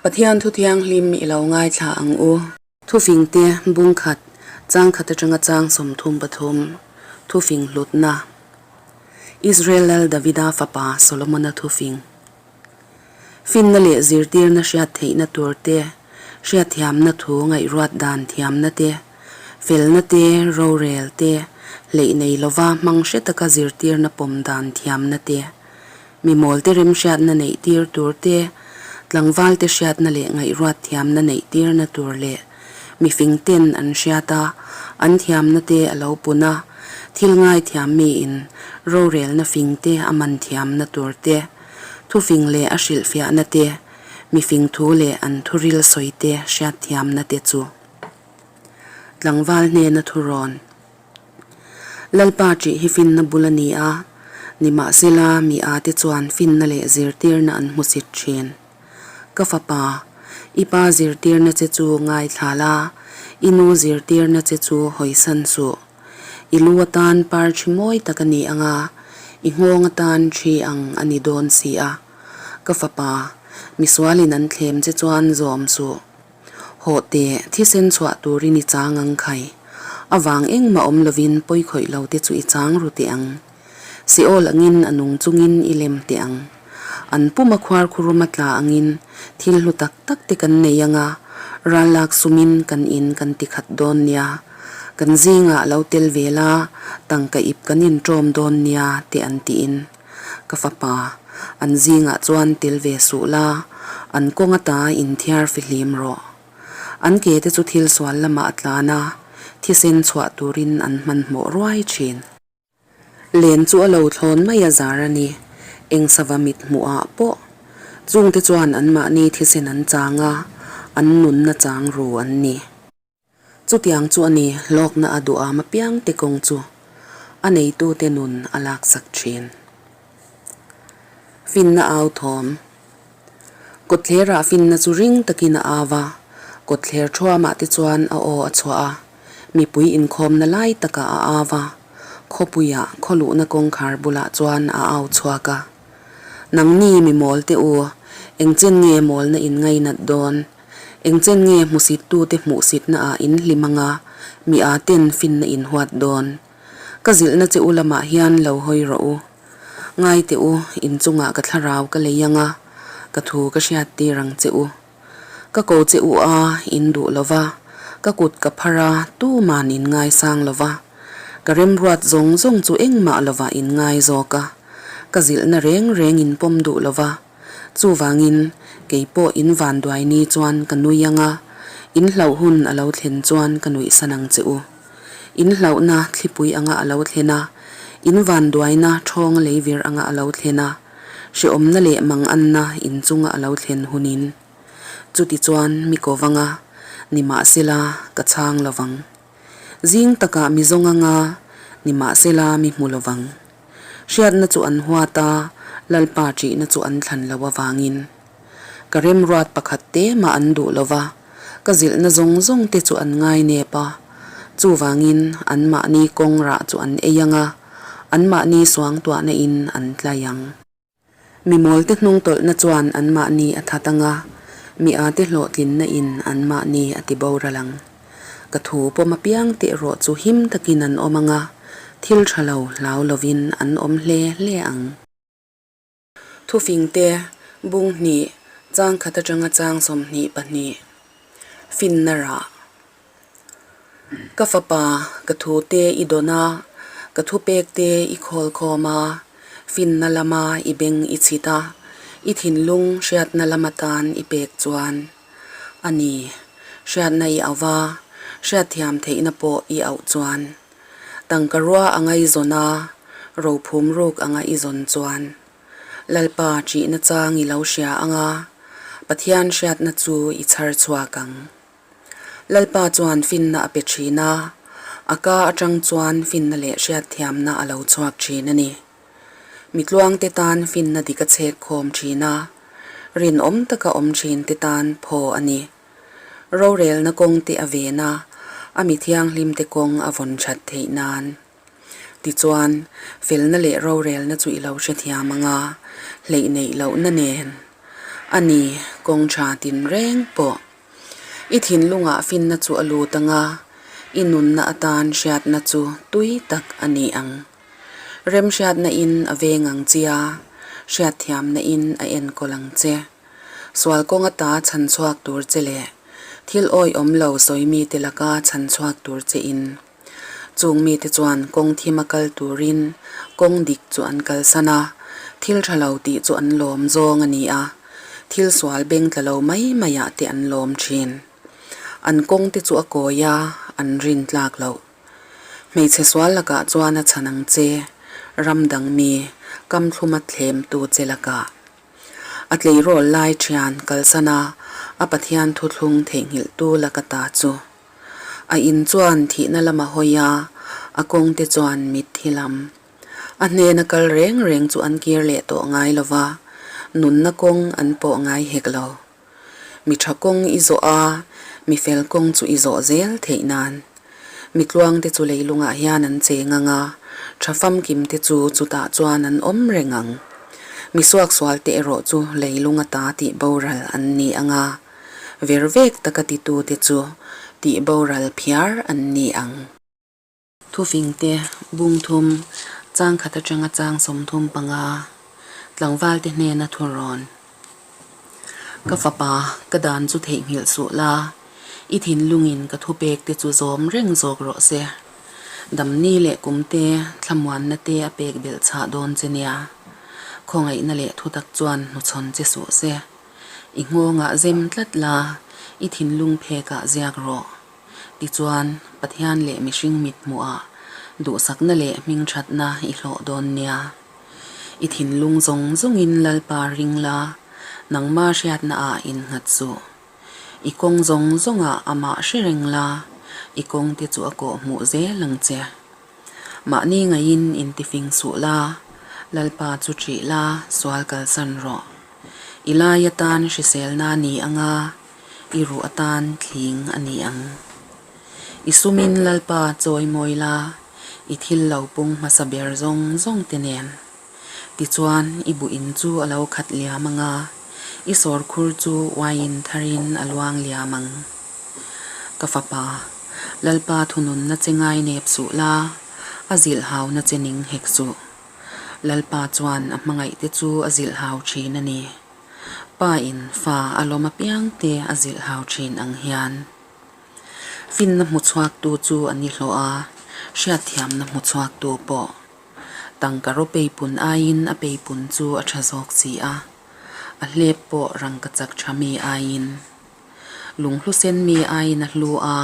Pathian thu thianghlim i lo ngaithla ang u. Thufingte bung khat, chang khat atanga chang 33, thufing hlutna. Israel Lal Davida fapa Solomona thufing. Finna leh zirtirna hriat theihna tur te, hriatthiamna thu ngaihruat dan thiamna te, felna te, rorel te, hleih nei lova hmang hre taka zirtirna pawm dan thiamna te, mi mawlte remhriatna neih tir tur te, tlangvalte hriatna leh ngaihruat thiamna neih tirna tur leh mi fingten an hriat a, an thiamna te a lo pun a, thil ngaithiam miin rorelna fingte a man thiamna tur te, thufing leh a hrilhfiahna te, mifing thu leh an thuril sawi te hriatthiamna te chu. Tlangval hnena thurawn. Lalpa ṭih hi finna bul a ni a, nimahsela mi â te chuan finna leh zirtirna an hmusit ṭhin. Ka fapa, i pa zirtirna che chu ngaithla la, i nu zirtirna che chu hawisan suh. I lu atan par ṭhi mawi tak a ni ang a, i nghawng atan ṭhi ang a ni dawn si a. Ka fapa, misualin an thlem che chuan zawm suh. Hawh teh, thisen chhuah turin i chang ang khai. A vang engmah awm lovin pawi khawih lo te chu i chang ru teh ang. Seol angin a nung chungin i lem teh ang. An puma khuar khurum a tla angin thil hlu tak tak te kan nei ang a, ral lak sumin kan in kan ti khat dawn nia. Kan zingah lo tel ve la, tangka ip kan inṭawm dawn nia te an tiin. Ka fapa, an zingah chuan tel ve suh la, an kawng ata inthiar fihlim rawh. An ke te chu thil sual lamah a tlan a, thisen chhuah turin an hmanhmawh ruai thin. Len chu a lo thlawn mai a zar a ni, eng sava mit hmuhah pawh. Chungte chuan anmahni thisen an chang a, an nunna chang ru an ni. Chutiang chu a ni, hlawkna a duham apiang te kawng chu a neitute nun a laksak thin. Finna au thawm. Kawtthlerah finna chu ring takin a au a, kawtthler thuamah te chuan a aw a chhuah a, mipui inkhawmna lai takah a au a, khawpuiah khawluhna kawngkhar bulah chuan a au chhuak a. Nangni mi mawl te u, engchen nge mawlna in ngainat dawn? Engchen nge hmusittute hmuhsitnaah in hlim anga mi aa ten finna in huat dawn? Ka zilhna che u lamah hian lo hawi rawh u. Ngai teh u, in chungah ka thlarau ka lei anga ka thu ka hriat tir ang che u. Ka ko che u a, in duh lo va, ka kut ka phar a, tuman in ngaisang lo va. Ka remruat zawng zawng chu engmah lovah in ngai zawk a, ka zilhna reng reng in pawm duh lo va. Chuvangin, kei pawh in vanduai ni chuan ka nui ang a, in hlauh hun a lo thlen chuan ka nuihsan ang che u. In hlauhna thlipui anga a lo thlen a, in vanduaina ṭhawnga leivir anga a lo thlen a, hrehawmna leh manganna in chunga a lo thlen hunin. Chutichuan mi ko vang a, nimahsela ka chhang lo vang. Zing takah mi zawng anga, nimahsela mi hmu lo vang. Hriatna chu an huat a, Lalpa ṭihna chu an thlan lo avangin. Ka remruat pakhat te mah an duh lo va, ka zilhna zawng zawng te chu an ngainep a. Chuvangin anmahni kawng rah chu an ei ang a, anmahni suangtuahna in an tlai ang. Mi mawlte hnungtawlhna chuan anmahni a that ang a, mi ate hlawhtlinna in anmahni a ti boral ang. Ka thu pawm apiang teh erawh chu him takin an awm ang a, thil tha lo hlau lovin an awm hle hle ang. Thufingte, bung hnih, chang khat atanga chang 22, finna rah. Ka fapa, ka thu te i dawn a, ka thupek te i khawl khawm a, finna lama i beng i chhit a, i thinlung hriatna lam atan i pek chuan a ni. Hriatna i auh va, hriatthiam theihna pawh i auh chuan. Tangka rua anga i zawn a, rophum ruk anga i zawn chuan. Lalpa ṭihna chang i lo hria ang a, Pathian hriatna chu i chhar chhuak ang. Lalpa chuan finna a pe thin a, a ka atang chuan finna leh hriatthiamna a lo chhuak thin a ni. Mi tluangte tan finna dik a chhek khawm thin a, rinawm taka awm thin te tan phaw a ni. Rorelna kawng te a ven a, a mi thianghlimte kawng a vawn that theih nan. Tichuan, felna leh rorelna chu i lo hrethiam ang a, hleih neih lohna nen. A ni, kawng tha tinreng pawh. I thinlungah finna chu a lut ang a, i nunna atan hriatna chu tui tak a ni ang. Remhriatna in a veng ang che a, hriatthiamna in a enkawl ang che. Sual kawng ata chhan chhuak tur che leh thil awihawm lo sawi mite laka chhan chhuak tur che in. Chung mite chuan kawng thim a kal turin kawng dik chu an kalsan a, thil tha lo tih chu an lawm zawng a ni a, thil sual beng tla lo mai maiah te an lawm thin. An kawng te chu a kawi a, an rin tlak loh. Hmeichhe sual lakah chuan a chhan ang che, ram dang mi, kam thluma thlemtu che lakah. A tleirawl lai thian kalsan a, a Pathian thuthlung theihnghilhtu laka ta chu. A in chuan thihna lama hawi a, a kawngte chuan mitthi lam. A hnena kal reng reng chu an kir leh tawh ngai lo va, nunna kawng an pawh ngai hek lo. Mi tha kawng i zawh a, mi fel kawng chu i zawh zel theih nan. Mi tluangte chu leilungah hian an cheng ang a, tha famkimte chu chutah chuan an awm reng ang. Mi suaksualte erawh chu leilung ata tih boral an ni ang a. Ver vek taka titute chu tih boral phiar an ni ang. Thufingte, Bungthum, changkhat atanga chang 35, tlangvalte hnena thurawn. Ka fapa, ka dan chu theihnghilh suh la, i thinlungin ka thupekte chu zawm reng zawk rawh se. Damni leh kumte, thlamuanna te a pek belh chhah dawn che nia. Khawngaihna leh thutak chuan hnuchhawn che suh se. I nghawngah zem tlat la, i thinlung phekah ziak rawh. Tichuan, Pathian leh mihring mit hmuhah duhsakna leh hmingthatna i hlawh dawn nia. I thinlung zawng zawngin Lalpa ring la, nangma hriatnaah innghat suh. I kawng zawng zawngah amah hre reng la, i kawngte chu a kawh hmuh zel ang che. Mahni ngaiin intifing suh la, Lalpa chu ṭih la, sual kalsan rawh. I lai atan hriselna a ni ang a, i ruh atan thling a ni ang. I sumin Lalpa chawi mawi la, i thil lo pung hmasa ber zawng zawng te nen. Tichuan, i buh in chu a lo khat liam ang a, i sawrkhur chu uaiin tharin a luang liam ang. Ka fapa, Lalpa thununna che ngai nep suh la, a zilh hauna che ning hek suh. Lalpa chuan a hmangaihte chu a zilh hau thin a ni. Pa in fa a lawm apiangte a zilh hau thin ang hian. Finna hmu chhuaktu chu a ni hlawh a, hriatthiamna hmu chhuaktu pawh. Tangka raw peipun aiin a peipun chu a tha zawk si a, a hlep pawh rangkachak tha mi aiin. Lunghlu sen mi aiin a hlu a,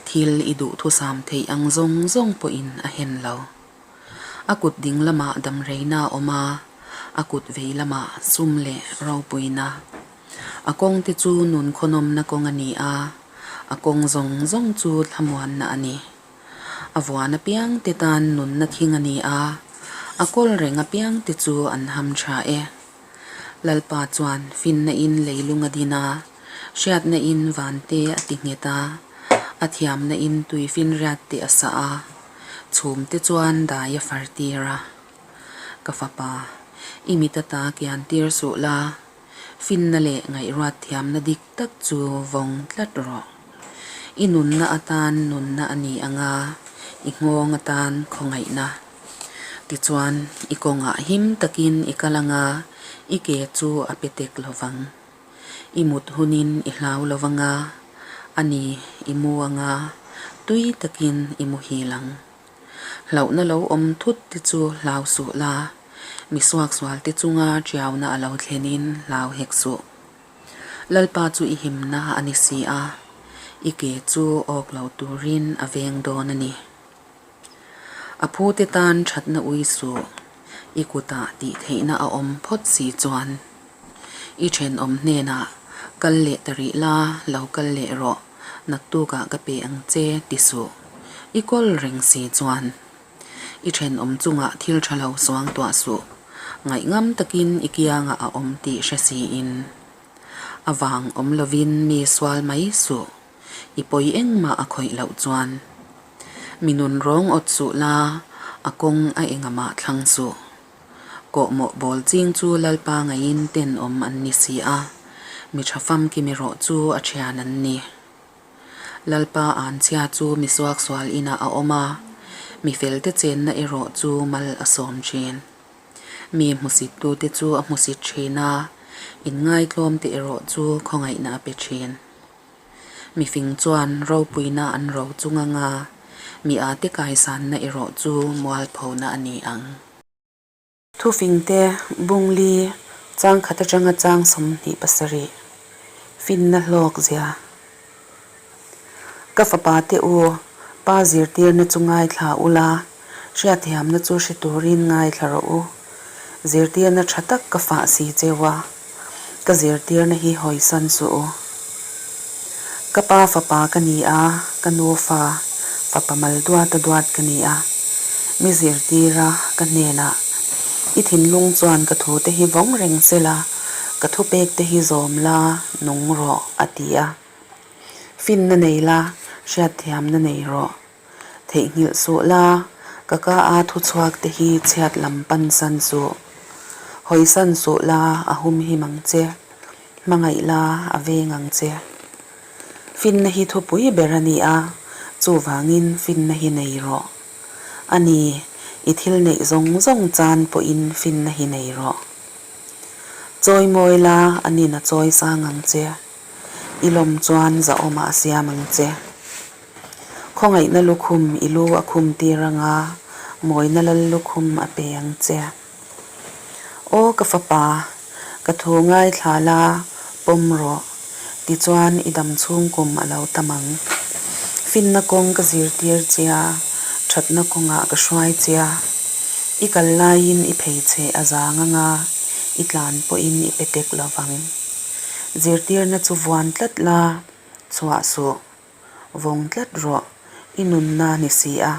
thil i duhthusam theih ang zawng zawng pawhin a hen lo. A kut ding lamah damreina a awm a, a kut vei lamah sum leh ropuina. A kawng te chu nun khawnawmna kawng a ni a, a kawng zawng zawng chu thlamuanna a ni. A vuan apiang te tan nunna thing a ni a, a kawl reng apiang te chu an ham tha e. Lalpa chuan finna in leilung a din a, hriatna in van te a ti nghet a, a thiamna in tuifinriat te a sah a. Chhum te chuan dai a far tir a. Ka fapa, i mit ata kian tir suh la, finna leh ngaihruat thiamna dik tak chu vawng tlat rawh. I nunna atan nunna a ni ang a, i nghawng atan khawngaihna. Tichuan, i kawngah him takin i kal ang a, i ke chu a pe tek lo vang. I mut hunin i hlau lo vang a, a ni, i mu ang a, tui takin i muhil ang. Hlauhna lo awm thut te chu hlau suh la, mi suaksual te chunga tiauna a lo thlenin hlau hek suh. Lalpa chu i himna a ni si a, i ke chu awk lo turin a veng dawn a ni. A phute tan thatna ui suh, i kutah tih theihna a awm phawt si chuan. I thenawm hnenah, Kal leh ta rih la, lo kal leh rawh, naktukah ka pe ang che, ti suh. I kawl reng si chuan. I thenawm chungah thil tha lo suang tuah suh, ngaihngam takin i kiangah a awm tih hre siin. A vang awm lovin mi sual mai suh. I pawi engmah a khawih loh chuan mi nun rawng awt suh la, a kawng a engamah thlang suh. Kawhmawh bawl ching chu Lalpa ngaiin tenawm an ni si a. Mi tha famkim erawh chu a thian an ni. Lalpa anchhia chu mi suaksual inah a awm a, mi felte chenna erawh chu mal a sawm thin. Mi hmusittute chu a hmusit thin a, inngaitlawmte erawh chu khawngaihna a pe thin. Mifing chuan ropuina an ro chung anga mi ate kaisanna erawh chu mualphona a ni ang. Thufingte Bungli chang khat atanga chang 27 finna hlawk zia. Ka fapa te u, pa zirtirna chu ngaithla ula, hriatthiamna chu hre turin ngaithla rawh u. Zirtirna tha tak ka fah si cheu a, ka zirtirna hi hawisan suh u. Ka pa fapa ka ni a, ka nu fa, fapa mal duata duat ka ni a. Mi zirtira ka hnenah, I thinlung chuan ka thute hi vawng reng se la, ka thupekte hi zawm la, nung rawh, a ti a. Finna nei la, hriatthiamna nei rawh. Theihnghilh suh la, ka ka a thuchhuak te hi chhiat lam pan san suh. Hawisan suh la, a humhim ang che. Hmangaih la, a veng ang che. Finna hi thupui ber a ni a, chuvangin finna hi nei rawh. A ni, i thil neih zawng zawng chan pawhin finna hi nei rawh. Chawi mawi la, a nin a chawi sang ang che. I lawm chuan zahawmah a siam ang che. Khawngaihna lukhum i lu a khum tir anga mawina lal lukhum a pe ang che. Aw ka fapa, ka thu ngaithla la, pawm rawh. Tichuan i dam chhung kum a lo tam ang. Finna kawng ka zirtir che a, thatna kawngah ka hruai che a. I kal laiin i pheichheh a zang anga i tlan pawhin i pe tek lo vang. Zirtirna chu vuan tlat la, chhuah suh. Vawng tlat rawh, i nunna ni si a.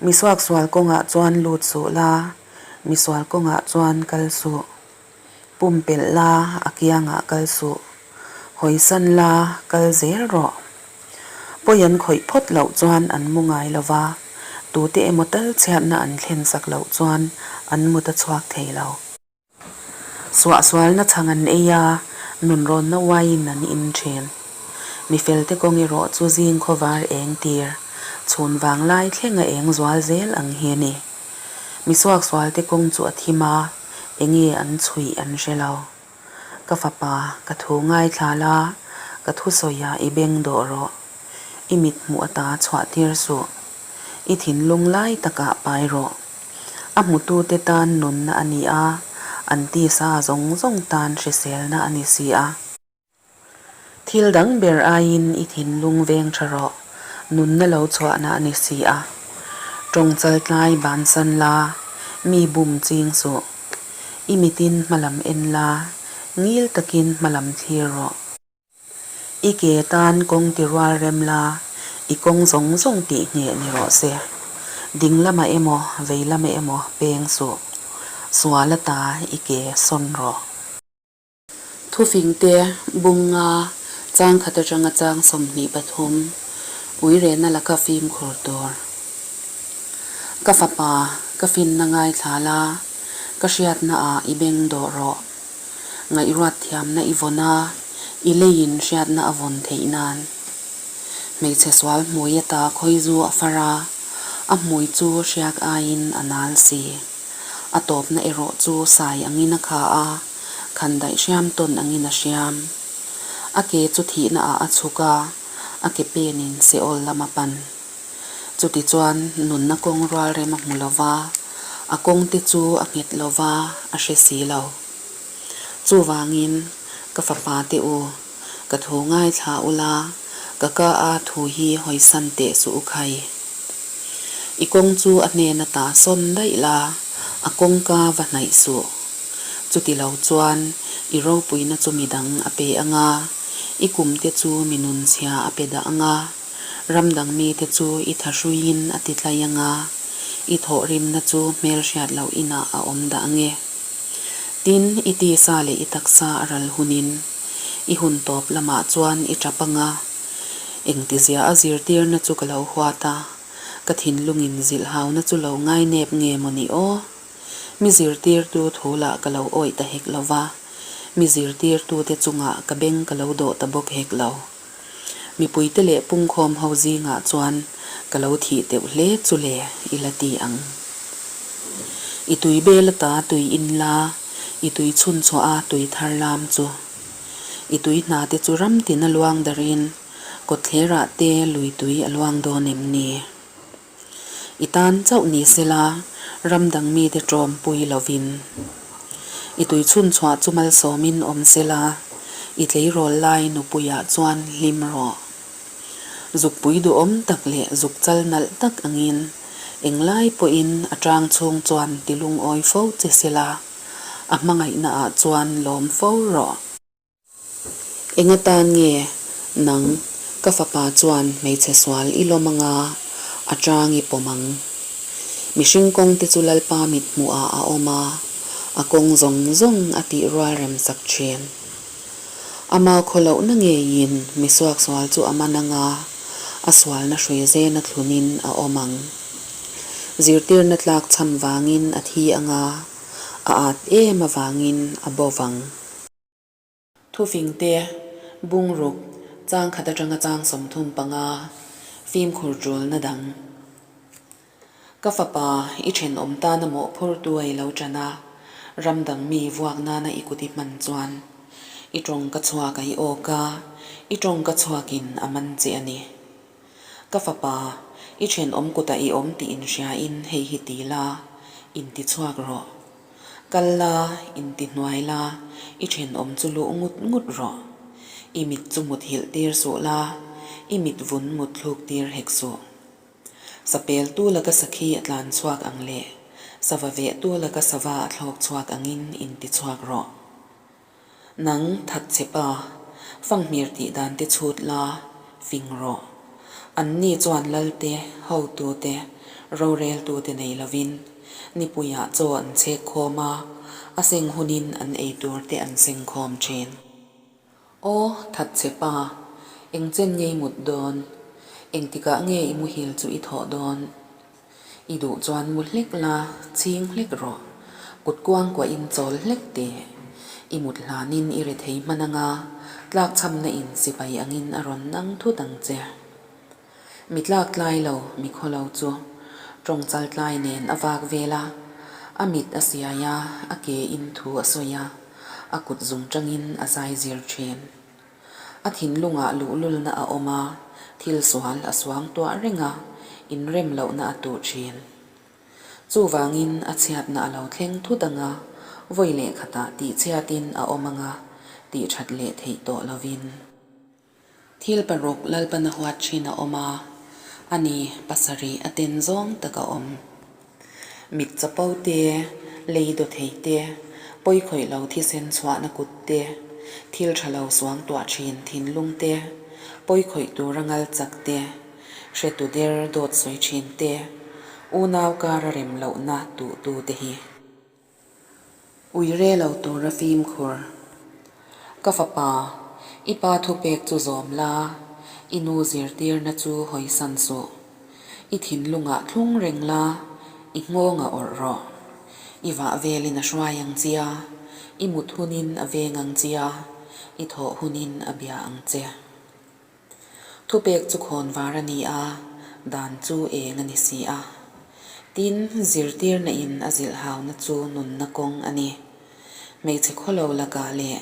Mi suaksual kawngah chuan lut suh la, mi sual kawngah chuan kal suh. Pumpelh la, a kiangah kal suh. Hawisan la, kal zel rawh. Pawi an khawih phawt loh chuan an mu ngai lo va, tute emaw tal chhiatna an thlen sak loh chuan an mut a chhuak thei lo. Suahsualna chhang an ei a, nunrawnna uaiin an in thin. Mi felte kawng erawh chu zing khawvar eng tir, chhun vanglai thleng a eng zual zel ang hi a ni. Mi suaksualte kawng chu a thim a, enge an chhuih an hre lo. Ka fapa, ka thu ngaithla la, ka thusawiah i beng dawh rawh. I mit hmuh ata chhuah tir suh. I thinlung lai takah pai rawh. A hmutute tan nunna a ni a, an tisa zawng zawng tan hriselna a ni si a. Thil dang ber aiin i thinlung veng tha rawh, nunna lo chhuahna a ni si a. Tawng chaltlai bansan la, mi bum ching suh. I mitin hmalam en la, ngil takin hmalam thlir rawh. I ke tan kawng ti rual rem la, i kawng zawng zawng tih ngheh ni rawh se. Ding lamah emaw, vei lamah emaw peng suh. Sual ata i ke sawn rawh. Thufingte, Bunga, chang khat atanga chang 23, Uirena laka fimkhur tur. Ka fapa, ka finna ngaithla la, ka hriatna ah i beng dawh rawh. Ngaihruat thiamna i vawn a, i leiin hriatna a vawn theih nan. Hmeichhe sual hmui ata khawi zu a far a, a hmui chu hriak aiin a nal si. A tawpna erawh chu sai angin a kha a, khandaih hriam tawn angin a hriam. A ke chu thihna ah a chhuk a, a ke penin Seol lam a pan. Chutichuan nunna kawng rual rem a hmu lo va, a kawngte chu a nghet lo va, a hre si lo. Chuvangin, ka fapa te u, ka thu ngaithla ula, ka ka a thu hi hawisan teh suh u khai. I kawng chu a hnen ata sawn daih la, a kawngka va hnaih suh. Chuti lo chuan i ropuina chu midang a pe ang a, i kumte chu mi nunchhia a pe dah ang a. Ram dang mite chu i thahruiin a ti tlai ang a, i thawhrimna chu hmelhriat loh inah a awm dah ang e. Tin, i tisa leh i taksa a ral hunin, i hun tawp lamah chuan i tap ang a, engtizia a zirtirna chu ka lo huat a, ka thinlungin zilhhauna chu lo ngainep nge maw ni aw? Mi zirtirtu thu lah ka lo awih ta hek lo va. Mi zirtirtute chungah ka beng ka lo dawh ta bawk hek lo. Mipuite leh pungkhawm ho zingah chuan ka lo thih teuh hle chu le i la ti ang. I tui bel ata tui in la, i tui chhun chhuah a tui thar lam chu. I tui hna te chu ram tin a luang darin kawtthlerah te lui tui a luang dawn em ni? I tan chauh ni sela ram dang mite ṭawm pui lovin. I tui chhun chhuah chu malsawmin awm sela i tleirawl lai nupuiah chuan hlim rawh. Zukpui duhawm tak leh zuk chal nalh tak angin englai pawhin a ṭang chhung chuan ti lungawi fo che sela a hmangaihnaah chuan lawm fo rawh. Enga tan nge nang ka fapa chuan hmeichhe sual i lawm anga a chang i pawm ang? Mihring kawng te chu Lalpa mit hmuhah a awm a, a kawng zawng zawng a tih rual rem sak thin. Ama khawlohna ngeiin mi suaksual chu a man anga a sualna hrui zena thlunin a awm ang. Zirtirna tlak chham vangin a thi anga a at em avangin a bo vang. Thufingte, bungruk, chang khat atanga chang 35, fimkhur tulna dang. Ka fapa, i thenawm tana mawhphurtu a i lo tan a, ram dang mi vuak nana i kut i hman chuan i tawngka chhuak a i awk a, i tawngka chhuakin a man che a ni. Ka fapa, i thenawm kutah i awm tih inhriain hei hi ti la, intichhuak rawh. Kal la, inti hnuai la, i thenawm chu luh ngut ngut rawh. I mit chu mut hilh tir suh la, i mit vun mut thluk tir hek suh. Sapel tu laka sakhi a tlan chhuak ang leh sava veh tu laka sava a thlawk chhuak angin inti chhuak rawh. Nang that che pa, fanghmir tih dan te chhut la, fing rawh. Anni chuan Lalte, hotute, roreltute nei lovin nipuiah chaw an chhek khawm a, a seng hunin an ei tur te an seng khawm thin. Aw, that che pa, eng chen nge i mut dawn? Engtikah nge i muhil chu i thawh dawn? I duh chuan mu hlek la, chhing hlek rawh. Kut kuang kuahin chawl hlek teh. I mut hlanin i ri thei hman anga, tlakchhamna in sipai angin a rawn nang thut ang che. Mi tlak tlai lo, mi khaw lo chu tawng chal tlai nen a vak vel a, a mit a siai a, a ke in thu a sawi a, a kut zung tangin a zai zir thin. A thinlungah luhlulna a awm a, thil sual a suang tuah reng a, inrem lohna a tuh thin. Chuvangin a chhiatna a lo thleng thut ang a, vawi leh khatah tihchhiatin a awm ang a, tihthat leh theih tawh lovin. Thil paruk Lalpana huat thin a awm a, a ni pasarih a ten zawng tak a awm. Mit chapo te, lei daw thei te, pawi khawih lo thisen chhuahna kut te, thil tha lo suang tuah thin thinlung te, pawi khawih tura ngal chak te, hretu der dawt sawi thin te, unau kara rem lohna tuhtu te hi. Ui re lo tura fimkhur. Ka fapa, i pa thupek chu zawm la, i nu zirtirna chu hawisan suh. I thinlungah thlung reng la, i nghawng a awrh rawh. I vah velin a hruai ang che a, i mut hunin a veng ang che a, i thawh hunin a bia ang che. Thupek chu khawnvar a ni a, dan chu eng a ni si a. Tin, zirtirna in a zilhhauna chu nunna kawng a ni. Hmeichhe khawlo lakah leh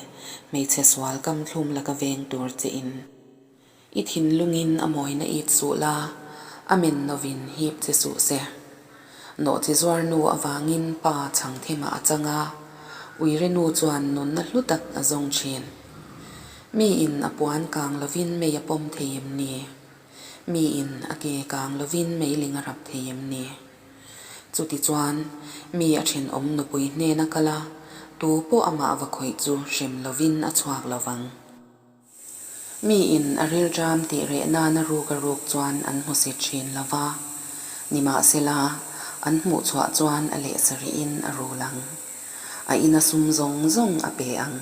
hmeichhe sual kamthlum laka veng tur che in. I thinlungin a mawina it suh la, a men novin hip che suh se. Nawhchi zuar nu avangin pa chhang thimah a chang a, uire nu chuan nunna hlu tak a zawng thin. Miin a puan kang lovin mei a pawm thei em ni? Miin a ke kang lovin meiling a rap thei em ni? Chutichuan, mi a thenawm nupui hnena kal a, tu pawh amah va khawih chu hrem lovin a chhuak lovang. Miin a rilṭam tih reh nana ruk a ruk chuan an hmusit ṭhin lo va, nimahsela an hmuh chhuah chuan a leh sarihin a rul ang. A ina sum zawng zawng a pe ang.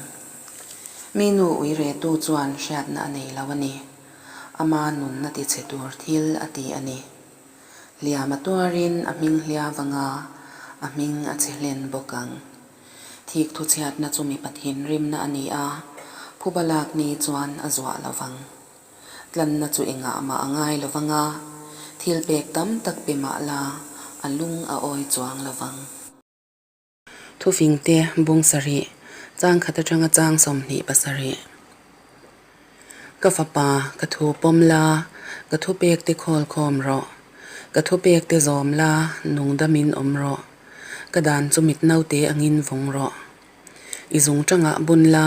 Mi nu uiretu chuan hriatna a nei lo a ni. Ama nunna tichhe tur thil a ti a ni. Hliam a tuarin a hming hliau anga a hming a chhe hlen bawk ang. Thik thuchhiatna chu mipa thinrimna a ni a, phuba lak ni chuan a zuah lo vang. Tlanna chu engah mah a ngai lo vang a, thilpek tam tak pe mah la a lung a awi chuang lo vang. Thufingte bung sarih, chang khat atanga chang 27. Ka fapa, ka thu pawm la, ka thupek te khawl khawm rawh. Ka thupek te zawm la, nungdamin awm rawh. Ka dan chu mit naute angin vawng rawh. I zung tangah bun la,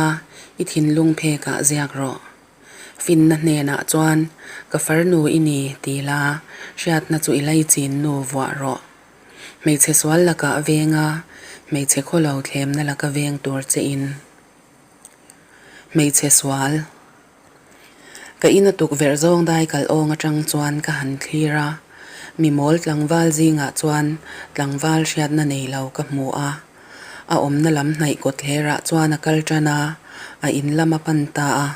i thinlung phekah ziak rawh. Finna hnenah chuan, Ka farnu i ni, ti la, hriatna chu i laichin nu vuah rawh. Hmeichhe sual lakah veng a, hmeichhe khawlo thlemna laka veng tur che in. Hmeichhe sual. Ka ina tukverh zawng dai kal awng atang chuan ka han thlir a, mi mawl tlangval zingah chuan tlangval hriatna nei lo ka hmu a. A awmna lam hnaih kawtthlerah chuan a kal tan a, a in lam a pan ta a.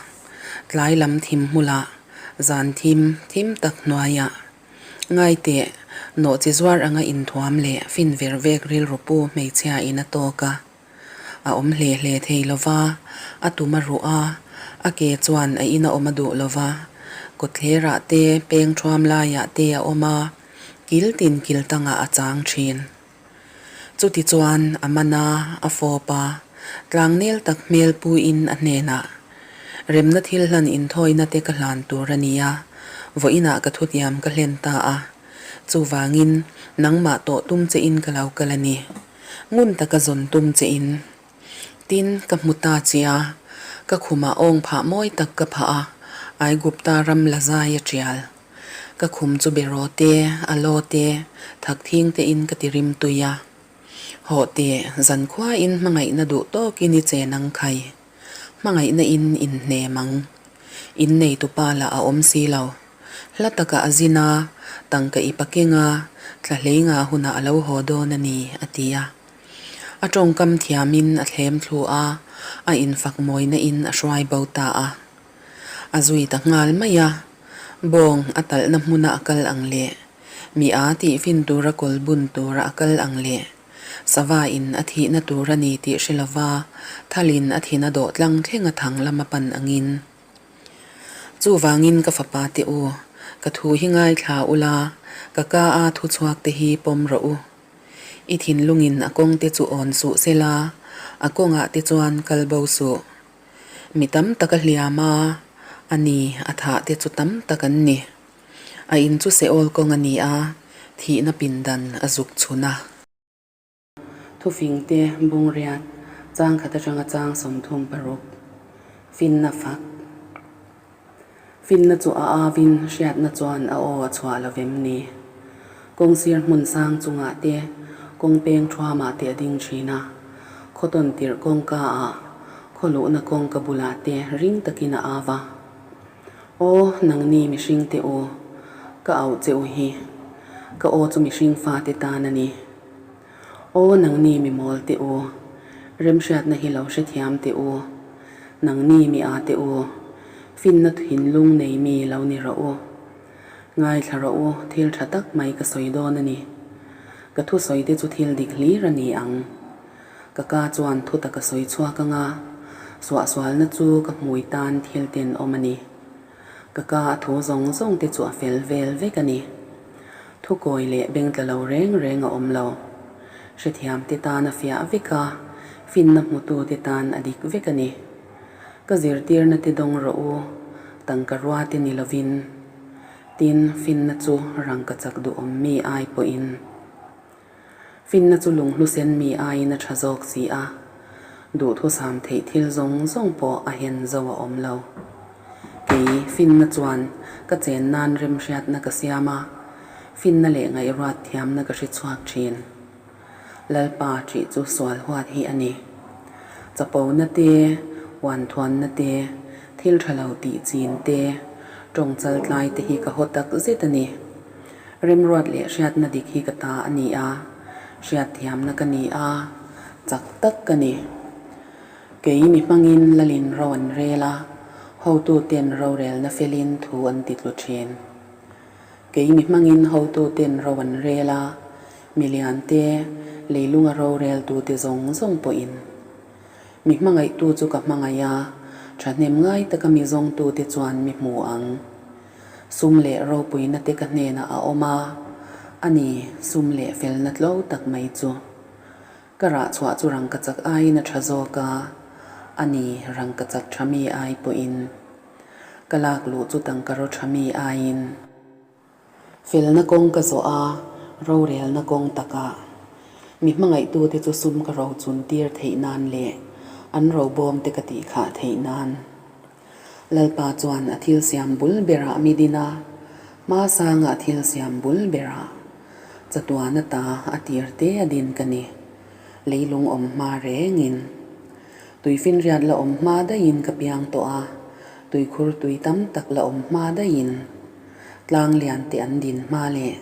Tlai lam thim hmulah, zan thim, thim tak hnuaiah. Ngaiteh, nawhchi zuar anga inthuam leh fin ver vek rilru pu hmeichhia in a tawk a. A awm hle hle thei lo va, a tum a ruh a, a ke chuan a in a awm a duh lo va. Kawtthlerah te, peng thuam laiah te a awm a, kil tin kil tangah a chang thin. Chuti chuan a man a, a fawp a, tlangnel tak hmel puiin a hnenah, Remna thil hlan inthawina te ka hlan tur a ni a, vawiinah ka thutiam ka hlen ta a. Chuvangin, nangmah tawh tum che in ka lo kal a ni. Ngun taka zawn tum che in. Tin, ka hmu ta che a, ka khumah awng phah mawi tak ka phah a, Aigupta ram la zai a tial. Ka khum chu beraw te, aloe te, thakthing te in ka ti rim tui a. Hawh teh, zankhua in hmangaihna duh tawkin i chen ang khai. Hmangaihna in inhnem ang. Innei tupa lah a awm si lo. Hla takah a zin a, tangka i pa keng a, thla hlei nga hunah a lo haw dawn a ni, a ti a. A tawngkam thiamin a thlem thlu a, a infak mawina in a hruai bo ta a. A zui ta nghal mai a, bawng a talhna hmuna a kal ang leh, mi a tih fin tura kawl bun tura a kal ang leh, sava in a thihna tur a ni tih hre lova thalin a thin a dawh tlang thleng a thang lam a pan angin. Chuvangin ka fapa te u, ka thu hi ngaithla ula, ka ka a thu chhuak te hi pawm rawh u. I thinlungin a kawng te chu awn suh sela, a kawngah te chuan kal bo suh. Mi tam tak a hliam a, a ni, a thah te chu tam tak an ni. A in chu Seol kawng a ni a, thihna pindan a zuk chhun a. Thufingte bungriat chang khat atanga chang 36 Finna fak Finna chu a avin hriatna chuan a aw a chhuah lo vem ni. Kawngsir hmun sang chungah te, kawng peng thuamah te a ding thin a. Khaw tawn tirh kawngka ah, khaw luhna kawngka bulah te ring takin a av a. Aw, nangni mihring te u, ka auh che u hi. Ka aw chu mihring fate tan a ni. Aw, nangni mi mawl te u, remhriatna hi lo hrethiam teh u. Nangni mi â te u, finna thinlung nei mi lo ni rawh u. Ngaithla rawh u, thil tha tak mai ka sawi dawn a ni. Ka thusawi te chu thil dik hlir a ni ang. Ka ka chuan thu taka sawi chhuak anga, suahsualna chu ka hmui tan thil tenawm a ni. Ka ka a thu zawng zawng te chu a fel vel vek a ni. Thukawi leh bengtla lo reng reng a awm lo. Hrethiam te tan a fiah vek a, finna hmutu te tan a dik vek a ni. Ka zirtirna te dawng rawh u, tangka rua te ni lovin. Tin, finna chu rangka chak duhawm mi ai pawhin. Finna chu lunghlu sen mi aiin a tha zawk si a, duhthusam theih thil zawng zawng pawh a hen zo a awm lo. Kei, finna chuan ka chen nan remhriatna ka siam a, finna leh ngaihruat thiamna ka hre chhuak thin. Lalpa ṭih chu sual huat hi a ni. Chapona te, uanthuanna te, thil tha lo tih chin te, tawng chaltlai te hi ka haw tak zet a ni. Remruat leh hriatna dik hi ka ta a ni a, hriatthiamna ka ni a, chak tak ka ni. Kei mi hmangin Lalin ro an rel a, hotuten rorelna felin thu an ti tlu thin. Kei mi hmangin hotuten ro an rel a, miliante, leilunga roreltute zawng zawng pawhin. Mi hmangaihtu chu ka hmangaih a, thahnem ngai taka mi zawngtute chuan mi hmu ang. Sum leh ropuina te ka hnenah a awm a, a ni, sum leh felna tlo tak mai chu. Ka rah chhuah chu rangkachak aiin a tha zawk a, a ni, rangkachak tha mi ai pawhin. Ka lak luh chu tangka raw tha mi aiin. Felna kawng ka zawh a, rorelna kawng takah. Mi hmangaihtute chu sum ka ro chun tir theih nan leh an robawm te ka tih khah theih nan. Lalpa chuan a thil siam bul berah mi din a, hma sanga a thil siam bul berah chatuan ata a tir te a din ka ni. Leilung awm hma rengin. Tuifinriat la awm hma daihin ka piang tawh a, tuikhur tui tam tak la awm hma daihin. Tlang lian te an din hma leh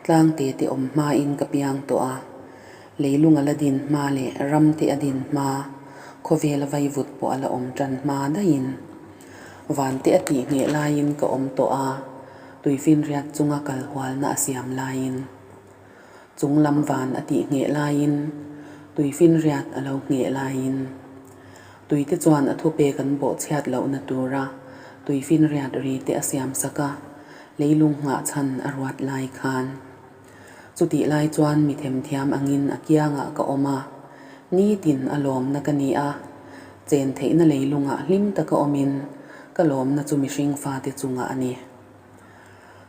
tlang te te awm hmain ka piang tawh a, leilung a la din hma leh ram te a din hma, khawvel a vaivut pawh a la awm tan hma daihin. Van te a tih ngheh laiin ka awm tawh a, tuifinriat chunga kal hualna a siam laiin. Chung lam van a tih ngheh laiin, tuifinriat a lo ngheh laiin. Tuite chuan a thupek an bawhchhiat lohna tura tuifinriat ri te a siam sak a, leilung nghah chhan a ruat lai khan. Chutih lai chuan mi themthiam angin a kiangah ka awm a, nitin a lawmna ka ni a, chen theihna leilungah hlim taka awmin ka lawmna chu mihring fate chungah a ni.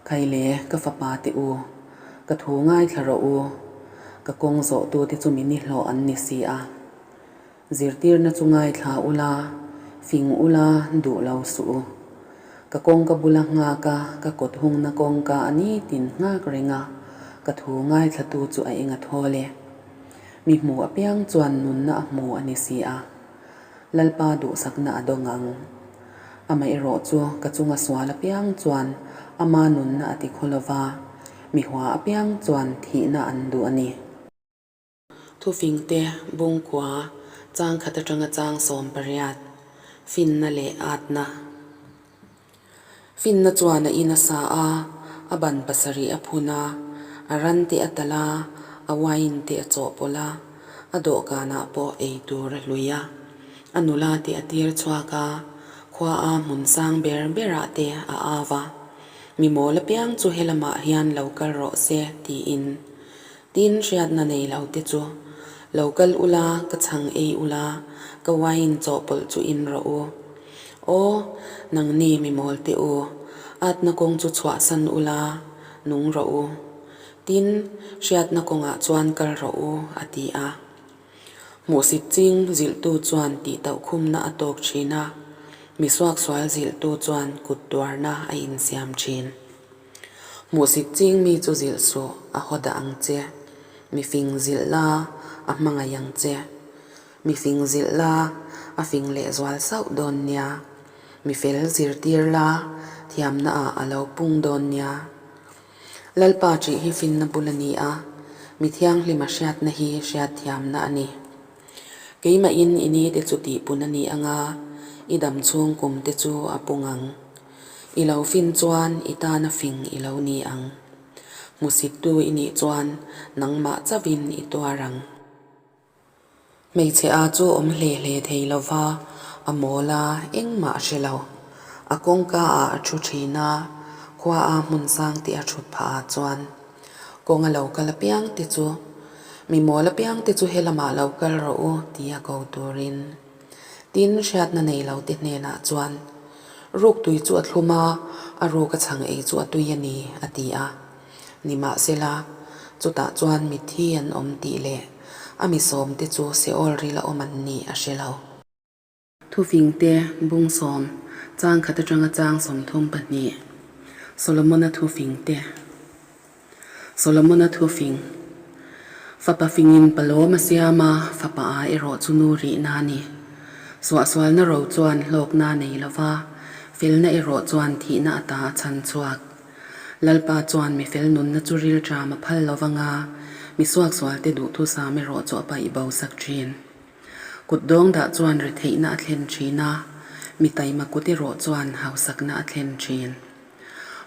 Khaile, ka fapa te u, ka thu ngaithla rawh u, ka kawng zawhtute chu mi nihlawh an ni si a. Zirtirna chu ngaithla ula, fing ula, duh lo suh u. Ka kawngka bula nghak a, ka kawt hungna kawngka a nitin nghak reng a, ka thu ngaithlatu chu a eng a thawl e. Mi hmu apiang chuan nunna a hmu a ni si a. Lalpa duhsakna a dawng ang. Amaherawh chu ka chunga sual apiang chuan ama nunna a ti khaw lova, mi hua apiang chuan thihna an duh a ni. Thufingte, Bungkua, changkhat atanga chang 18, Finna leh Atna. Finna chuan a in a sa a, a ban pasarih a phun a, a ran te a talh a, a wine te a chawhpawlh a, a dawhkanah pawh ei tur a hlui a, a nula te a tir chhuak a, khua a hmun sang ber berah te a au a, Mi mawl apiang chu helamah hian lo kal rawh se, tiin. Tin, hriatna nei lo te chu, Lo kal ula, ka chhang ei ula, ka wine chawhpawlh chu in rawh u. Aw, nangni mi mawl te u, atna kawng chu chhuahsan ula, nung rawh u. Tin, hriatna kawngah chuan kal rawh u, a ti a. Hmuhsit ching zilhtu chuan tihtauhkhumna a tawk thin a, mi suaksual zilhtu chuan kut tuarna a insiam thin. Hmuhsit ching mi chu zilh suh, a haw dah ang che. Mi fing zilh la, a hmangaih ang che. Mi fing zilh la, a fing lehzual sauh dawn nia. Mi fel zirtir la, thiamna ah a lo pung dawn nia. Lalpa ṭih hi finna bul a ni a, mi thianghlima hriatna hi hriatthiamna a ni. Keimahin i ni te chu tihpun a ni ang a, i dam chhung kum te chu a pung ang. I lo fin chuan i tana fing i lo ni ang. Hmusittu i nih chuan nangmah chauhin i tuar ang. Hmeichhe a chu awm hle hle thei lo va, a mawl a, engmah a hre lo. A kawngka ah a thu thin a, khua a hmun sang tih a thut phah ah chuan kawng a lo kal apiang te chu, Mi mawl apiang te chu helamah lo kal rawh u tia ko turin. Tin, hriatna nei lo te hnenah chuan, Ruk tui chu a thlum a, a ruk a chhang ei chu a tui a ni, a ti a. Nimahsela, chutah chuan mitthi an awm tih leh a mi sawmte chu Seol rila awm an nih a hre lo. Thufingte bung sawm, chang khat atanga chang 32, Solomona thufingte. Solomona thufing. Fapa fingin palawm a siam a, fapa a erawh chu nu rihna a ni. Suahsualna ro chuan hlawkna a nei lo va, felna erawh chuan thihna ata a chhan chhuak. Lalpa chuan mi fel nunna chu rilṭam a phal lo vanga, mi suaksualte duhthusam erawh chu a paih bo sak ṭhin. Kut dawng dah chuan retheihna a thlen ṭhin a, mi taima kut erawh chuan hausakna a thlen ṭhin.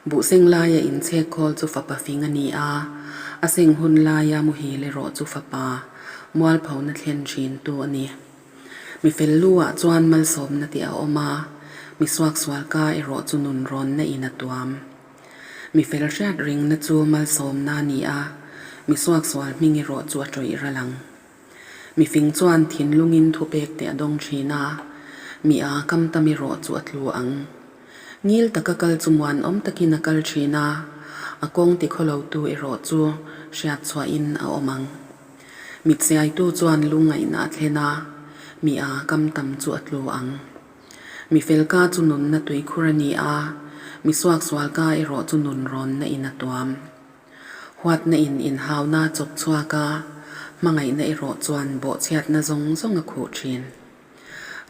Buhseng laia inchhek khawl chu fapa fing a ni a, a seng hun laia muhil erawh chu fapa mualphona thlen ṭhintu a ni. Mi fel lu ah chuan malsawmna tih a awm a, mi suaksual ka erawh chu nun rawnna in a tuam. Mi fel hriat ringna chu malsawmna a ni a, mi suaksual hming erawh chu a tawih ral ang. Mi fing chuan thinlungin thupek te a dawng thin a, mi a kam tam erawh chu a tlu ang. Ngil taka kal chu muanawm takin a kal thin a, a kawng tikhawlotu erawh chu hriat chhuahin a awm ang. Mi chiaitu chuan lungngaihna a thlen a, mi a kam tam chu a tlu ang. Mi felka chu nunna tuikhur a ni a, mi suaksualka erawh chu nun rawnna in a tuam. Huatna in inhauna a chawp chhuak a, hmangaihna erawh chuan bawhchhiatna zawng zawng a khuh thin.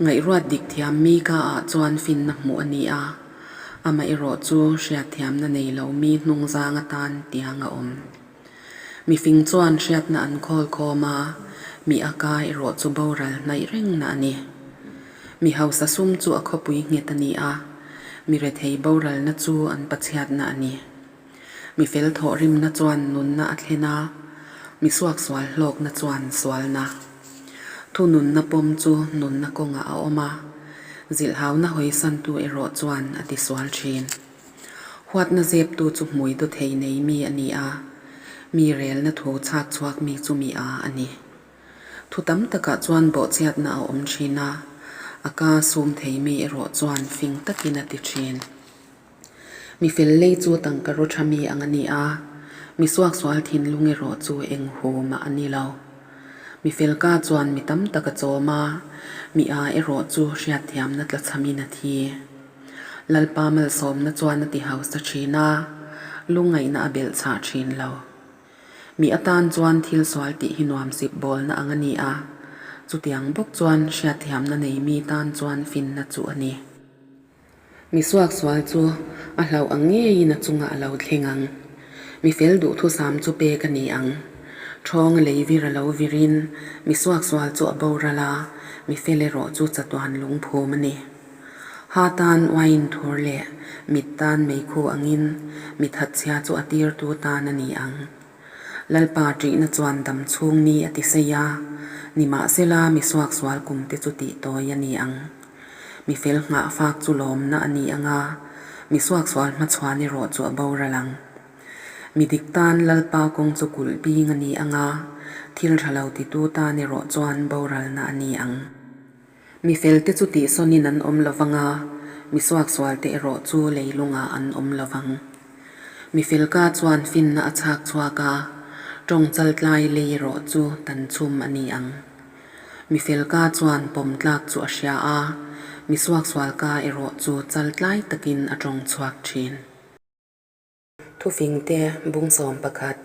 Ngaihruat dik thiam mi ka ah chuan finna hmuh a ni a, amah erawh chu hriatthiamna nei lo mi hnungzang atan tiang a awm. Mifing chuan hriatna an khawl khawm a, mi a ka erawh chu boral hnaih rengna a ni. Mi hausa sum chu a khawpui nghet a ni a, mi rethei boralna chu an pachhiatna a ni. Mi fel thawhrimna chuan nunna a thlen a, mi suaksual hlawkna chuan sualna. Thununna pawm chu nunna kawngah a awm a, zilhhauna hawisantu erawh chuan a tisual thin. Huatna zeptu chu hmui daw thei nei mi a ni a, mi relna thu chhak chhuak mi chu mi a a ni. Thu tam takah chuan bawhchhiatna a awm thin a, a ka sum thei mi erawh chuan fing takin a ti thin. Mi fel lei chu tangka ro tha mi ang a ni a, mi suaksual thinlung erawh chu eng hu mah a ni lo. Mi fel ka chuan mi tam tak a chawm a, mi a erawh chu hriatthiamna tlachhamin a thi. Lalpa malsawmna chuan a ti hausa thin a, lungngaihna a belh chhah thin lo. Mi atan chuan thil sual tih hi nuam sip bawlna ang a ni a, chutiang bawk chuan hriatthiamna nei mi tan chuan finna chu a ni. Mi suaksual chu a hlauh ang ngeiin a chungah a lo thleng ang. Mi fel duhthusam chu pek a ni ang. Ṭhawng a lei vir a lo virin mi suaksual chu a boral a, mi fel erawh chu chatuan lungphum a ni. Ha tan uaiin thur leh mit tan meikhu angin mi thatchhia chu a tirtu tan a ni ang. Lalpa ṭihna chuan dam chhung ni a ti sei a, nimahsela mi suaksual kum te chu tih tawi a ni ang. Mi fel nghah fak chu lawmna a ni ang a, mi suaksual hmachhuan erawh chu a boral ang. Mi dik tan Lalpa kawng chu kulh bing a ni ang a, thil ṭha lo titu tan erawh chuan boralna a ni ang. Mi felte chu tihsawnin an awm lo vang a, mi suaksualte erawh chu leilungah an awm lo vang. Mi felka chuan finna a chhak chhuak a, tawng chaltlai lei erawh chu tan chhum a ni ang. Mi felka chuan pawm tlak chu a hria a, mi suaksualka erawh chu chaltlai takin a tawng chhuak thin. Thufingte bung 11,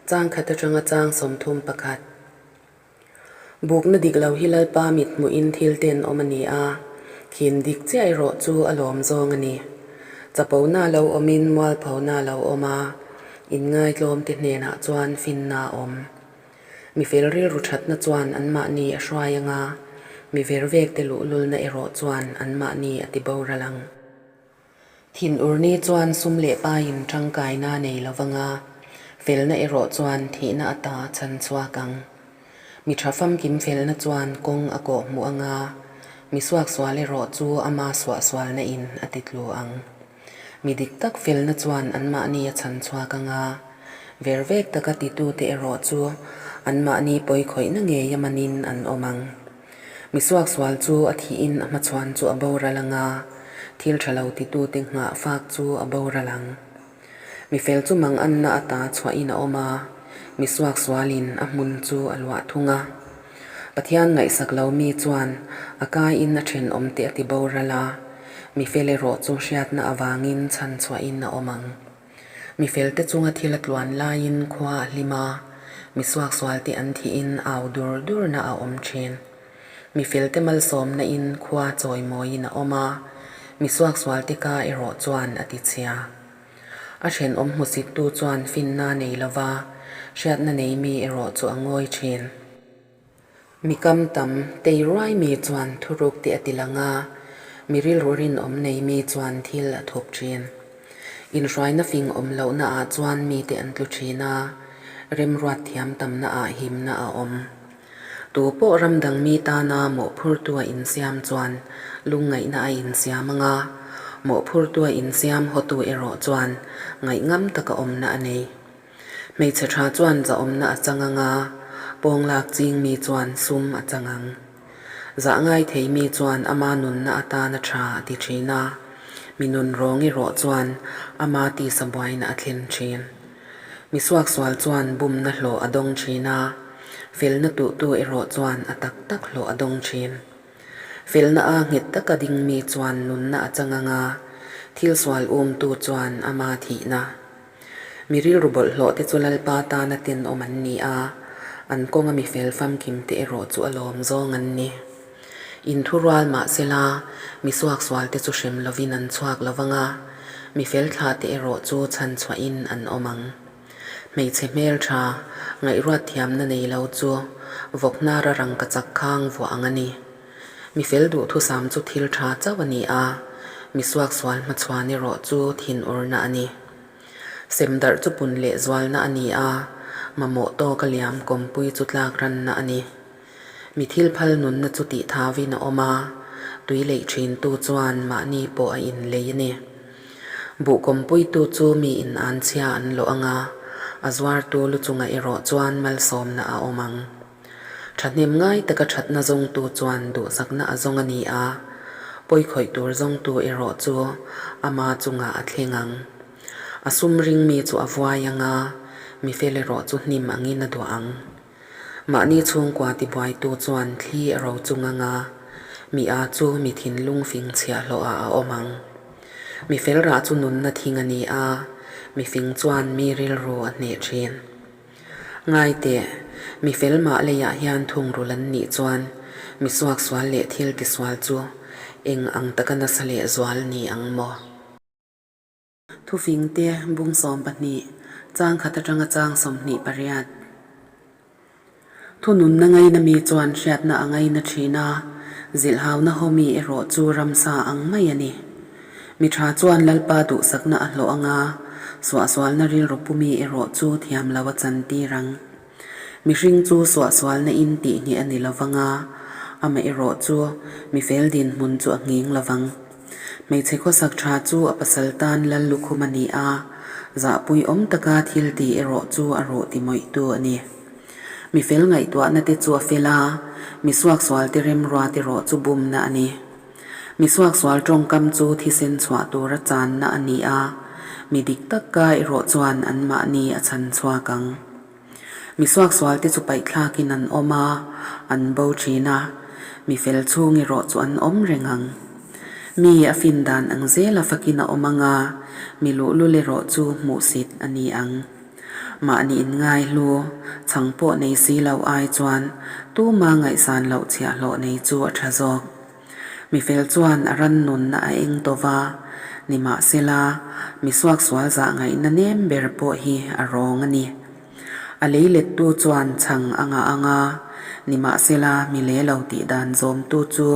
chang khat atanga chang 31. Bukna dik lo hi Lalpa mit hmuhin thil ten awm a ni a, khin dik chiah erawh chu a lawm zawng a ni. Chapona lo awmin mualphona lo awm a, inngaitlawmte hnenah chuan finna a awm. Mi fel rilru thatna chuan anmahni a hruai anga, mi vervekte luhlulna erawh chuan anmahni a tiboral ang. Thinurni chuan sum leh paiin tangkaina nei lo vanga, felna erawh chuan thihna ata chhan chhuak ang. Mi tha famkim felna chuan kawng a kawh hmuh anga, mi suaksual erawh chu ama suahsualna in a ti tlu ang. Mi dik tak felna chuan anmahni a chhan chhuak anga, vervek taka titute erawh chu anmahni pawikhawihna ngei a manin an awm ang. Mi suaksual chu a thihin a hmachhuan chu a boral ang a, thil tha lo titute nghah fak chu a boral ang. Mi fel chu manganna ata chhuahin a awm a, mi suaksualin a hmun chu a luah thung a. Pathian ngaihsak lo mi chuan a kaiin a thenawmte a ti boral a, mi fel erawh chu hriatna avangin chhan chhuahin a awm ang. Mi felte chunga thil a tluan laiin khua a hlim a, mi suaksualte an thihin au dur durna a awm thin. Mi felte malsawmna in khua chawimawiin a awm a, mi suaksualte ka erawh chuan a tichhia. A thenawm hmusittu chuan finna nei lova, hriatna nei mi erawh chu a ngawi thin. Mi kam tam tei ruai mi chuan thuruk te a ti lang a, mi rilru rinawm nei mi chuan thil a thup thin. Inhruaina fing awm lohna ah chuan mite an tlu thin a, remruat thiam tamna ah himna a awm. Tu pawh ram dang mi tana mawhphurtu a insiam chuan lungngaihna a insiam ang a, mawhphurtu a insiam hawtu erawh chuan ngaihngam taka awmna a nei. Hmeichhe tha chuan zahawmna a chang ang a, pawnglak ching mi chuan sum a chang ang. Zah ngai thei mi chuan ama nunna atana tha a ti thin a, mi nun rawng erawh chuan ama tisa buaina a thlen thin. Mi suaksual chuan bumna hlawh a dawng thin a, felna tuhtu erawh chuan a tak tak hlawh a dawng thin. Felna a nghet taka ding mi chuan nunna a chang ang a, thil sual umtu chuan ama thihna. Mi rilru bawlhhlawh te chu Lalpa tana tenawm an ni a, an kawnga mi fel famkim te erawh chu a lawm zawng an ni. Inthurual mah sela, mi suaksual te chu hrem lovin an chhuak lo vang a, mi fel thlah te erawh chu chhanchhuahin an awm ang. Hmeichhe hmeltha, ngaihruat thiamna nei lo chu vawk hnara rangkachak khang vuah ang a ni. Mi fel duhthusam chu thil tha chauh a ni a, mi suaksual hmachhuan erawh chu thinurna a ni. Sem darh chu pun leh zualna a ni a, mamawh tawka liam kawmpui chu tlak ranna a ni. Mi thil phal nunna chu tih thavin a awm a, tui leih thintu chuan mahni pawh a inlei a ni. Buh kawmpuitu chu mi in an chhia an lawh ang a, a zuartu lu chungah erawh chuan malsawmna a awm ang. Thahnem ngai taka thatna zawngtu chuan duhsakna a zawng a ni a, pawikhawih tur zawngtu erawh chu ama chungah a thleng ang. A sum ring mi chu a vuai ang a, mi fel erawh chu hnim angin a duah ang. Mahni chhungkua tibuaitu chuan thli a ro chung ang a, mi a chu mi thinlung fing chhiahhlawhah a awm ang. Mi fel rah chu nunna thing a ni a, mi fing chuan mi rilru a hneh thin. Ngai teh, mi fel mah leiah hian thungrul an nih chuan mi suaksual leh thil tisual chu eng ang taka nasa leh zual ni ang maw? Thufing te bung 12, chang khat atanga chang 28. Thununna ngaina mi chuan hriatna a ngaina thin a, zilhhauna haw mi erawh chu ramsa ang mai a ni. Mi tha chuan Lalpa duhsakna a hlawh ang a, suahsualna rilru pu mi erawh chu thiam lo a chantir ang. Mihring chu suahsualna in tih ngheh a ni lo vang a, amaherawh chu mi fel dinhmun chu a nghing lo vang. Hmeichhe khawsak tha chu a pasal tan lal lukhum a ni a, zahpui awm taka thil ti erawh chu a ruh ti mawihtu a ni. Mi fel ngaihtuahna te chu a fel a, mi suaksual te remrua te rawh chu bumna a ni. Mi suaksual tawngkam chu thisen chhuah tura channa a ni a, mi dik tak ka erawh chuan anmahni a chhan chhuak ang. Mi suaksual te chu paihthlakin an awm a, an bo thin a, mi fel chhung erawh chu an awm reng ang. Mi a fin dan ang zela fakin a awm ang a, mi luhlul erawh chu hmuhsit a ni ang. Mahni inngaihlu, chhang pawh nei si lo ai chuan tuma ngaihsan loh chhiahhlawh nei chu a tha zawk. Mi fel chuan a ran nunna a eng tawh va, nimahsela mi suaksual zah ngaihna nem ber pawh hi a rawng a ni. A lei lettu chuan chhang a ngah ang a, nimahsela mi le lo tih dan zawmtu chu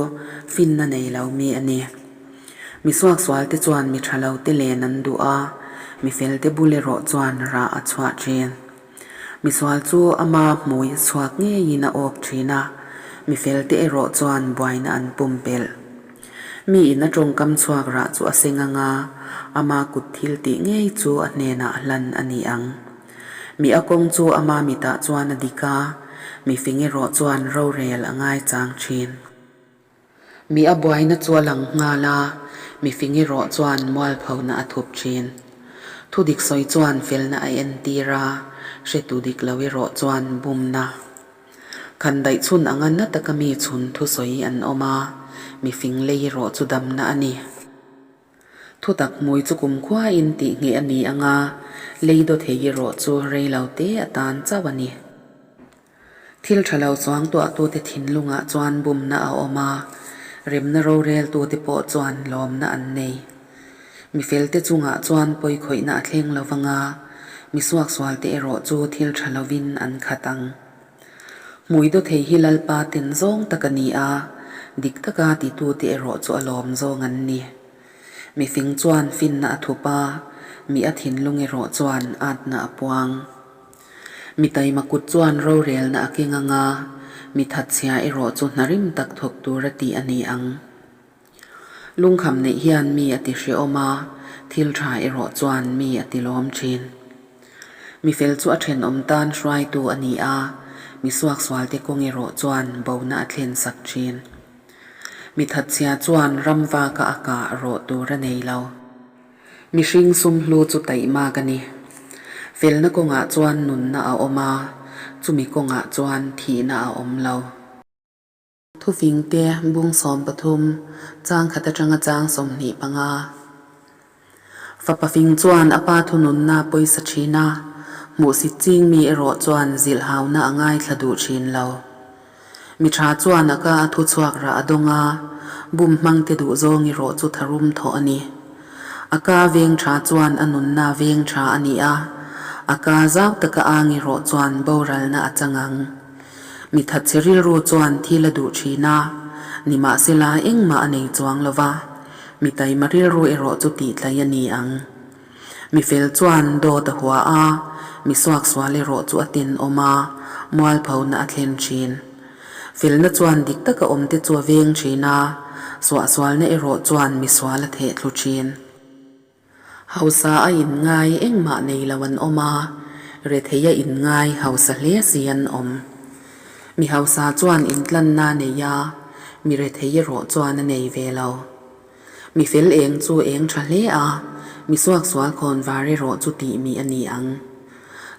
finna nei lo mi a ni. Mi suaksualte chuan mi tha lo te len an duh a, mi felte bul erawh chuan rah a chhuah thin. Misual chu ama hmui a chhuak ngeiin a awk thin a, mi felte erawh chuan buaina an pumpelh. Miin a tawngkam chhuak rah chu a seng ang a, ama kut thil tih ngei chu a hnenah hlan a ni ang. Mi a kawng chu ama mitah chuan a dik a, mi fing erawh chuan rorel a ngaichang thin. Mi a buaina chu a lang nghal a, mi fing erawh chuan mualphona a thup thin. Thu dik sawi chuan felna a entir a, hretu dik lo erawh chuan bumna. Khan daih chhun anga na taka mi chhun thusawi an awm a, mi fing lei erawh chu damna a ni. Thutak hmui chu kumkhuain tih ngheh a ni ang a, lei daw thei erawh chu rei lo te atan chauh a ni. Thil tha lo chuang tuahtute thinlungah chuan bumna a awm a, remna roreltute pawh chuan lawmna an nei. Mi felte chungah chuan pawikhawihna a thleng lo vang a, mi suaksualte erawh chu thil tha lovin an khat ang. Hmui daw thei hi Lalpa ten zawng tak a ni a, dik taka titute erawh chu a lawm zawng an ni. Mi fing chuan finna a thup a, mi a thinlung erawh chuan atna a puang. Mi taima kut chuan rorelna a keng ang a, Mi thatchhia erawh chu hna rim tak thawk tura tih a ni ang. Lungkham neih hian mi a ti hrehawm a, thil tha erawh chuan mi a ti lawm thin. Mi fel chu a thenawm tan hruaitu a ni a, mi suaksualte kawng erawh chuan bona a thlen sak thin. Mi thatchhia chuan ram vaka a kah rawh tur a nei lo. Mihring sum hlu chu taihmak a ni. Felna kawngah chuan nunna a awm a, chumi kawngah chuan thihna a awm lo. Thufingte bung 13, chang khat atanga chang 25. Fapa fing chuan a pa thununna pawisa thin a, hmuhsit ching mi erawh chuan zilhhauna a ngaithla duh thin lo. Mi tha chuan a ka a thuchhuak rah a dawng a, bum hmangte duh zawng erawh chu tharum thawh a ni. A ka veng tha chuan a nunna veng tha a ni a, a ka zau taka ang erawh chuan boralna a chang ang. Mi thatchhe rilru chuan thil a duh thin a, nimahsela engmah a nei chuang lo va, mi taima rilru erawh chu tihtlai a ni ang. Mi fel chuan dawt a hua a, mi suaksual erawh chu a tenawm a, mualphona a thlen thin. Felna chuan dik taka awmte chu a veng thin a, suahsualna erawh chuan misual a thehthlu thin. Hausa a inngai engmah nei lo an awm a, rethei a inngai hausa hle si an awm. Mi hausa chuan intlanna a nei a, mi rethei erawh chuan a nei ve lo. Mi fel eng chu eng tha hle a, mi suaksual khawn var erawh chu tih mi a ni ang.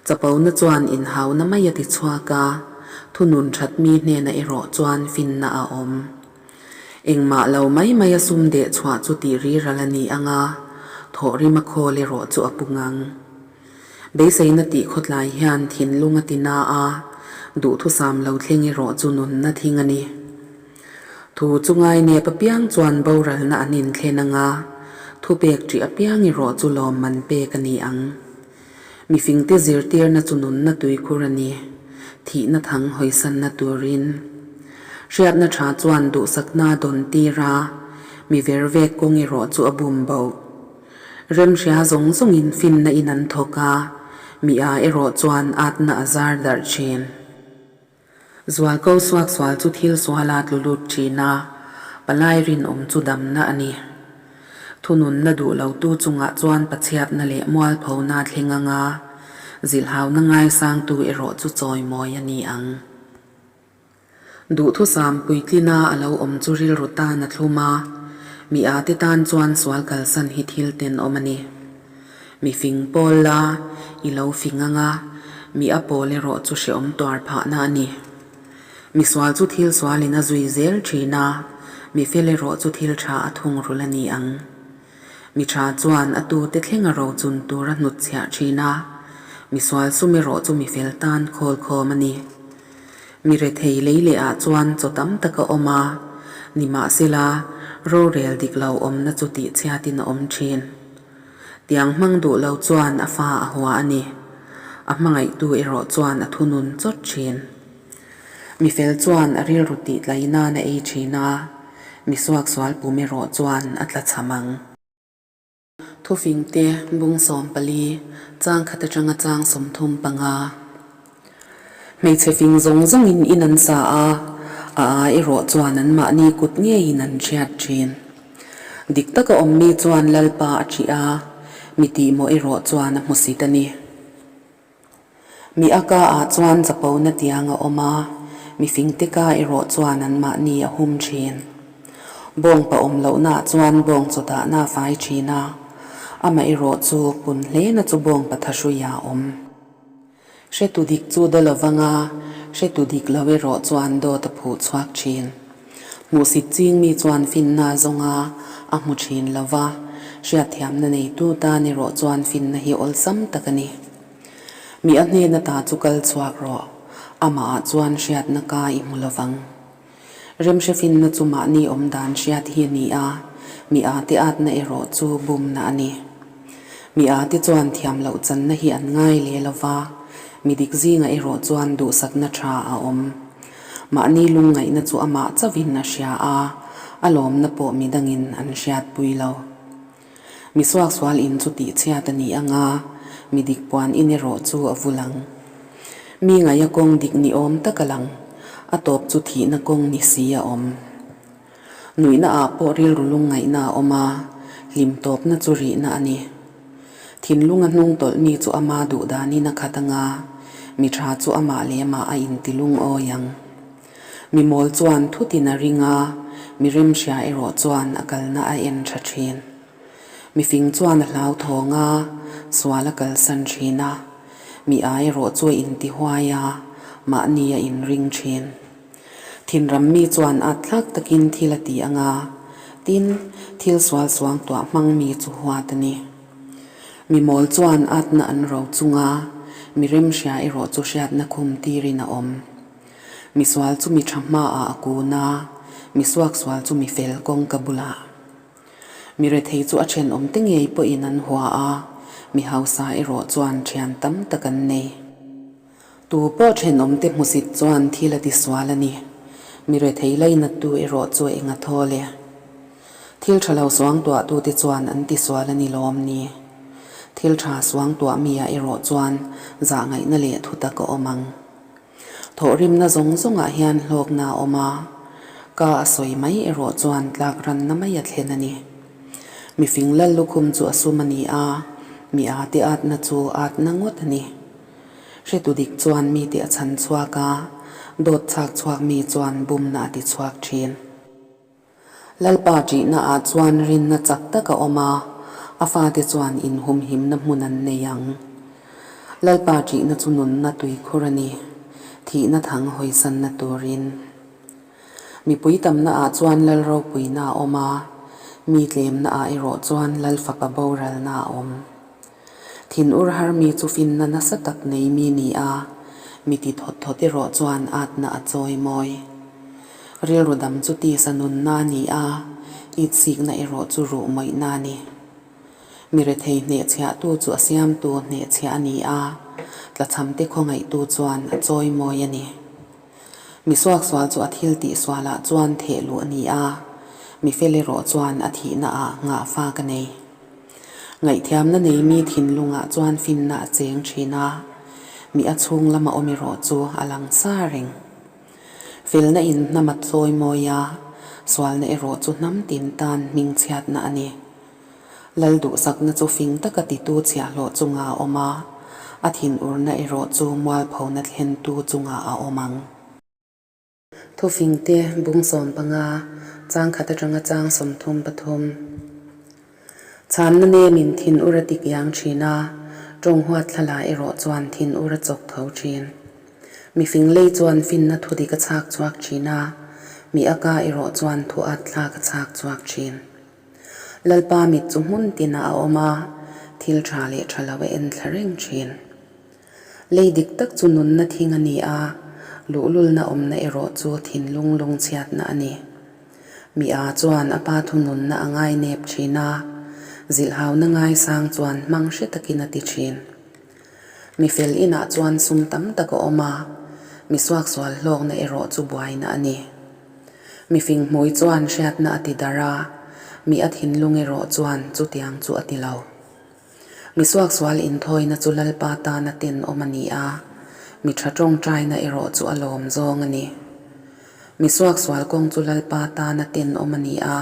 Chapona chuan inhauna mai a ti chhuak a, thunun that mi hnenah erawh chuan finna a awm. Engmah lo mai mai a sum deh chhuah chu tih riral a ni ang a, thawhrim a khawl erawh chu a pung ang. Beiseina tih khawtlai hian thinlung a ti na a, duhthusam lo thleng erawh chu nunna thing a ni. Thu chu ngainep apiang chuan boralna an inthlen ang a, thupek ṭih apiang erawh chu lawmman pek a ni ang. Mifingte zirtirna chu nunna tuikhur a ni, thihna thang hawisanna turin. Hriatna tha chuan duhsakna a dawn tir a, mi vervek kawng erawh chu a bum boh. Remhria zawng zawngin finna in an thawk a, mi a erawh chuan atna a zar darh thin. Zualko suaksual chu thil suala tlu lut thin a, palai rinawm chu damna a ni. Thununna duh lotu chungah chuan pachhiatna leh mualphona a thleng ang a, zilhauna ngaisangtu erawh chu chawimawi a ni ang. Duhthusam puitlina a lo awm chu rilru tan a thlum a, mi ate tan chuan sual kalsan hi thil tenawm a ni. Mi fing pawl la, i lo fing ang a, mi a pawl erawh chu hrehawm tuar phahna a ni. Mi sual chu thil sualin a zui zel thin a, mi fel erawh chu thil tha a thungrul a ni ang. Mi tha chuan a tute thleng a rochun tur a hnutchhiah thin a, mi sual sum erawh chu mi fel tan khawlkhawm a ni. Mi rethei lei leh ah chuan chaw tam tak a awm a, nimahsela rorel dik lo awmna chu tihchhiatin a awm thin. Tiang hmang duh lo chuan a fa a hua a ni. A hmangaihtu erawh chuan a thunun chawt thin. Mi fel chuan a rilru tih tlai nan a ei thin a, mi suaksual pum erawh chuan a tla cham ang. Thufingte bung 14, chang khat atanga chang 35. Hmeichhe fing zawng zawngin in an sa a, a a erawh chuan anmahni kut ngeiin an hriat thin. Dik taka awmmi chuan Lalpa a ṭih a, mi tihmawh erawh chuan a hmusit a ni. Mi a ka ah chuan chapona tiang a awm a, mi fingte ka erawh chuan anmahni a hum thin. Bawngpa awm lohnaah chuan bawng chaw dahna a fai thin a, amah erawh chu pun hlena chu bawngpa thahruiah a awm. Hretu dik chu daw lo vang a, hretu dik lo erawh chuan dawt a phuh chhuak thin. Hmuhsit ching mi chuan finna a zawng a, a hmu thin lo va, hriatthiamna neitu tan erawh chuan finna hi awlsam tak a ni. Mi a hnena ta chu kal chhuak rawh, amahah chuan hriatna ka i hmu lo vang. Remhre finna chu mahni awm dan hriat hi a ni a, mi â te âtna erawh chu bumna a ni. Mi â te chuan thiam loh channa hi an ngai leh lo va, mi dik zingah erawh chuan duhsakna tha a awm. Mahni lungngaihna chu amah chauhin a hria a, a lawmna pawh mi dangin an hriatpui lo. Mi suaksual in chu tihchhiat a ni ang a, mi dik puan in erawh chu a vul ang. Mi ngaih a kawng dik ni awm tak a lang. A tawp chu thihna kawng ni si a awm. Nuihna ah pawh rilru lungngaihna a awm a, hlim tawpna chu rihna a ni. Thinlunga hnung tawlh mi chu ama duh danin a khat anga, mi tha chu amah leh amah a inti lungawi ang. Mi mawl chuan thutin a ring a, mi remhria erawh chuan a kalna a en tha thin. Mi fing chuan a hlauthawng a, sual a kalsan thin a, mi ai erawh chu a intihuai a, mahni a inring thin. Thinram mi chuan at thlak takin thil a ti ang a, tin, thil sual suang tuah hmang mi chu huat a ni. Mi mawl chuan atna an ro chung a, mi remhria erawh chu hriatna khum tirin a awm. Mi sual chu mi tha hmaah a kun a, mi suaksual chu mi fel kawngka bulah. Mi rethei chu a thenawmte ngei pawhin an hua a, mi hausa erawh chuan thian tam tak an nei. Tu pawh thenawmte hmusit chuan thil a tisual a ni. Mi rethei lainattu erawh chu eng a thawl e. Thil tha lo suangtuahtute chuan an tisual a ni lawm ni. Thil tha suangtuah mi-ah erawh chuan zahngaihna leh thutak a awm ang. Thawhrimna zawng zawngah hian hlawkna a awm a, ka a sawi mai erawh chuan tlak ranna mai a thlen a ni. Mifing lal lukhum chu a sum a ni a, mi â te âtna chu âtna ngawt a ni. Hretu dik chuan mite a chhan chhuak a, dawt chhak chhuak mi chuan bumna a ti chhuak thin. Lalpa ṭihna ah chuan rinna chak tak a awm a, a fate chuan inhumhimna hmun an nei ang. Lalpa ṭihna chu nunna tuikhur a ni, thihna thang hawisanna turin. Mipui tamna ah chuan Lal ropuina a awm a, mi tlemna ah erawh chuan Lal fapa boralna a awm. Thinur har mi chu finna nasa tak nei mi ni a, mi ti thawt thawt erawh chuan atna a chawi mawi. Rilru dam chu tisa nunna a ni a, itsikna erawh chu ruh mawihna a ni. Mi rethei hnehchhiahtu chu a siamtu hnehchhiah a ni a, tlachhamte khawngaihtu chuan a chawi mawi a ni. Mi suaksual chu a thil tih sualah chuan theh luh a ni a, mi fel erawh chuan a thihna ah ngahfa ka nei. Ngaihthiamna nei mi thinlungah chuan finna a cheng thin a, mi a chhung lama awm erawh chu a lang sa reng. Felna in hnam a chawi mawi a, sualna erawh chu hnam tin tan hmingchhiatna a ni. Lal duhsakna chu fing taka titu chhiahhlawh chungah a awm a, a thinurna erawh chu mualphona thlentu chungah a awm ang. Thufingte bung 15, chang khat atanga chang 33. Chhanna nemin thin ur a tik iang thin a, tawng huat thla la erawh chuan thin ur a chawk tho thin. Mifing lei chuan finna thu dik a chhak chhuak thin a, mi a ka erawh chuan thu at thlak a chhak chhuak thin. Lalpa mit chu hmun tinah a awm a, thil tha leh tha lo a en thla reng thin. Lei dik tak chu nunna thing a ni a, luhlulna awmna erawh chu thinlung lungchhiatna a ni. Mi a chuan a pa thununna a ngainep thin a, zilhhauna ngaisang chuan hmang hre takin a ti thin. Mi fel inah chuan sum tam tak a awm a, mi suaksual hlawkna erawh chu buaina a ni. Mi fing hmui chuan hriatna a ti darh a, mi a thinlung erawh chuan chutiang chu a ti lo. Mi suaksual inthawina chu Lalpa tana tenawm a ni a, mi tha tawngtaina erawh chu a lawm zawng a ni. Mi suaksual kawng chu Lalpa tana tenawm a ni a,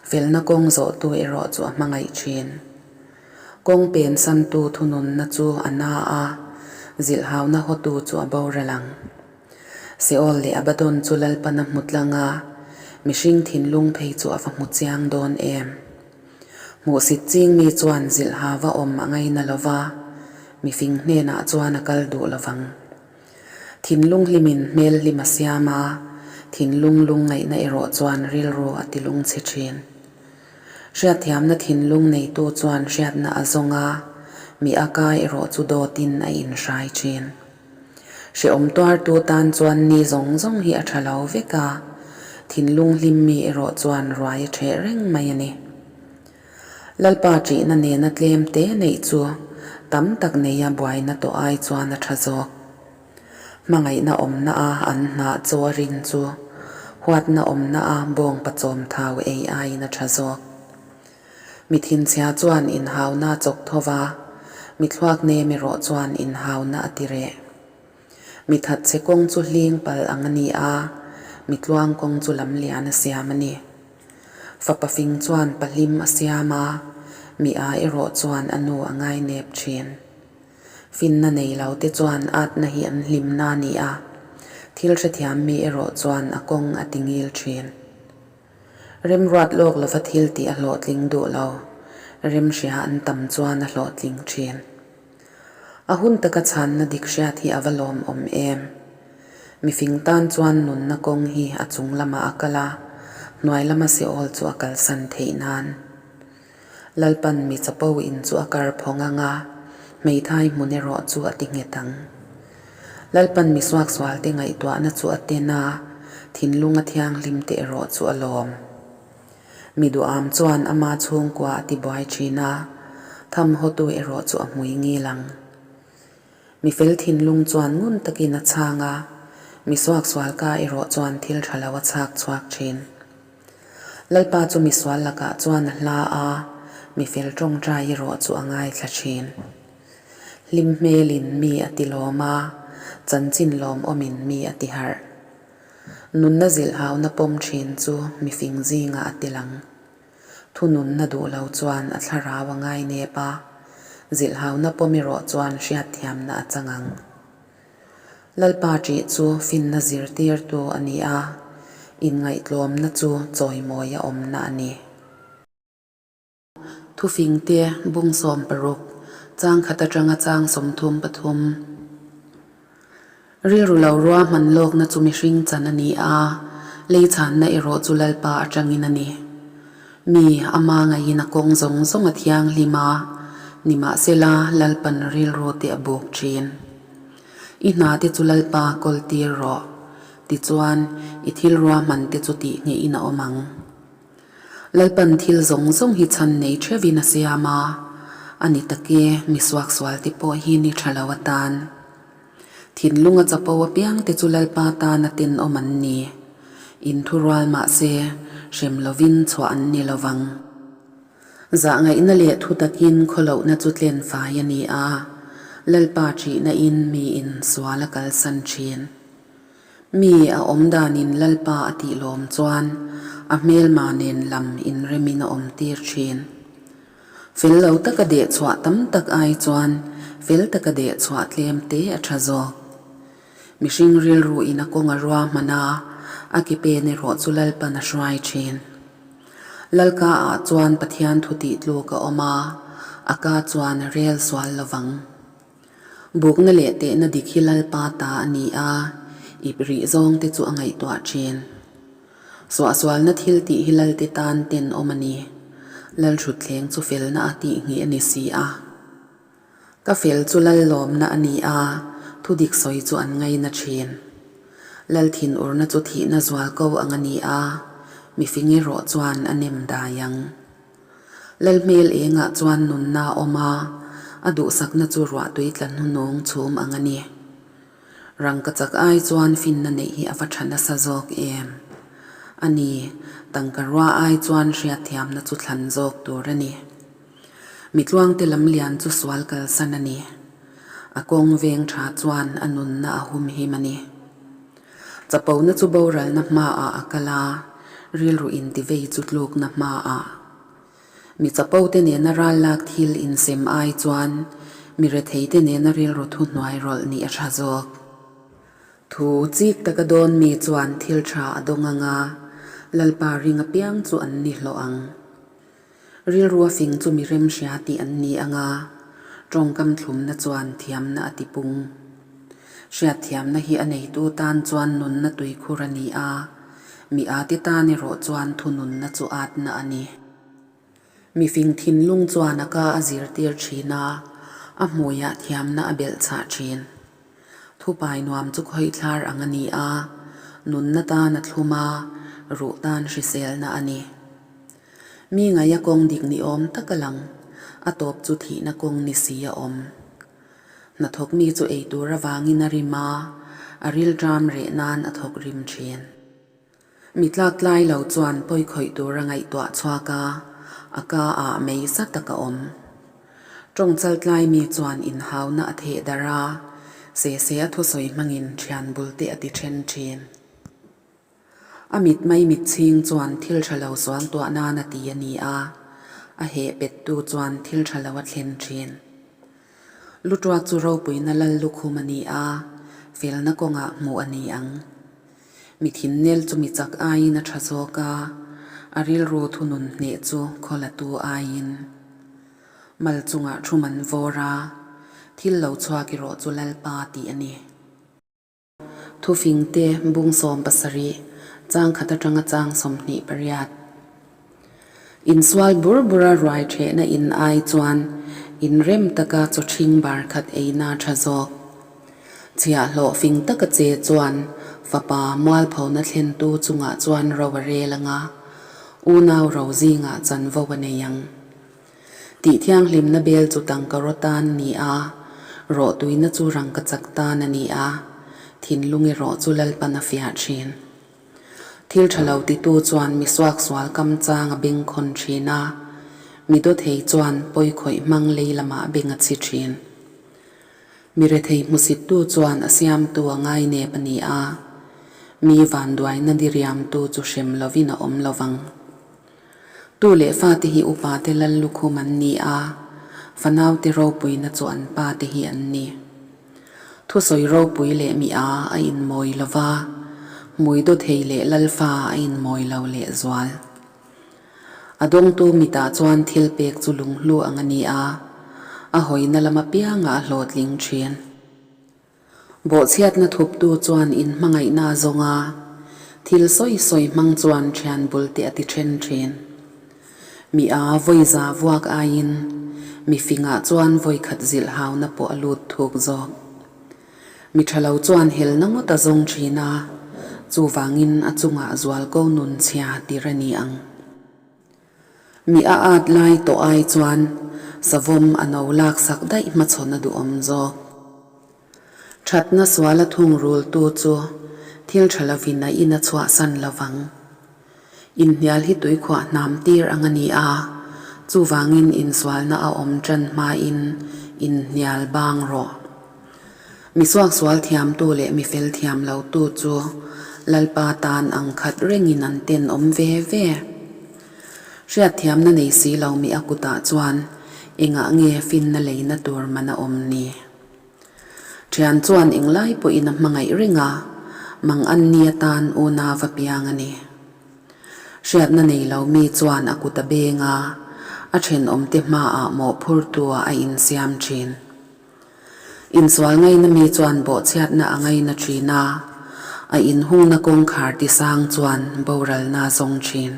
felna kawng zawhtu erawh chu a hmangaih thin. Kawng pensantu thununna chu a na a, zilhhauna hawtu chu a boral ang. Seol leh Abaddon chu Lalpan a hmu tlang a, mihring thinlung phei chu a va hmu chiang dawn em? Hmuhsit ching mi chuan zilh ha va awm a ngaina lo va, mifing hnenah chuan a kal duh lo vang. Thinlung hlimin hmel hlim a siam a, thinlung lungngaihna erawh chuan rilru a ti lungchhe thin. Hriatthiamna thinlung neitu chuan hriatna a zawng a, mi a kai erawh chu dawtin a inhrai thin. Hrehawm tuartu tan chuan ni zawng zawng hi a tha lo vek a, thinlung hlim mi erawh chuan ruai a ṭheh reng mai a ni. Lalpa ṭihna nena tlem te neih chu tam tak neia buaina tawh ai chuan a ṭha zawk. Hmangaihna awmna a an hnah chaw a rin chu huatna awmna a bawngpa chawm thau ei aiin a ṭha zawk. Mi thinchhia chuan inhauna a chawk tho va, mi thluak nem erawh chuan inhauna a ti reh. Mi thatchhe kawng chu hling palh ang a ni a, mi tluang kawng chu lam lian a siam a ni. Fapa fing chuan pahlim a siam a, mi a erawh chuan a nu a ngainep thin. Finna nei lo te chuan atna hi an hlimna a ni a, thil hrethiam mi erawh chuan a kawng a ti ngil thin. Remruat lawk lova thil tih a hlawhtling duh lo, remhria an tam chuan a hlawhtling thin. A hun taka chhanna dik hriat hi a va lawmawm em? Mifing tan chuan nunna kawng hi a chung lamah a kal a, hnuai lama Seol chu a kalsan theih nan. Lalpan mi chapo in chu a kar phawng ang a, hmeithai hmun erawh chu a ti nghet ang. Lalpan mi suaksualte ngaihtuahna chu a ten a, thinlunga thianghlimte erawh chu a lawm. Mi duham chuan ama chhungkua a ti buai thin a, tham hawtu erawh chu a hmui ngil ang. Mi fel thinlung chuan ngun takin a chhang a, mi suaksual ka erawh chuan thil tha lo a chhak chhuak thin. Lalpa chu mi sual lakah chuan a hla a, mi fel tawngtai erawh chu a ngaithla thin. Hlim hmelin mi a ti lawm a, chanchin lawmawmin mi a ti harh. Nunna zilhhauna pawm thin chu mifing zingah a ti lang. Thununna duh lo chuan a thlarau a ngai nep a, zilhhauna pawm erawh chuan hriatthiamna a chang ang. Lalpa ṭih chu finna zirtirtu a ni a, inngaihtlawmna chu chawimawi a awmna a ni. Thufingte bung 16, chang khat atanga chang 33. Rilru lo ruahman lawkna chu mihring chan a ni a, lei chhanna erawh chu Lalpa atangin a ni. Mi ama ngaiin a kawng zawng zawng a thianghlim a, nimahsela Lalpan rilru te a buk thin. I hna te chu Lalpa kawl tir rawh, tichuan i thil ruahman te chu tih ngeihin a awm ang. Lalpan thil zawng zawng hi chhan nei theuhin a siam a, a ni tak e, mi suaksual te pawh hi ni tha lo atan. Thinlunga chapo apiang te chu Lalpa tana tenawm an ni. Inthurual mah se, hrem lovin chhuah an ni lo vang. Zahngaihna leh thu takin khawlohna chu tlen fai a ni a, Lalpa ṭihna in miin sual a kalsan ṭhin. Mi a awm danin Lalpa a tih lawm chuan a hmelma nen lam inremin a awm tir thin. Fel lo taka deh chhuah tam tak ai chuan fel taka deh chhuah tlem te a tha zawk. Mihring rilru in a kawng a ruahman a, a ke pen erawh chu Lalpan a hruai thin. Lalka ah chuan Pathian thu tih tluk a awm a, a ka chuan rel sual lovang. Bukna leh tehna dik hi Lalpa ta a ni a, ip rih zawng te chu a ngaihtuah thin. Suahsualna thil tih hi Lalte tan tenawm a ni. Lalthutthleng chu felna a tih nghih a ni si a. Ka fel chu Lallawmna a ni a, thudik sawi chu an ngaina thin. Lal thinurna chu thihna zual ko ang a ni a, mifing erawh chuan a nem dai ang. Lalhmel engah chuan nunna a awm a, a duhsakna chu ruahtui tla hnunawng chhum ang a ni. Rangkachak ai chuan finna neih hi a va tha nasa zawk em? A ni, tangka rua ai chuan hriatthiamna chu thlan zawk tur a ni. Mitluangte lamlian chu sual kalsan a ni. A kawng veng tha chuan a nunna a humhim a ni. Chapona chu boralna hmaah a kal a, rilru intivei chu tlukna hmaah. Mi chapote nena ral lak thil insem ai chuan mi retheite nena rilru thuhnuai rawlh nih a tha zawk. Thu chik taka dawn mi chuan thil tha a dawng ang a, Lalpa ring apiang chu an ni hlawh ang. Rilru a fing chu mi remhria tih an ni ang a, tawngkam thlumna chuan thiamna a ti pung. Hriatthiamna hi a neitu tan chuan nunna tuikhur a ni a, mi ate tan erawh chuan thununna chu atna a ni. Mi fing thinlung chuan a ka a zirtir thin a, a hmuiah thiamna a belhchhah thin. Thupai nuam chu khawihthlar ang a ni a, nunna tan a thlum a, ruh tan hriselna a ni. Mi ngaia kawng dik ni awm tak a lang, a tawp chu thihna kawng ni si a awm. Hnathawk mi chu ei tur avangin a rim a, a rilṭam reh nan a thawk rim ṭhin. Mi tlak tlai lo chuan pawi khawih tur a ngaihtuah chhuak a, a ka ah mei za tak a awm. Ṭawng chal tlai mi chuan inhauna a theh darh a, Sese a thusawi hmangin thian bul te a ti then thin. A mit mai mit chhing chuan thil tha lo suang tuah nan a ti a ni a, a heh pettu chuan thil tha lo a thlen thin. Lutuak chu ropuina lal lukhum a ni a, felna kawngah hmuh a ni ang. Mi thinnel chu mi chak aiin a tha zawk a, a rilru thunun hneh chu khawlatu aiin. Mal chungah thu man vawr a, thil lo chhuak erawh chu Lalpa tih a ni. Thufingte bung 70, chang khat atanga chang 28. Insual bur bura ruai thehna in ai chuan inrem taka chaw ṭhing bar khat eina ṭha zawk. Chhiahhlawh fing taka che chuan fapa mualphona thlentu chungah chuan ro a rel anga, unau ro zingah chanvo a nei ang. Tih thianghlimna bel chu tangka raw tan a ni a, rawhtuina chu rangka chak tan a ni a, thinlung erawh chu Lalpan a fiah thin. Thil tha lo titu chuan mi suaksual kam chang a bengkhawn thin a, mi dawthei chuan pawikhawih hmang lei lamah beng a chhi thin. Mi rethei hmusittu chuan a siamtu a ngainep a ni a, mi vanduaina diriamtu chu hrem lovin a awm lovang. Tu leh fate hi upate lal lukhum an ni a, fanaute ropuina chu an pate hi an ni. Thusawi ropui leh mi a a inmawi lo va, hmui dawthei leh lalfa a inmawi lo lehzual. A dawngtu mitah chuan thil pek chu lunghlu ang a ni a, a hawina lam apiangah a hlawhtling thin. Bawhchhiatna thuptu chuan inhmangaihna a zawng a, thil sawi sawi hmang chuan thian bul te a ti then thin. Mi a vawi za vuak aiin mi fingah chuan vawi khat zilh hauna pawh a lut thuk zawk. Mi tha lo chuan helna ngawt a zawng thin a, chuvangin a chungah zualko nun chhia tir a ni ang. Mi a at lai tawh ai chuan savawm a no laksak daih hmachhawn a duhawm zawk. Thatna suala thungrultu chu thil tha lovin a in a chhuahsan lovang. Inhnial hi tuikhuah hnam tir ang a ni a, chuvangin insualna a awm tan hmain inhnial bang rawh. Mi suaksual thiamtu leh mi fel thiam lotu chu Lalpa tan ang khat rengin an tenawm ve ve. Hriatthiamna nei si lo mi a kutah chuan engah nge finna leina tur man a awm ni? Thian chuan englai pawhin a hmangaih reng a, mang an ni atan unau a piang a ni. Hriatna nei lo mi chuan a kut a beng a, a thenawmte hmaah mawhphurtu-ah a insiam thin. Insual ngaina mi chuan bawhchhiatna a ngaina thin a, a inhungna kawngkhar tisang chuan boralna a zawng thin.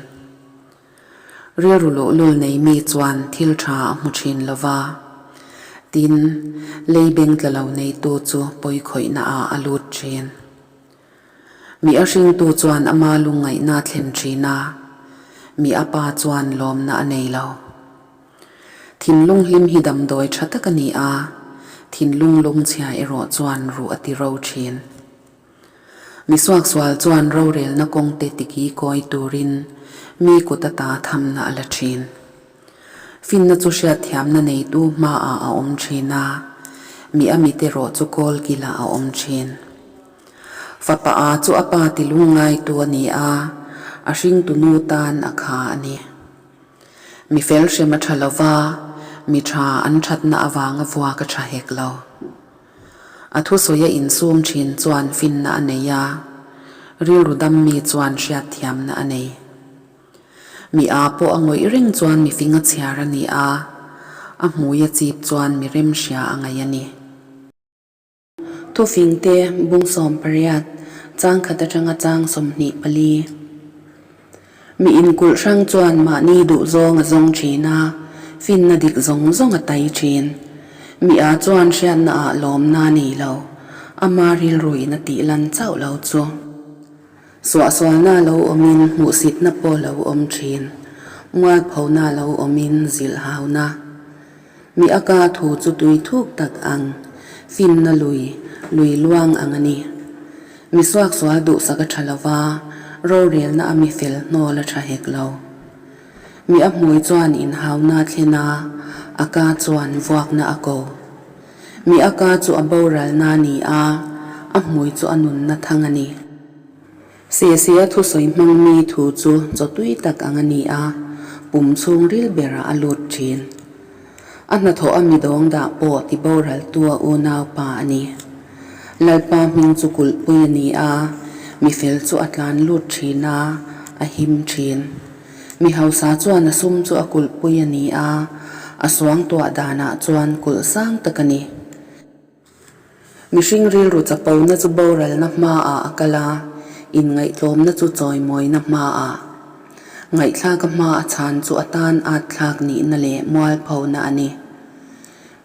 Rilru luhlul nei mi chuan thil tha a hmu thin lo va, tin, lei beng tla lo neitu chu pawikhawihna ah a lut thin. Mi a hringtu chuan ama lungngaihna a thlen thin a, mi a pa chuan lawmna a nei lo. Thinlung hlim hi damdawi tha tak a ni a, thinlung lungchhia erawh chuan ruh a ti ro thin. Mi suaksual chuan rorelna kawngte tiki kawi turin mi kut ata thamna a la thin. Finna chu hriatthiamna neitu hmaah a awm thin a, mi a mit erawh chu kawl kilah a awm thin. Fapa a chu a pa ti lungngaitu a ni a, a hringtu nu tan a kha a ni. Mi fel hrem a tha lo va, mi tha an thatna avanga vuak a tha hek lo. A thusawi a insum thin chuan finna a nei a, rilru dam mi chuan hriatthiamna a nei. Mi a pawh a ngawih reng chuan mi fing a chhiar a ni a, a hmui a chip chuan mi remhria a ngaih a ni. Thufingte bung 18, chang khat atanga chang 24. Mi inkulh hrang chuan mahni duhzawng a zawng thin a, finna dik zawng zawng a tai thin. Mi a chuan hriatna ah lawmna a nei lo, ama rilruin a tih lan chauh lo chu. Suahsualna lo awmin hmuhsitna pawh lo awm thin, mualphona lo awmin zilhhauna. Mi a ka thu chu tui thuk tak ang, finna lui, lui luang ang a ni. Mi suaksual duhsak a tha lo va, rorelna a mi fel hnawl a tha hek lo. Mi a hmui chuan inhauna a thlen a, a ka chuan vuakna a ko. Mi a ka chu a boralna a ni a, a hmui chu a nunna thang a ni. Sehseh a thusawi hmang mi thu chu chaw tui tak ang a ni a, pum chhungril berah a lut thin. A hnathawh a mi dawng dah pawh ti boraltu a unaupa a ni. Lalpa hming chu kulhpui a ni a, mi fel chu a tlan lut thin a, a him thin. Mi hausa chuan a sum chu a kulhpui a ni a, a suangtuah danah chuan kulh sang tak a ni. Mihring rilru chapona chu boralna hmaah a kal a, inngaihtlawmna chu chawimawina hmaah. Ngaihthlaka hma a chhan chu a tan at thlak nihna leh mualphona a ni.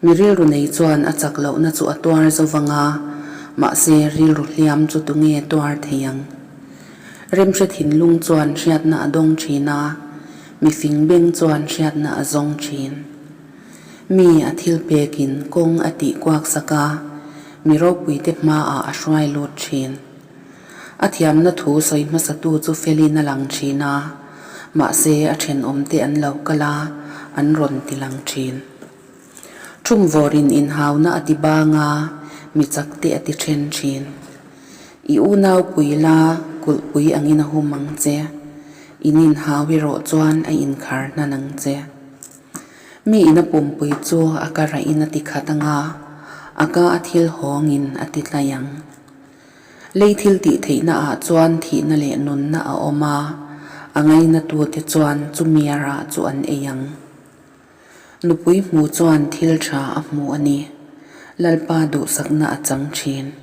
Mi rilru nei chuan a chak lohna chu a tuar zo vang a, mahse rilru hliam chu tunge tuar thei ang? Remhre thinlung chuan hriatna a dawng thin a, mifing beng chuan hriatna a zawng thin. Mi a thil pekin kawng a tih kuak sak a, mi ropuite hmaah a hruai lut thin. A thiamna thu sawi hmasatu chu felin a lang thin a, mahse a thenawmte an lo kal a, an rawn ti lang thin. Thumvawrin inhauna a ti bang a, mi chakte a ti then thin. I unau pui la kulhpui angin a hum ang che, in inhau erawh chuan a inkhar hnan ang che. Mi ina pumpui chu a ka rahin a ti khat ang a, a ka a thil hawngin a ti tlai ang. Lei thil tih theihna ah chuan thihna leh nunna a awm a, a ngainatute chuan chumi a rah chu an ei ang. Nupui hmu chuan thil tha a hmu a ni, Lalpa duhsakna a chang thin.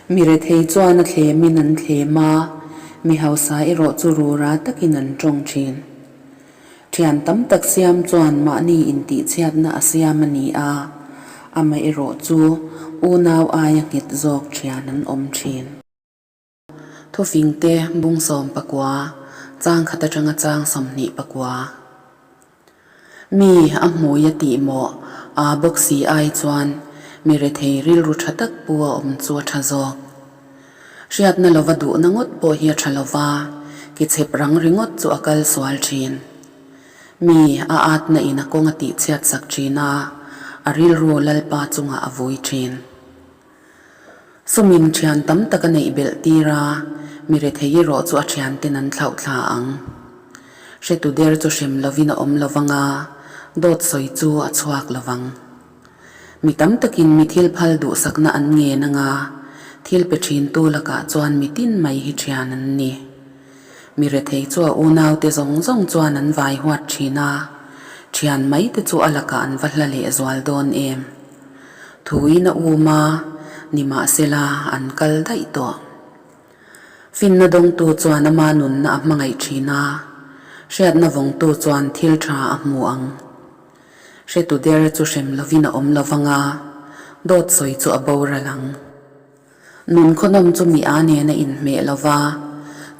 Mi rethei chuan a thlemin an thlem a, mi hausa erawh chu rura takin an tawng thin. Thian tam tak siam chuan mahni intihchhiatna a siam a ni a, amaherawh chu unau aia nghet zawk thian an awm thin. Thufingte bung 19, chang khat atanga chang 29. Mi a hmui a tih mawh aa bawk si ai chuan mi rethei rilru tha tak pu a awm chu a tha zawk. Hriatna lova duhna ngawt pawh hi a tha lova, ki chhep rang ringawt chu a kal sual thin. Mi a atna in a kawng a tihchhiat sak thin a, a rilru Lalpa chungah a vui thin. Sumin thian tam tak a neih belh tir a, mi rethei erawh chu a thianten an thlauh thla ang. Hretu der chu hrem lovin a awm lovang a, dawt sawi chu a chhuak lovang. Mi tam takin mi thil phal duhsakna an ngen ang a, thil pe thintu lakah chuan mi tin mai hi thian an ni. Mi rethei chu a unaute zawng zawng chuan an vai huat thin a, thian mai te chu a lakah an va hla leh zual dawn em? Thuin a um a, nimahsela an kal daih tawh. Finna dawngtu chuan ama nunna a hmangaih thin a, hriatna vawngtu chuan thil tha a hmu ang. Hretu der chu hrem lovin a awm lovang a, dawt sawi chu a boral ang. Nun khawnawm chu mi a nen a inhmeh lo va,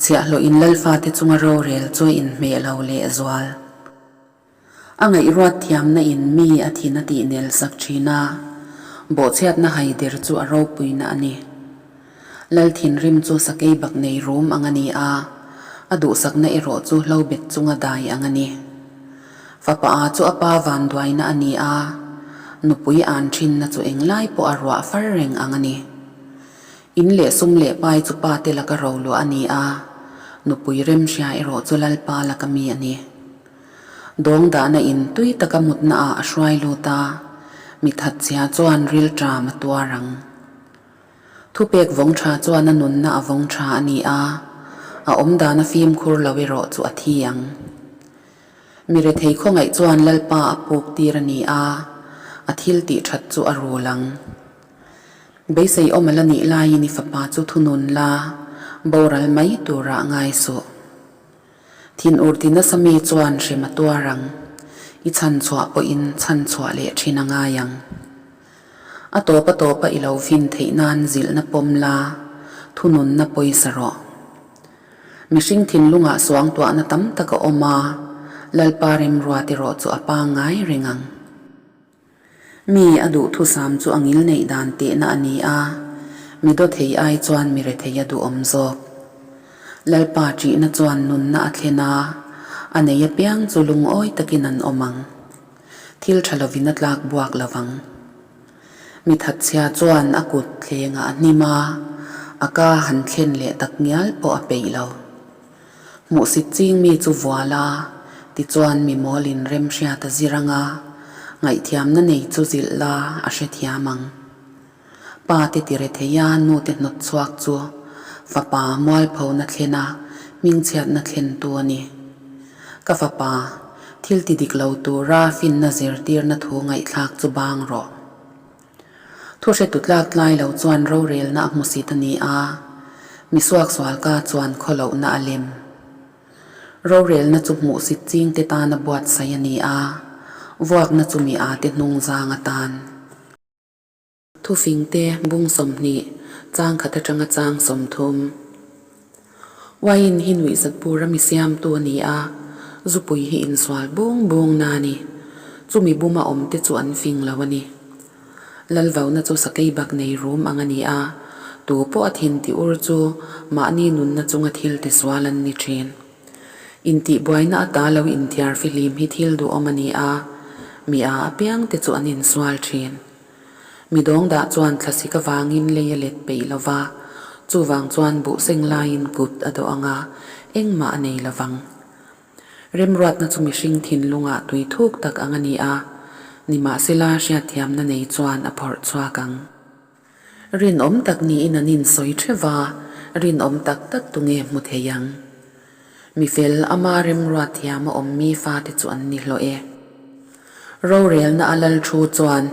chhiahhlawh in lalfate chunga rorel chu a inhmeh lo lehzual. A ngaihruat thiamna in mi a thin a tih nel sak thin a, bawhchhiatna haider chu a ropuina a ni. Lal thinrim chu sakei bak nei rum ang a ni a, a duhsakna erawh chu hlo bet chunga dai ang a ni. Fapa a chu a pa vanduaina a ni a, nupui an thinna chu englai pawh a ruah far reng ang a ni. In leh sum leh pai chu pa te laka roluah a ni a, nupui remhria erawh chu Lalpa laka mi a ni. Dawng dahna in tui taka mutna ah a hruai lut a, mi thatchhia chuan rilṭam a tuar ang. Thupek vawng tha chuan a nunna a vawng tha a ni a, a awmdan a fimkhur lo erawh chu a thi ang. Mi rethei khawngaih chuan Lalpa a puk tir a ni a, a thil tih that chu a rul ang. Beisei awm a la nih laiin i fapa chu thunun la, boral mai turah ngai suh. Thinur ti nasa mi chuan hrem a tuar ang, i chhan chhuah pawhin chhan chhuah leh thin a ngai ang. A tawp a tawpa i lo fin theih nan zilhna pawm la, thununna pawisa rawh. Mihring thinlungah suangtuahna tam tak a awm a, Lalpa remruat erawh chu a pangngai reng ang. Mi a duhthusam chu a ngil neih dan tehna a ni a, mi dawthei ai chuan mi rethei a duhawm zawk. Lalpa ṭihna chuan nunna a thlen a, a nei apiang chu lungawi takin an awm ang. Thil ṭha lovin a tlak buak lo vang. Mi thatchhia chuan a kut thlengah a hnim a, a ka han thlen leh tak ngial pawh a peih lo. Hmuhsit ching mi chu vual a, tichuan mi mawlin remhriat a zir ang a, ngaihthiamna nei chu zilh la a hrethiam ang. Pa te tire thei a, nu te hnawt chhuak chu fapa mualphona thlen a, hmingchhiatna thlentu a ni. Ka fapa, thil ti dik lo tura finna zirtirna thu ngaihthlak chu bang rawh. Thu hretu tlak tlai lo chuan rorelna a hmusit a ni a, misuaksualka chuan khawlohna a lem. Rorelna chu hmuhsit chingte tana buatsaih a ni a, vuakna chu mi ate hnungzang atan. Thufingte bung 20, chang khat atanga chang 30. Uaiin hi nuihzat bura mi siamtu a ni a, zupui hi insual bung bung na a ni. Chumi buma awmte chu an fing lo a ni. Lalvauna chu sakei bak nei rum ang a ni a, tu pawh a thin ti ur chu mahni nunna chunga thil tisual an ni thin. Intihbuaina ata lo inthiar fihlim hi thil duhawm a ni a, mi a apiangte chu an insual thin. Mi dawngdah chuan thlasik avangin lei a let peih lo va, chuvang chuan buh seng laiin kut a dawh ang a, engmah a nei lo vang. Remruatna chu mihring thinlungah tui thuk tak ang a ni a, nimahsela hriatthiamna nei chuan a phawrh chhuak ang. Rinawm tak niin an insawi theuh va, rinawm tak tak tunge hmu thei ang? Mi fel ama remruat thiam a awm mi fate chu an ni hlawh e. Rorelna a lal thu chuan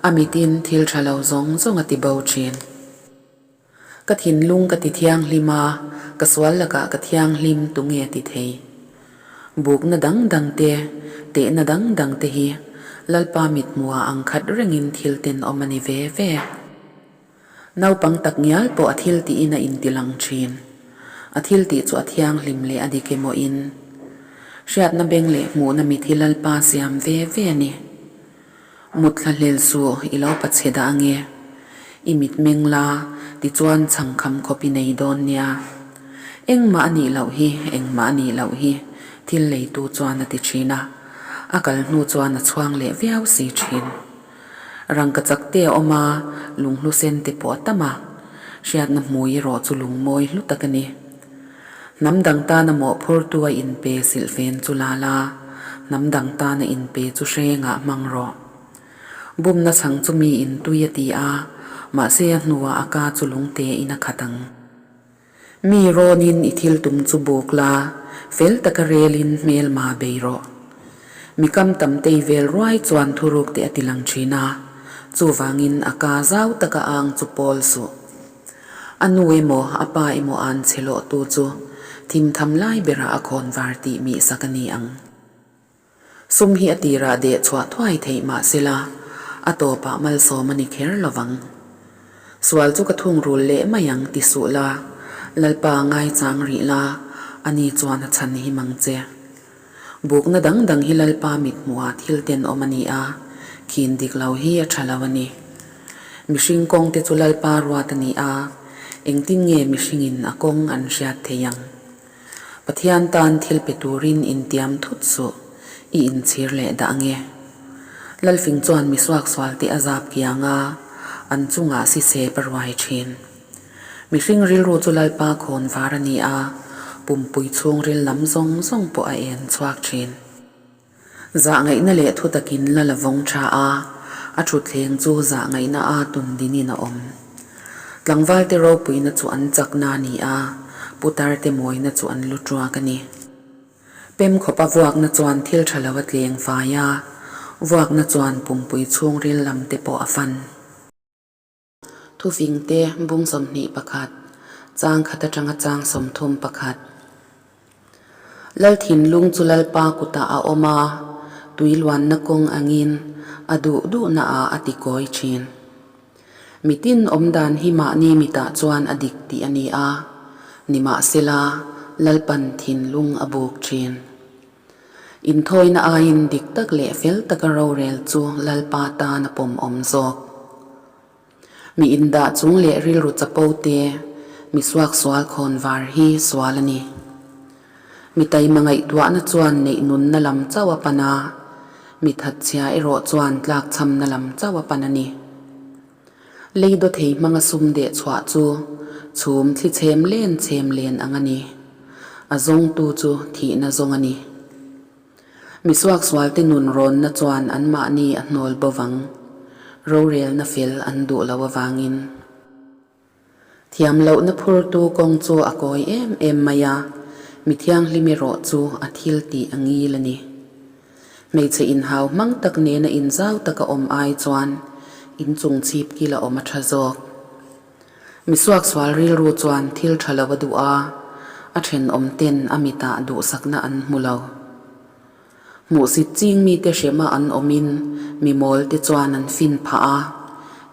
a mitin thil tha lo zawng zawng a ti bo thin. Ka thinlung ka ti thianghlim a, ka sual lakah ka thianghlim tunge ti thei. Bukna dang dang te, tehna dang dang te hi Lalpa mithmuha ang khat rengin thil tenawm a ni ve ve. Naupang tak ngial pawh a thil tihin a intilang thin. A thil tih chu a thianghlim leh a dik emaw in. Hriatna beng leh hmuhna mit hi Lalpa siam ve ve a ni. Mut thla hlel suh i lo pachhe dah ange. I mit meng la tichuan chhangkham khawp i nei dawn nia. Engmah a nih loh hi, engmah a nih loh hi, thil leitu chuan a ti thin a. A kal hnu chuan a chhuang leh viau si thin. Rangkachak te a awm a, lunghlu sen te pawh a tam a, hriatna hmui erawh chu lungmawi hlu tak a ni. Hnam dang tana mawhphurtu a inpe silhfen chu la la, hnam dang tana inpe chu hrengah hmang rawh. Bumna chhang chu mi in tui a ti a, mahse a hnuah a ka chu lungte in a khat ang. Mi rawnin i thil tum chu buk la, fel taka relin hmelma bei rawh. Mi kam tam tei vel ruai chuan thuruk te a ti lang thin a, chuvangin a ka zau taka ang chu pawl suh. A nu emaw a pa emaw an chhe lawhtu chu thimtham lai berah a khawn var tih mihsak a ni ang. Sum hi a tirah deh chhuah thuai theih mah sela, a tawpah malsawm a ni kher lo vang. Sual chu ka thungrul leh mai ang ti suh la, Lalpa ngaichang rih la, ani chuan a chhan hi mang che. Bukna dang dang hi Lalpa mithmuhah thil tenawm a ni a, khin dik lo hi a tha lo a ni. Mihring kawng te chu Lalpa ruat a ni a, engtin nge mihringin a kawng an hriat thei ang? Pathian tan thil pe turin intiam thut suh, i inchhir leh dah ange. Lalfing chuan mi suaksual te a zap kiang a, an chungah sisep a ruai thin. Mihring rilru chu Lalpa khawn var a ni a, pumpui chhungril lam zawng zawng pawh a en chhuak thin. Zahngaihna leh thu takin la la vawng tha a, a thutthleng chu zahngaihna a tun dinin a awm. Tlangvalte ropuina chu an chakna a ni a, putarte mawina chu an lu tuak a ni. Pem khawpa vuakna chuan thil tha lo a tleng fai a, vuakna chuan pumpui chhungril lam te pawh a fan. Thufingte bung 21, chang khat atanga chang 31. Lal thinlung chu Lalpa kutah a awm a, tui luanna kawng angin a duh duhna ah a ti kawi thin. Mitin awmdan hi mahni mitah chuan a dik tih a ni a, nimahsela Lalpan thinlung a buk thin. Inthawina aiin dik tak leh fel taka rorel chu Lalpa tan a pawmawm zawk. Mi indah chung leh rilru chapo te, mi suaksual khawn var hi sual a ni. Mi taima ngaihtuahna chuan neih nunna lam chauh a pan a, mi thatchhia erawh chuan tlakchhamna lam chauh a pan a ni. Lei dawthei hmanga sum deh chhuah chu chhum thli chhem len chhem len ang a ni. A zawngtu chu thihna zawng a ni. Mi suaksualte nun rawnna chuan anmahni a hnawl bo vang. Rorelna fel an duh lo avangin. Thiam lohna phurtu kawng chu a kawi em em mai a, mi thianghlim erawh chu a thil tih a ngil a ni. Hmeichhe inhau hmang tak nena inzau taka awm ai chuan inchung chhip kil a awm a tha zawk. Mi suaksual rilru chuan thil tha lo a duh a, a thenawm ten a mitah duhsakna an hmu lo. Hmuhsit ching mite hrema an awmin mi mawlte chuan an fin phah a,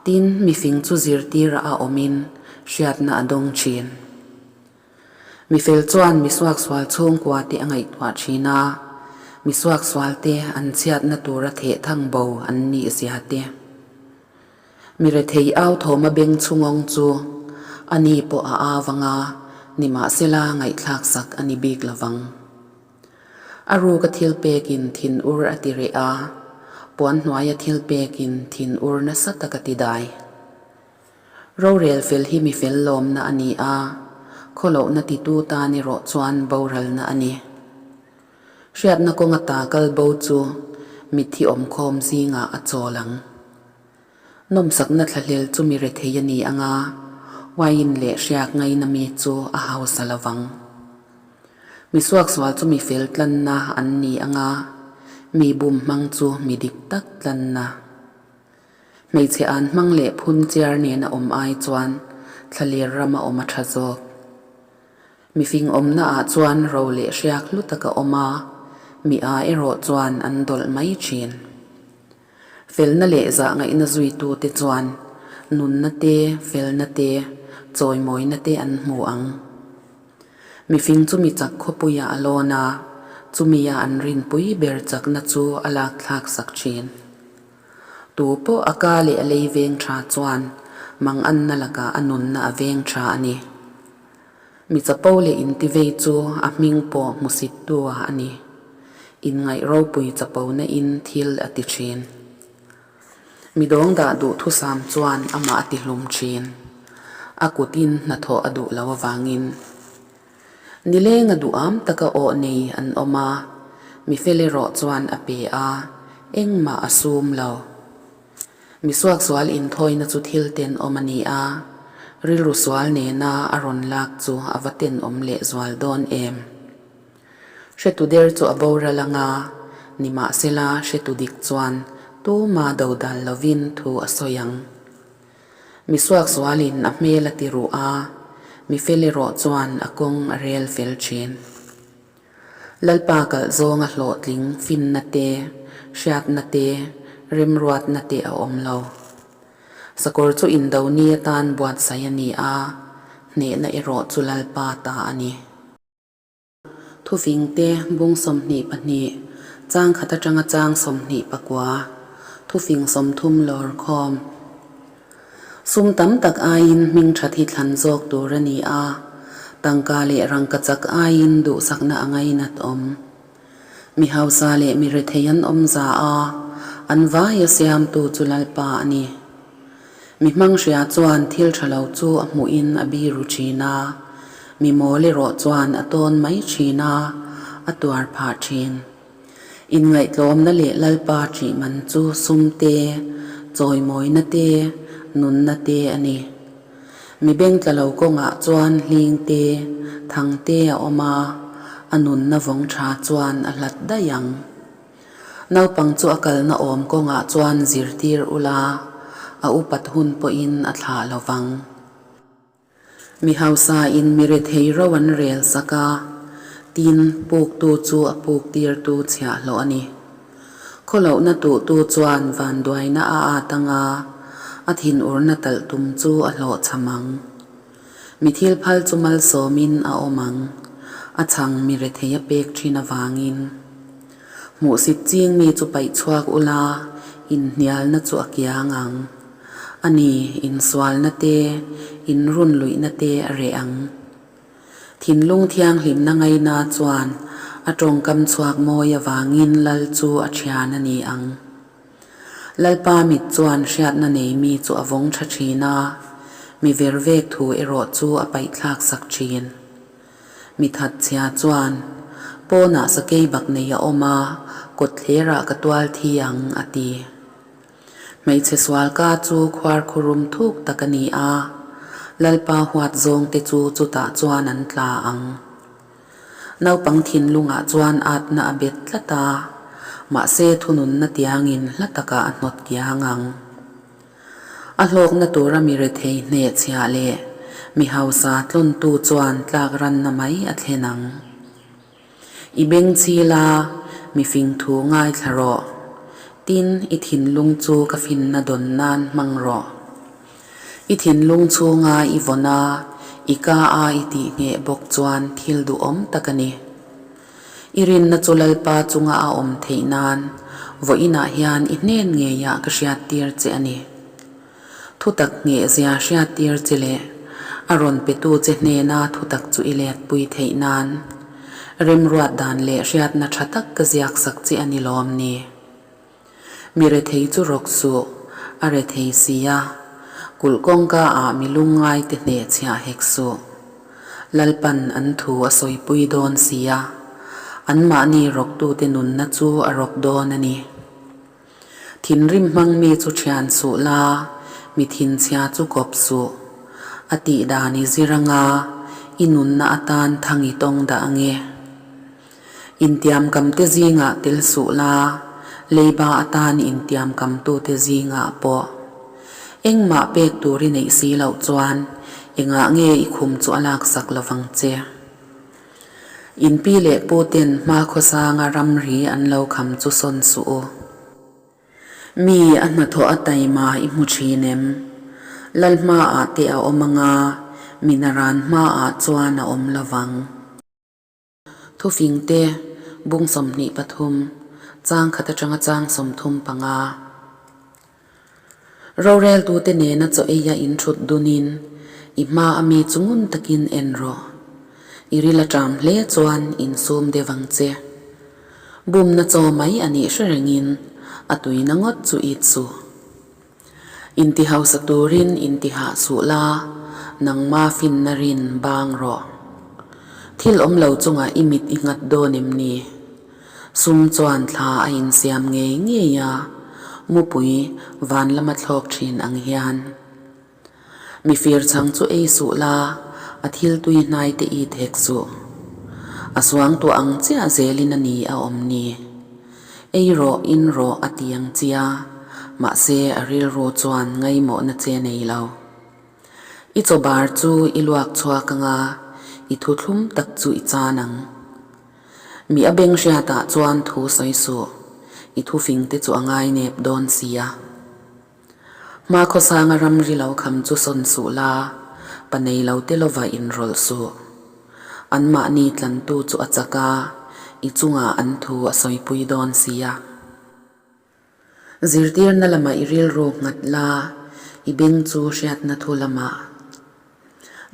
tin mifing chu zirtira a awmin hriatna a dawng thin. Mi fel chuan mi suaksual chhungkua te a ngaihtuah thin a, mi suaksualte an chhiatna tura theh thang bo an nih zia te. Mi rethei au thawma beng chhungawng chu a ni pawh a au anga, nimahsela ngaihthlak sak a ni bik lovang. A ruka thil pekin thin ur a ti reh a, puan hnuaia thil pekin thin ur nasa tak a ti dai. Rorel fel hi mi fel lawmna a ni a, khawlohna titu tan erawh chuan boralna a ni. Hriatna kawnga ta kal bo chu mitthi awmkhawm zingah a chawl ang. Nawmsakna thlahlel chu mi rethei a ni ang a, wine leh hriak ngaina mi chu a hausa lo vang. Mi suaksual chu mi fel tlanna an ni ang a, mi bum hmang chu mi dik tak tlanna. Hmeichhe an hmang leh phun chiar nena awm ai chuan thlaler rama awm a tha zawk. Mifing awmna ah chuan ro leh hriak hlu tak a awm a, mi a erawh chuan an dawlh mai thin. Felna leh zahngaihna zuitute chuan nunna te, felna te, chawimawina te an hmu ang. Mifing chu mi chak khawpuiah a lawn a, chumia an rinpui ber chakna chu a lakthlak sak thin. Tu pawh a ka leh a lei veng tha chuan manganna lakah a nunna a veng tha a ni. Mi chapo leh intivei chu a hming pawh hmusittu a ni. Inngaih ropui chapona in thil a ti thin. Mi dawng dah duh thusam chuan amah a ti hlum thin. A kutin hnathawh a duh lo avangin. Nilenga duham taka awh nei an awm a, mi fel erawh chuan a pe a, engmah a sum lo. Mi suaksual inthawina chu thil tenawm a ni a, rilru sual nena a rawn lak chu a va tenawm lehzual dawn em? Hretu der chu a boral anga, nimahsela hretu dik chuan tuma dodal lovin thu a sawi ang. Mi suaksualin a hmel a ti ruh a, mi fel erawh chuan a kawng a rel fel thin. Lalpa kalh zawnga hlawhtling finna te, hriatna te, remruatna te a awm lo. Sakawr chu indo ni atan buatsaih a ni a, hnehna erawh chu Lalpa ta a ni. Thufingte bung 22, chang khat atanga chang 29, thufing 30 lawr khawm. Sum tam tak aiin hming that hi thlan zawk tur a ni a, tangka leh rangkachak aiin duhsakna a ngainat awm. Mi hausa leh mi rethei an awm za a, an vaia siamtu chu Lalpa a ni. Mi hmang hria chuan thil tha lo chu a hmuhin a biru thin a, mi mawl erawh chuan a tawn mai thin a, a tuar phah thin. Inngaihtlawmna leh Lalpa ṭih man chu sum te, chawimawina te, nunna te a ni. Mi bengtla lo kawngah chuan hling te, thang te a awm a, a nunna vawng tha chuan a hlat daih ang. Naupang chu a kalna awm kawngah chuan zirtir ula, a upat hun pawhin a thlah lo vang. Mi hausain mi rethei ro an rel sak a, tin, puktu chu a puktirtu chhiahhlawh a ni. Khawlohna tuhtu chuan vanduaina a at anga a thinurna talh tum chu a hlawhchham ang. Mi thil phal chu malsawmin a awm ang, a chhang mi rethei a pek thin avangin. Hmuhsit ching mi chu paih chhuak ula, inhnialna chu a kiang ang. A ni, insualna te, inrunluihna te a reh ang. Thinlung thianghlimna ngaina chuan a tawngkam chhuak mawi avangin lal chu a thian a ni ang. Lalpa mit chuan hriatna nei mi chu a vawng tha thin a, mi ver vek thu erawh chu a paihthlak sak thin. Mi thatchhia chuan, Pawnah sakei bak nei a awm a, kawtthlerah ka tual thi ang, a ti. Hmeichhe sual ka chu khuar khurum thuk tak a ni a, Lalpa huat zawngte chu chutah chuan an tla ang. Naupang thinlungah chuan atna a bet tlat a, mahse thununna tiangin hla takah a hnawt kiang ang. A hlawkna tura mi rethei hnehchhiah leh mi hausa tlawntu chuan tlak ranna mai a thlen ang. I beng chil a, mi fing thu ngaithla rawh. Tin, i thinlung chu ka finna dawn nan hmang rawh. I thinlung chhunga i vawn a, i ka a i tih ngheh bawk chuan thil duhawm tak a ni. I rinna chu Lalpa chunga a awm theih nan vawiinah hian i hnen ngeiah ka hriattir che a ni. Thutak nghehzia hriattir che leh a rawn petu che hnena thutak chu i letpui theih nan remruat dan leh hriatna tha tak ka ziaksak che a ni lawm ni. Mi rethei chu rawk suh, a rethei si a, kulh kawngka ah mi lungngai te hnehchhiah hek suh. Lalpan an thu a sawipui dawn si a, anmahni rawktute nunna chu a rawk dawn a ni. Thinrim hmang mi chu thian suh la, mi thinchhia chu kawp suh. A tih dan i zir anga, i nunna atan thang i tawng dah ange. Intiamkam te zingah tel suh la, leiba atan intiamkamtute zingah pawh. Engmah pek tur i neih si loh chuan engah nge i khum chu a laksak lovang che? Inpi leh pu ten hma khawsanga ramri an lo kham chu sawn suh u. Mi a hnathawh a taima i hmu thin em? Lal hmaah te a awm anga, mi naran hmaah chuan a awm lovang. Thufing te, bung 23, chang khat atanga chang 35. Roreltute nena chaw eia in thut dunin i hma a mi chu ngun takin en rawh. I ril a ṭam hle chuan insum deuh ang che. Bumna chaw mai a nih hre rengin a tuina ngawt chu it suh. Inti hausa turin inti hah suh la, nangma finna rin bang rawh. Thil awm lo chungah i mit i nghat dawn em ni? Sum chuan thla a insiam ngei ngei a, mupui van lama thlawk thin ang hian. Mi fir chhang chu ei suh la, a thil tui hnai te i thek suh. A suang tuah ang chiah zelin a ni a awm ni. Ei rawh, in rawh a ti ang chia, mahse a rilru chuan ngaimawhna che nei lo. I chaw bar chu i luak chhuak anga i thu thlum tak chu i chan ang. Mi a beng hriatah chuan thu sawi suh, i thufing te chu a ngainep dawn sia. Hmakhawsanga ramri lo kham chu sawn suh la, pa nei lo te lova inrawlh suh. Anmahni tlantu chu a chak a, i chungah an thu a sawipui dawn si a. Zirtirna lamah i rilru nghat la, i beng chu hriatna thu lamah.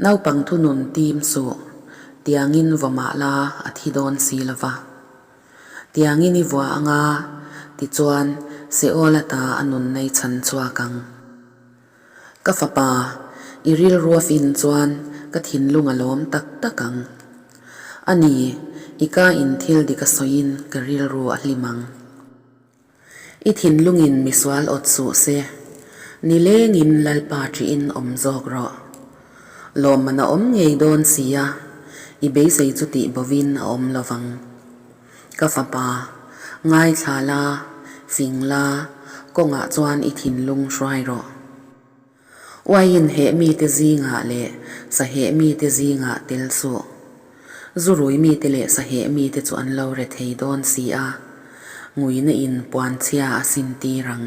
Naupang thunun tim suh, tiangin vaw mah la a thi dawn si lova. Tiangin i vuah anga, tichuan Seol ata a nun nei chhan chhuak ang. Ka fapa, i rilru a fin chuan ka thinlung a lawm tak tak ang. A ni, i ka in thil dik a sawiin ka rilru a hlim ang. I thinlungin misual awt suh se, nilengin Lalpa ṭihin awm zawk rawh. Lawmman a awm ngei dawn si a, i beisei chu tih bovin a awm lo vang. Ka fapa, ngaithla la, fing la, kawngah chuan i thinlung hruai rawh. Uaiin heh mite zingah leh saheh mite zingah tel suh. Zurui mite leh saheh mite chu an lo re thei dawn si a, nguina in puanchhia a sin tir ang.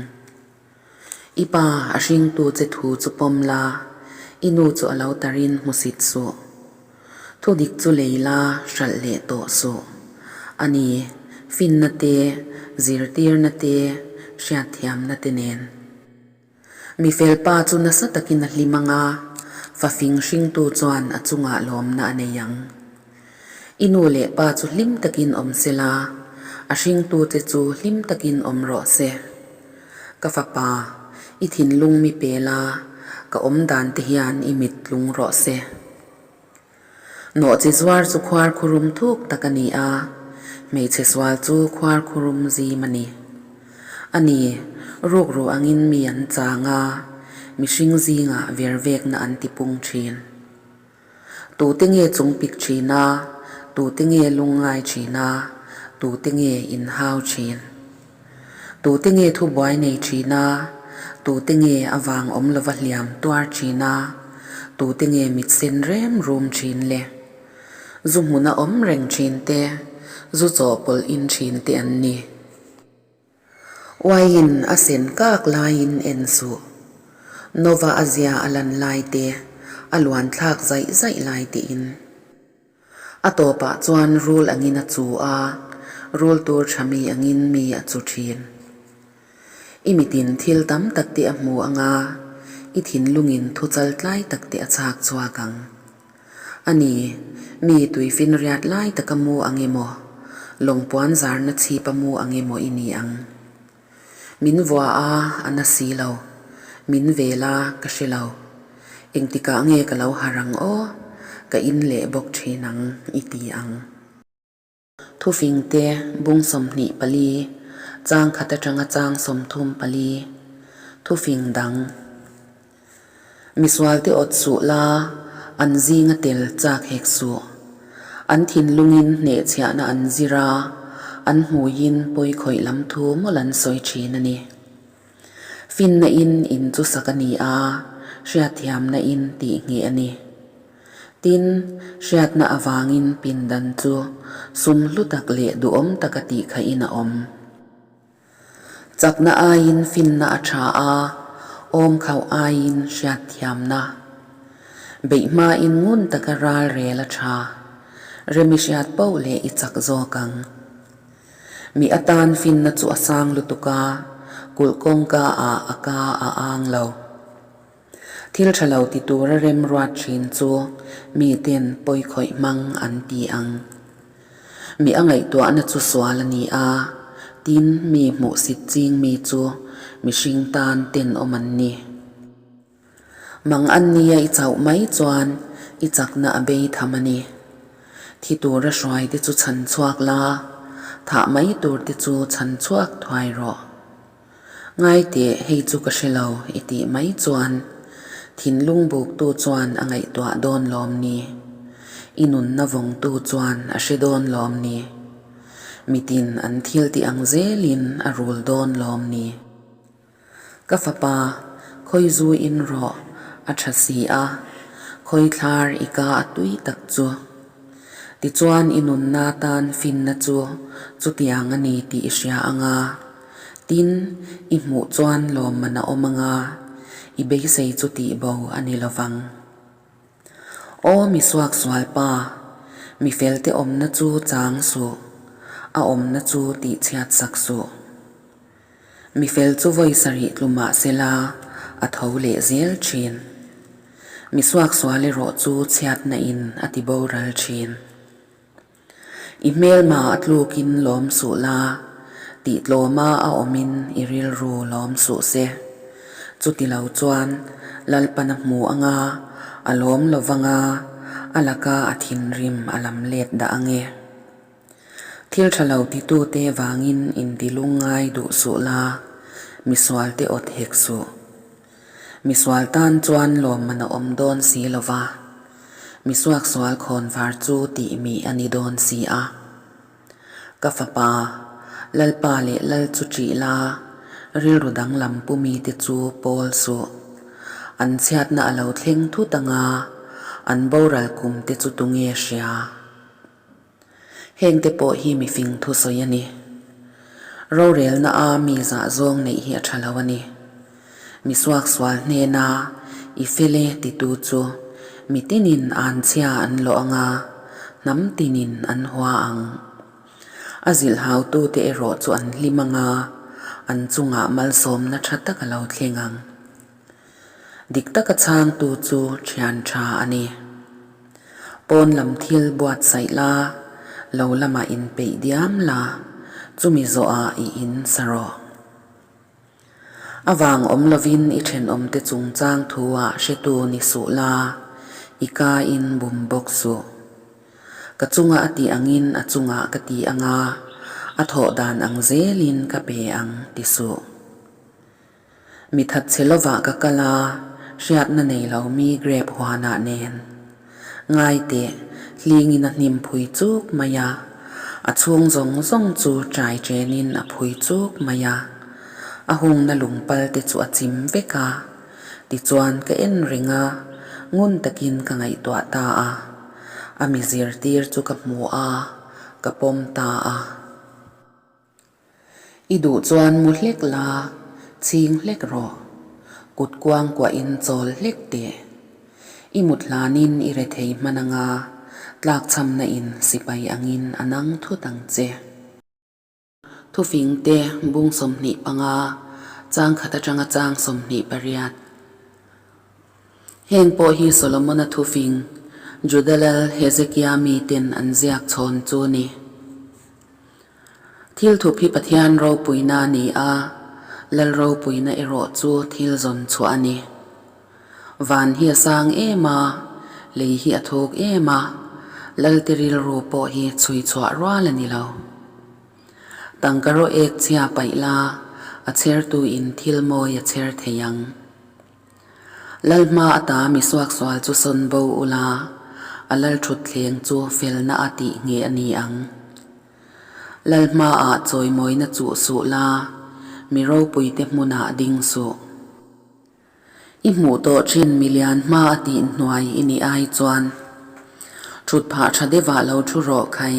I pa a hringtu che thu chu pawm la, i nu chu a lo tarin hmusit suh. Thudik chu lei la hralh leh tawh suh. A ni, finna te, zirtirna te, hriatthiamna te nen. Mi felpa chu nasa takin a hlim ang a, fa fing hringtu chuan a chungah lawmna a nei ang. I nu leh pa chu hlim takin awm se la, a hringtute chu hlim takin awm rawh se. Ka fapa, i thinlung mi pe la, ka awm dan te hian i mit tlung rawh se. Nawhchi zuar chu khuar khurum thuk tak a ni a, hmeichhe sual chu khuar khurum zim a ni. A ni, rukru angin mi an chang a, mihring zingah vervekna an tipung thin. Tute nge chung pik thin a, tute nge lungngai thin a, tute nge inhau thin? Tute nge thubuai nei thin a, tute nge a vang awm lova hliam tuar thin a, tute nge mit sen rem rum thin le? Zu hmuna awm reng thin te, zu chawhpawlh in thin te an ni. Uaiin a sen kak laiin en suh. Nova a zia a lan lai te, a luan thlak zaih zaih lai tiin. A tawpah chuan rul angin a chu a, rul tur tha mi angin mi a chu thin. I mitin thil tam tak te a hmu ang a, i thinlungin thu chal tlai tak te a chhak chhuak ang. A ni, mi tuifinriat lai taka mu ang emaw, lawngpuan zarna chhipa mu ang emaw i ni ang. Min vua a, a na si lo. Min vel a, ka hre lo. Engtikah nge ka lo harh ang aw? Ka in leh bawk thin ang, i ti ang. Thufingte bung 24, chang khat atanga chang 34, thufing dang. Misualte awt suh la, an zinga tel chak hek suh. An thinlungin hnehchhiahna an zir a, an hmuiin pawi khawih lam thu mawlh an sawi thin a ni. Finna in in chu sak a ni a, hriatthiamna in tih ngheh a ni. Tin, hriatna avangin pindan chu sum hlu tak leh duhawm taka tih khahin a awm. Chakna aiin finna a tha a, awm khauh aiin hriatthiamna. Beih hmain ngun taka ral rel a tha. Remi hriat poh leh i chak zawk ang. Mi atan finna chu a sang lutuk a, kulh kawngka ah a ka a ang lo. Thil tha lo ti tura remruat thin chu miten pawi khawih hmang an ti ang. Mi a ngaihtuahna chu sual a ni a, tin mi hmuhsit ching mi chu mihring tan tenawm an ni. Mang an nia i chauh mai chuan i chakna a bei tham a ni. Thi tura hruai te chu chhan chhuak la, thah mai tur te chu chhan chhuak thuai rawh. Ngai teh, hei chu ka hre lo i tih mai chuan thinlung buktu chuan a ngaihtuah dawn lawm ni? I nunna vawngtu chuan a hre dawn lawm ni? Mitin an thil tih ang zelin a rul dawn lawm ni? Ka fapa, khawi zu in rawh, a tha si a, khawi thlar i ka a tui tak chu. Tichuan i nunna tan finna chu chutiang a ni tih i hria ang a, tin, i hmuh chuan lawmman a awm ang a, i beisei chu tih bo a ni lo vang. Aw mi suaksual pa, mi felte awmna chu chang suh, a awmna chu tihchhiat sak suh. Mi fel chu vawi sarih tlu mah sela a tho leh zel thin. Mi suaksual erawh chu chhiatna in a ti boral thin. I hmelma a tlukin lawm suh la, tih tlawma a awmin i rilru lawm suh se. Chuti lo chuan Lalpan a hmu anga, a lawm lo vanga, a laka a thinrim a lam let dah ange. Thil tha lo titute vangin inti lungngai duh suh la, misualte awt hek suh. Misual tan chuan lawmman a awm dawn si lo va, misuaksual khawnvar chu tih mih a ni dawn si a. Ka fapa, Lalpa leh Lal chu ṭih la, rilru danglam pu mite chu pawl suh. An chhiatna a lo thleng thut anga, an boral kum te chu tunge hria? Hengte pawh hi mifing thusawi a ni. Rorelna a mi zah zawng neih hi a tha lo a ni. Mi suaksual hnena i fel e titu chu mi tinin an chhia an lawh ang a, hnam tinin an hua ang. A zilhautute erawh chu an hlim ang a, an chungah malsawmna tha tak a lo thleng ang. Dik taka chhangtu chu thian tha a ni. Pawn lam thil buatsaih la, lo lamah inpeih diam la, chumi zawhah i in sa rawh. A vang awm lovin i thenawmte chungchang thu-ah hretu ni suh la, i ka-in bum bawk suh. Ka chunga a tih angin a chungah ka ti ang a, a thawh dan ang zelin ka pe ang ti suh. Mi that che lovah ka kal a, hriatna nei lo mi grep huanah nen. Ngai teh, hlingin a hnim phui chuk mai a, a chhung zawng zawng chu ṭai ṭenin a phui chuk mai a, a hungna lungpal te chu a chim vek a. Tichuan ka en reng a, ngun takin ka ngaihtuah ta a. A mi zirtir chu ka hmu a, ka pawm ta a. I duh chuan mu hlek la, chhing hlek rawh. Kut kuang kuahin chawl hlek teh. I mut hlanin i rethei hman anga, tlakchhamna in sipai angin a nang thut ang che. Thufing te bung 25, chang khat atanga chang 28. Heng pawh hi Solomona thufing, Juda lal Hezekia miten an ziak chhawn chu ni. Thil thup hi Pathian ropuina a ni a, Lal ropuina erawh chu thil zawn chhuah a ni. Van hi a sang em a, lei hi a thuk em a, Lalte rilru pawh hi chhui chhuah rual a ni lo. Tangka rawh ek chhia paih la, a chhertuin thil mawi a chher thei ang. Lal hma ata mi suaksual chu sawn bo ula, a lal thutthleng chu felna a tih ngheh a ni ang. Lal hmaah chawimawina chuh suh la, mi ropuite hmunah ding suh. I hmuh tawh thin milian hma a tih hnuai i nih ai chuan thut phah tha deuhah lo thu rawh khai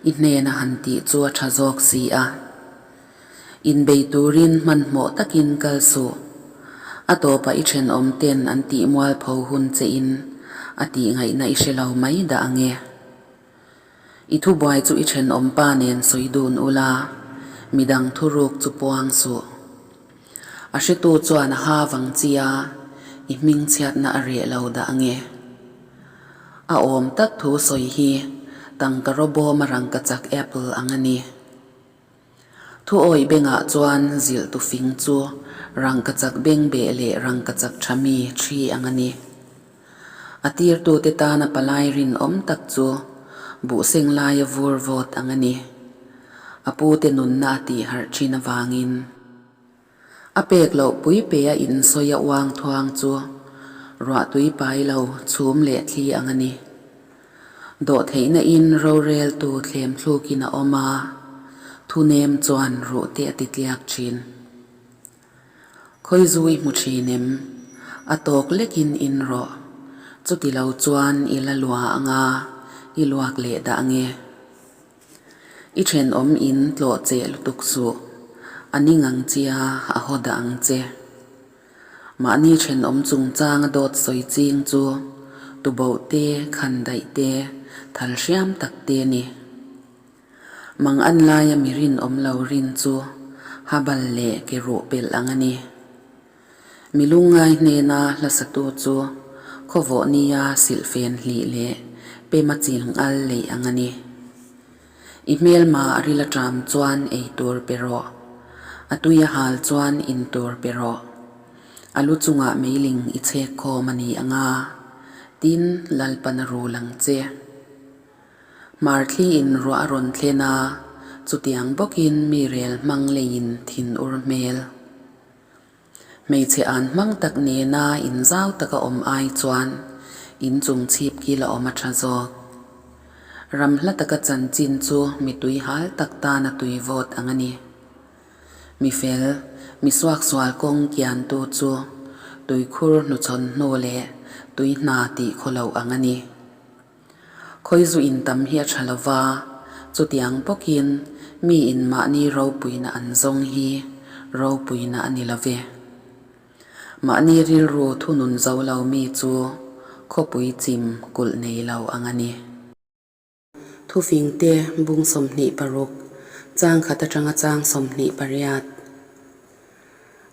i hnena han tih chu a tha zawk si a. Inbei turin hmanhmawh takin kal suh. A tawpah i thenawm ten an tih mualpho hun che in a tih ngaihna i hre lo mai dah ang e. I thubuai chu i thenawm pa nen sawi dun ula, midang thuruk chu puang suh. A hretu chuan a ha vang chi a, i hming chhiatna a reh lo dah ang e. A awm tak thu sawi hi tangka rawbawm a rangkachak apple ang a ni. Thuawih bengah chuan zilh tu fing chu rangkachak beng beh leh rangkachak tha mi thi ang a ni. A tirtute tana palai rinawm tak chu buhseng laia vur vawt ang a ni. A pute nunna a tihharh thin avangin. A pek loh pui pe a insawi a uang thuang chu ruahtui pai lo chhum leh thli ang a ni. Dawhtheihna in roreltu thlem thlukin a awm a, thunem chuan ruh te a ti tliak thin. Khawizui hmu thin em? A tawk lekin in rawh. Chuti lo chuan i la lua anga i luak leh dah ange. I thenawm in tlawh cheh lutuk suh, a ning ang chia a haw dah ang che. Mahni thenawm chungchanga dawt sawi ching chu tuboh te, khan daih te, thal hriam tak te a ni. Mang an laia mi rinawm lo rin chu habal leh ke ruh pelh ang a ni. Mi lungngai hnena hlasatu chu khawvawh nia silhfen hlih leh pema chil ngal leih ang a ni. I hmelma a ril aṭam chuan ei tur pe rawh. A tui a hal chuan in tur pe rawh. A lu chungah meiling i chhek khawm a ni ang a, tin Lalpan a rul ang che. Hmarthliin ruah a rawn thlen a, chutiang bawkin mi rel hmang leiin thin ur hmel. Hmeichhe an hmang tak nena inzau taka awm ai chuan inchung chhip kil a awm a tha zawk. Ram hla taka chanchin chu mi tui hal tak tana tui vawt ang a ni. Mi fel, mi suaksual kawng kiantu chu tuikhur hnuchhawn hnu leh tui hna tih khaw loh ang a ni. Khawizu in tam hi a tha lo va, chutiang bawkin mi in mahni ropuina an zawng hi ropuina a ni lo ve. Mahni rilru thunun zo lo mi chu khawpui chim kulh nei lo ang a ni. Thufing te bung 26, chang khat atanga chang 28.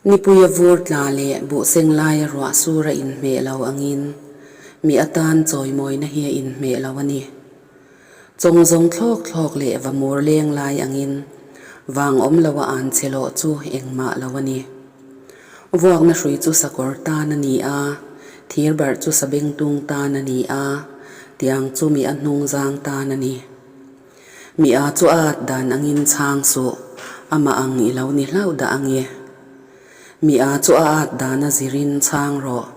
Nipuia vur tla leh buhseng laia ruah sur a inhmeh lo angin mi atan chawimawina hi a inhmeh lo a ni. Chawng zawng thlawk thlawk leh va mur leng lai angin vang awm loa an che lawh chu engmah lo a ni. Vuakna hrui chu sakawr tan a ni a, thir barh chu sabengtung tan a ni a, tiang chu mi a hnungzang tan a ni. Mi a chu a at dan angin chhang suh, amah ang i lo ni hlauh dah ang e. Mi a chu a at dan a zirin chhang rawh,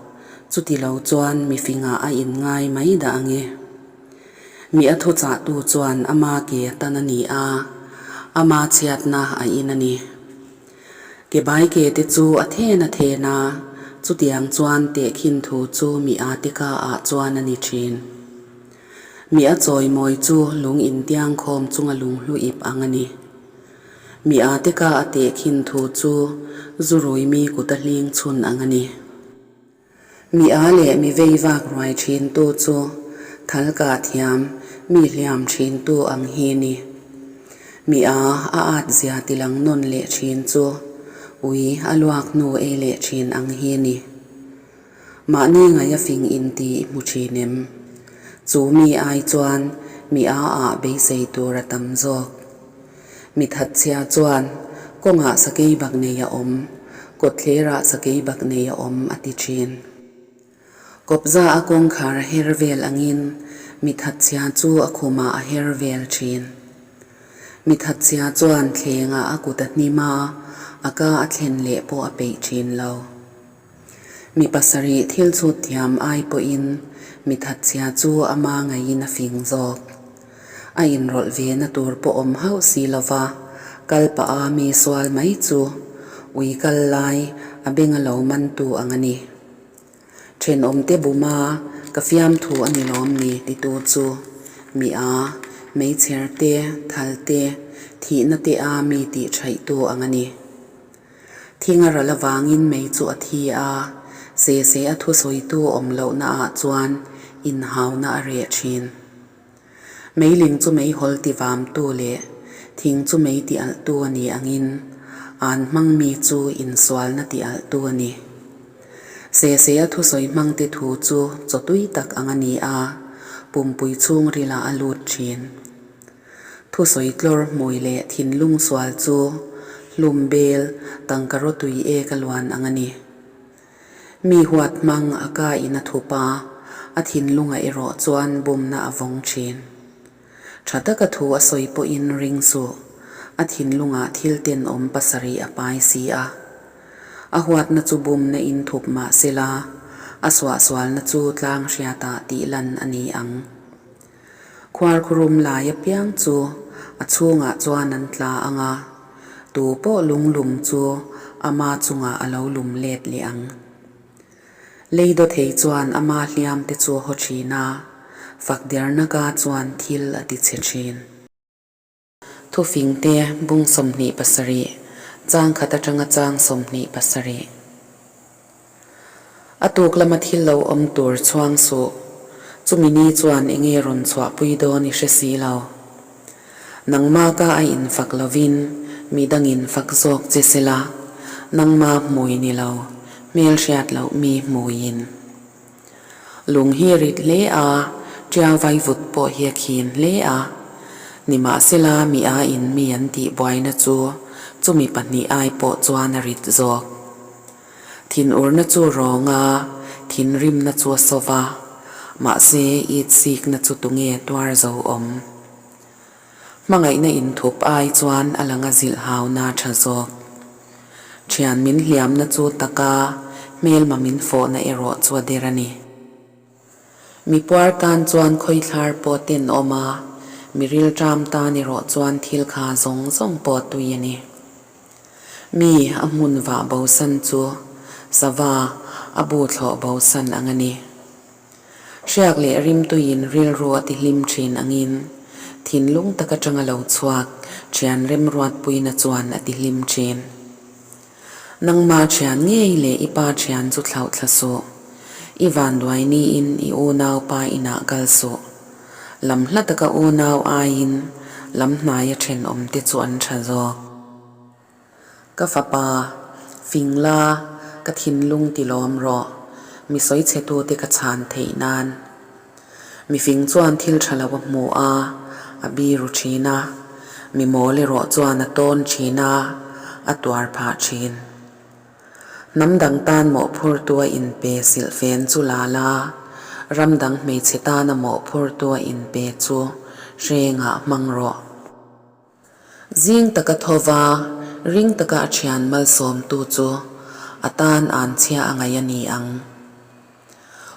chuti lo chuan mi fingah a inngai mai dah ang e. Mi a thuchahtu chuan ama ke a tan a ni a, ama chhiatna a in a ni. Ke bai ke te chu a then a then a, chutiang chuan tehkhin thu chu mi a te ka ah chuan a ni thin. Mi a chawimawi chu lung intiang khawm chunga lunghlu ip ang a ni. Mi a te ka a tehkhin thu chu zu rui mi kut a hling chhun ang a ni. Mi a leh mi vei vak ruai thin tu chu thal kah thiam mi hliam thin tu ang hi ni. Mi a a at zia tilang nawn leh thin chu ui a luak hnu ei leh thin ang hi ni. Mahni ngaih a fing in ti i hmu thin em? Chu mi ai chuan mi a ah beisei tur a tam zawk. Mi thatchhia chuan kawngah sakei bak nei a awm, kawtthlerah sakei bak nei a awm a ti thin. Kawpza a kawngkhar a her vel angin mi thatchhia chu a khumah a her vel thin. Mi thatchhia chuan thlengah a kut a hnim a, a ka a thlen leh pawh a peih thin lo. Mi pasarih thil chhut thiam ai pawhin mi thatchhia chu ama ngaiin a fing zawk. A inrawlh ve na tur pawh awm hauh si lova, kal pah a mi sual mai chu ui kal lai a beng a lo mantu ang a ni. Thenawmte buma ka fiamthu a ni lawm ni titu chu mi a, meichher te, thal te, thihna te a mi tih thaihtu ang a ni. Thing a ral avangin mei chu a thi a, se se a thusawitu awm lohna ah chuan inhauna a reh thin. Meiling chu meihawl ti vamtu leh thing chu mei ti alhtu a ni angin an hmang mi chu insualna ti alhtu a ni. Se se a thusawi hmangte thu chu chawtui tak ang a ni a, pumpui chhungrilah a lut thin. Thusawi tlawr hmui leh thinlung sual chu hlum bel tangka rawtui ek a luan ang a ni. Mi huat hmang a ka in a thup a, a thinlungah erawh chuan bumna a vawng thin. Tha taka thu a sawi pawhin ring suh, a thinlungah thil tenawm pasarih a pai si a. A huatna chu bumna in thup mah sela, a suahsualna chu tlang hriatah tih lan a ni ang. Khuarkhurum lai apiang chu a chhungah chuan an tla ang a, tu pawh lunglum chu ama chungah a lo lum let leh ang. Lei dawthei chuan ama hliam te chu a haw thin a, fakderna ka chuan thil a ti chhe thin. Thufingte bung 27, chang khat atanga chang 27. A tuk lama thil lo awm tur chhuang suh, chumi ni chuan enge rawn chhuahpui dawn i hre si lo. Nangma ka a infak lovin mi dangin fak zawk che sela, nangma hmui ni lo, hmelhriat loh mi hmuiin. Lung hi a rit hle a, ṭiau vaivut pawh hi a khin hle a. Nimahsela mi aiin mi an tih buaina chu chumi pahnih ai pawh chuan a rit zawk. Thinurna chu rawng a, thinrimna chu a sawv a, mahse itsikna chu tunge tuar zo awm? Hmangaihna inthup ai chuan a lang a zilh hauna tha zawk. Thian min hliamna chu taka hmelma min fawhna erawh chu a der a ni. Mi puar tan chuan khawithlar pawh tenawm a, mi rilṭam tan erawh chuan thil kha zawng zawng pawh tui a ni. Mi a hmun vah bosan chu sava a bu thlawh bosan ang a ni. Hriak leh rimtuiin rilru a tihlim thin angin thinlung tak atanga lo chhuak thian remruatpuina chuan a tihlim thin. Nangma thian ngei leh i pa thian chu thlauh thla suh. I vanduai niin i unau pa inah kal suh. Lam hla taka unau aiin lam hnaia thenawmte chu an tha zawk. Ka fapa, fing la, ka thinlung ti lawm rawh, mi sawi chhe tute ka chhan theih nan. Mi fing chuan thil tha lo a hmu a, a biru thin a, mi mawl erawh chuan a tawn thin a, a tuar phah thin. Hnam dang tan mawhphurtu a inpe silhfen chu la la, ram dang hmeichhe tana mawhphurtu a inpe chu hrengah hmang rawh. Zing taka thova, ring taka a thian malsawmtu chu a tan an chhia a ngaih a ni ang.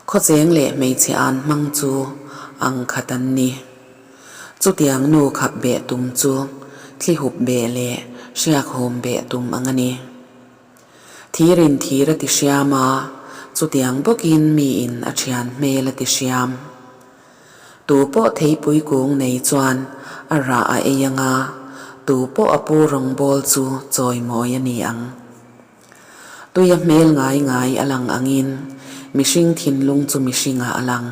Khawcheng leh hmeichhe an hmang chu ang khat an ni. Chutiang nu khap beh tum chu thli hup beh leh hriak hum beh tum ang a ni. Thirin thir a ti hriam a, chutiang bawkin miin a thian hmel a ti hriam. Tu pawh theipui kung nei chuan a rah a ei ang a, tu pawh a pu rawngbâwl chu chawimawi a ni ang. Tuia hmel ngai ngai a lang angin mihring thinlung chu mihringah a lang.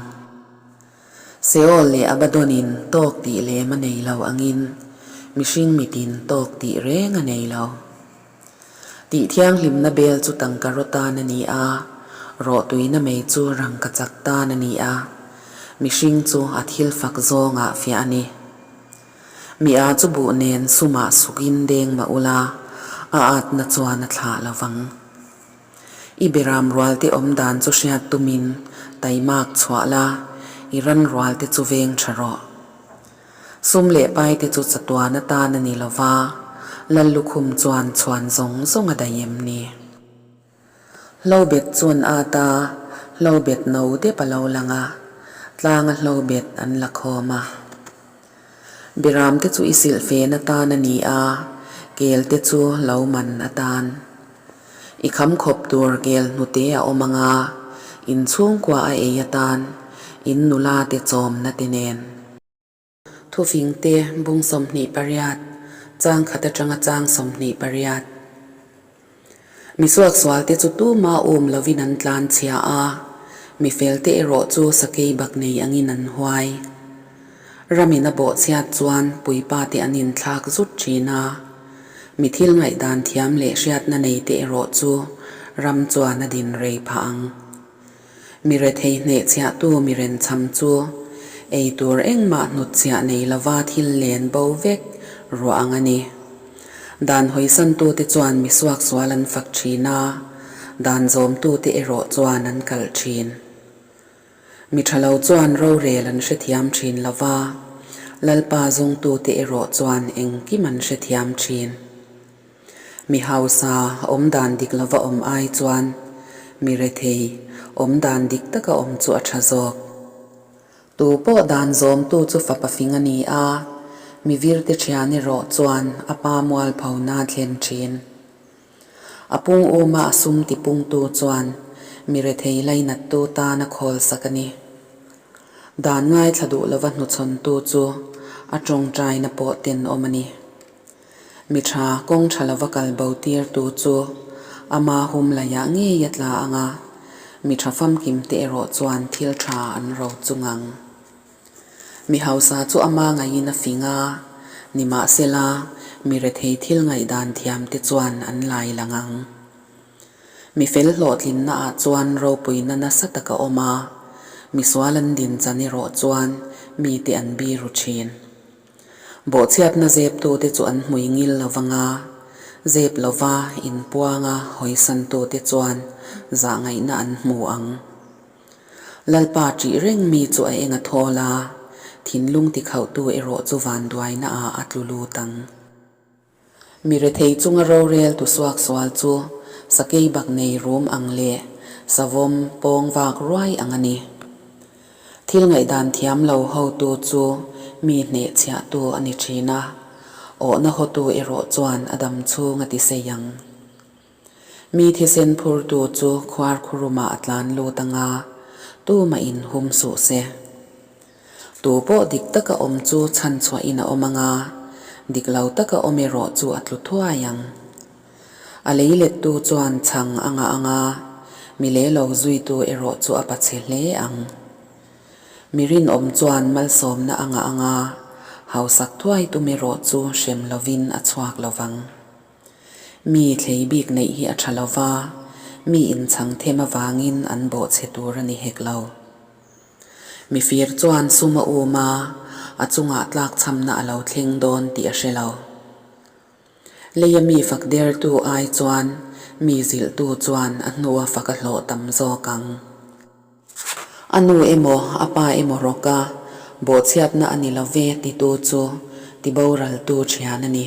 Seol leh Abaddon-in tawk tih lem a nei lo angin mihring mitin tawk tih reng a nei lo. Tih thianghlimna bel chu tangka raw tan a ni a, rawhtuina mei chu rangkachak tan a ni a, mihring chu a thil fak zawngah fiah a ni. Mi a chu buh nen sumah sukin deng mah ula, a atna chuan a thlah lo vang. I beram rualte awm dan chu hriat tumin taimak chhuah la, i ran rualte chu veng tha rawh. Sum leh paite chu chatuan atan a ni lo va, Lal lukhum chuan chhuan zawng zawng a daih em ni? Hlobet chu an at a, hlobet no dep a lo lang a, tlanga hlobet an la khawm a. Biramte chu i silhfen atan a ni a, kelte chu lo man atan. I kham khawp tur kel hnute a awm ang a, in chhungkua a ei atan, in nula te chawmna te nen. Thufing te bung 28, chang khat atanga chang 28. Mi suaksual te chu tuma um lovin an tlan chhia a, mi fel te erawh chu sakei bak nei angin an huai. Ramin a bawhchhiat chuan puipa te an inthlak zut thin a, mi thil ngaihdan thiam leh hriatna nei te erawh chu ram chuan a din rei phah ang. Mi rethei hnehchhiahtu mi renchham chu ei tur engmah hnutchhiah nei lova thil len bo vek ruah ang a ni. Dan hawisantute chuan mi suaksual an fak thin a, dan zawmtute erawh chuan an kalh thin. Mi tha lo chuan rorel an hrethiam thin lo va, Lalpa zawngtute erawh chuan engkim an hrethiam thin. Mi hausa awm dan dik lova awm ai chuan mi rethei awm dan dik taka awm chu a tha zawk. Tu pawh dan zawmtu chu fapa fing a ni a, mi virte thian erawh chuan a pa mualphona thlen thin. A pung uma a sum tipungtu chuan mi rethei lainattu tan a khawl sak a ni. Dan ngaithla duh lova hnuchhawntu chu a tawngtaina pawh tenawm a ni. Mi tha kawng tha lova kal bo tirtu chu ama hum laiah ngei a tla ang a, mi tha famkim te erawh chuan thil tha an ro chung ang. Mi hausa chu ama ngaihin a fing a, nimahsela mi rethei thil ngaihdan thiam te chuan an lai lang ang. Mi fel hlawhtlinna ah chuan ropuina nasa tak a awm a, mi sual an din chan erawh chuan mite an biru thin. Bawhchhiatna zeptute chu an hmui ngil lo vang a, zep lova inpuanga hawisantute chuan zahngaihna an hmu ang. Lalpa ṭih reng mi chu a eng a thawl a, thinlung tikhauhtu erawh chu vanduaina ah a tlu lut ang. Mi rethei chunga rorel tu suaksual chu sakei bak nei rum ang leh savawm pawng vak ruai ang a ni. Thil ngaihdan thiam lo hotu chu mi hnehchhiahtu a ni thin a, awhna hawtu erawh chuan a dam chhung a ti sei ang. Mi thisen phurtu chu khuar khurumah a tlan lut ang a, tumah in hum suh se. Tu pawh dik taka awm chu chhanchhuahin a awm ang a, dik lo taka awm erawh chu a tlu thuai ang. A lei lettu chuan chhang a ngah ang a, mi leh lo zuitu erawh chu a pachhe hle ang. Mi rinawm chuan malsawmna a ngah ang a, hausak thuai tum erawh chu hrem lovin a chhuak lo vang. Mi thlei bik neih hi a tha lo va, mi inchhang them avangin an bawhchhe tur a ni hek lo. Mifir chuan sum a um a, a chungah tlakchhamna a lo thleng dawn tih a hre lo. Leia mi fak dertu ai chuan Mi zilhtu chuan a hnua fak a hlawh tam zawk ang. A nu emaw a pa emaw rawka bawhchhiatna a ni lo ve titu chu tiboraltu thian a ni.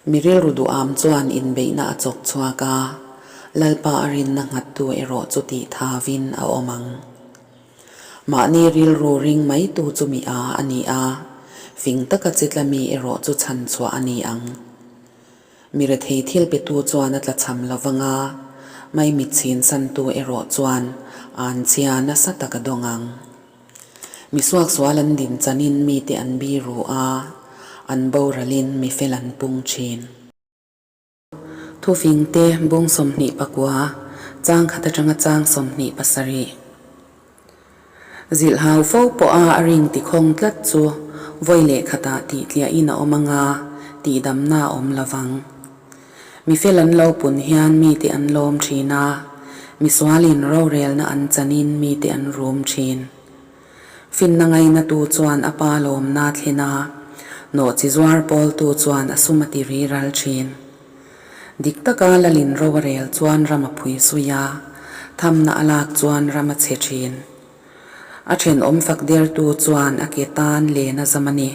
Mi rilru duham chuan inbeihna a chawk chhuak a, Lalpa a rinna nghattu erawh chu tih thavin a awm ang. Mahni rilru ring maitu chu mi a a ni a, fing taka chi tla mi erawh chu chhan chhuah a ni ang. Mi rethei thil petu chuan a tlachham lo vang a, maimit chhin santu erawh chuan an chhia nasa tak a dawng ang. Mi suaksual an din chanin mite an biru a, an boralin mi fel an pung thin. Thufingte bung 24, chang khat atanga chang 27. Zilhhau fo pawha a ring tikhawng tlat chu vawi leh khatah tihtliahin a awm anga tihdamna a awm lovang. Mi fel an lo pun hian mite an lawm thin a, misualin rorelna an chanin mite an rum thin. Finna ngainatu chuan a pa lawmna thlen a, nawhchi zuar pawltu chuan a sum a ti ri ral thin. Dik taka lalin ro a rel chuan ram a phui sui a, thamna a lak chuan ram a chhe thin. A thenawm fak dertu chuan a ke tan len a zam a ni.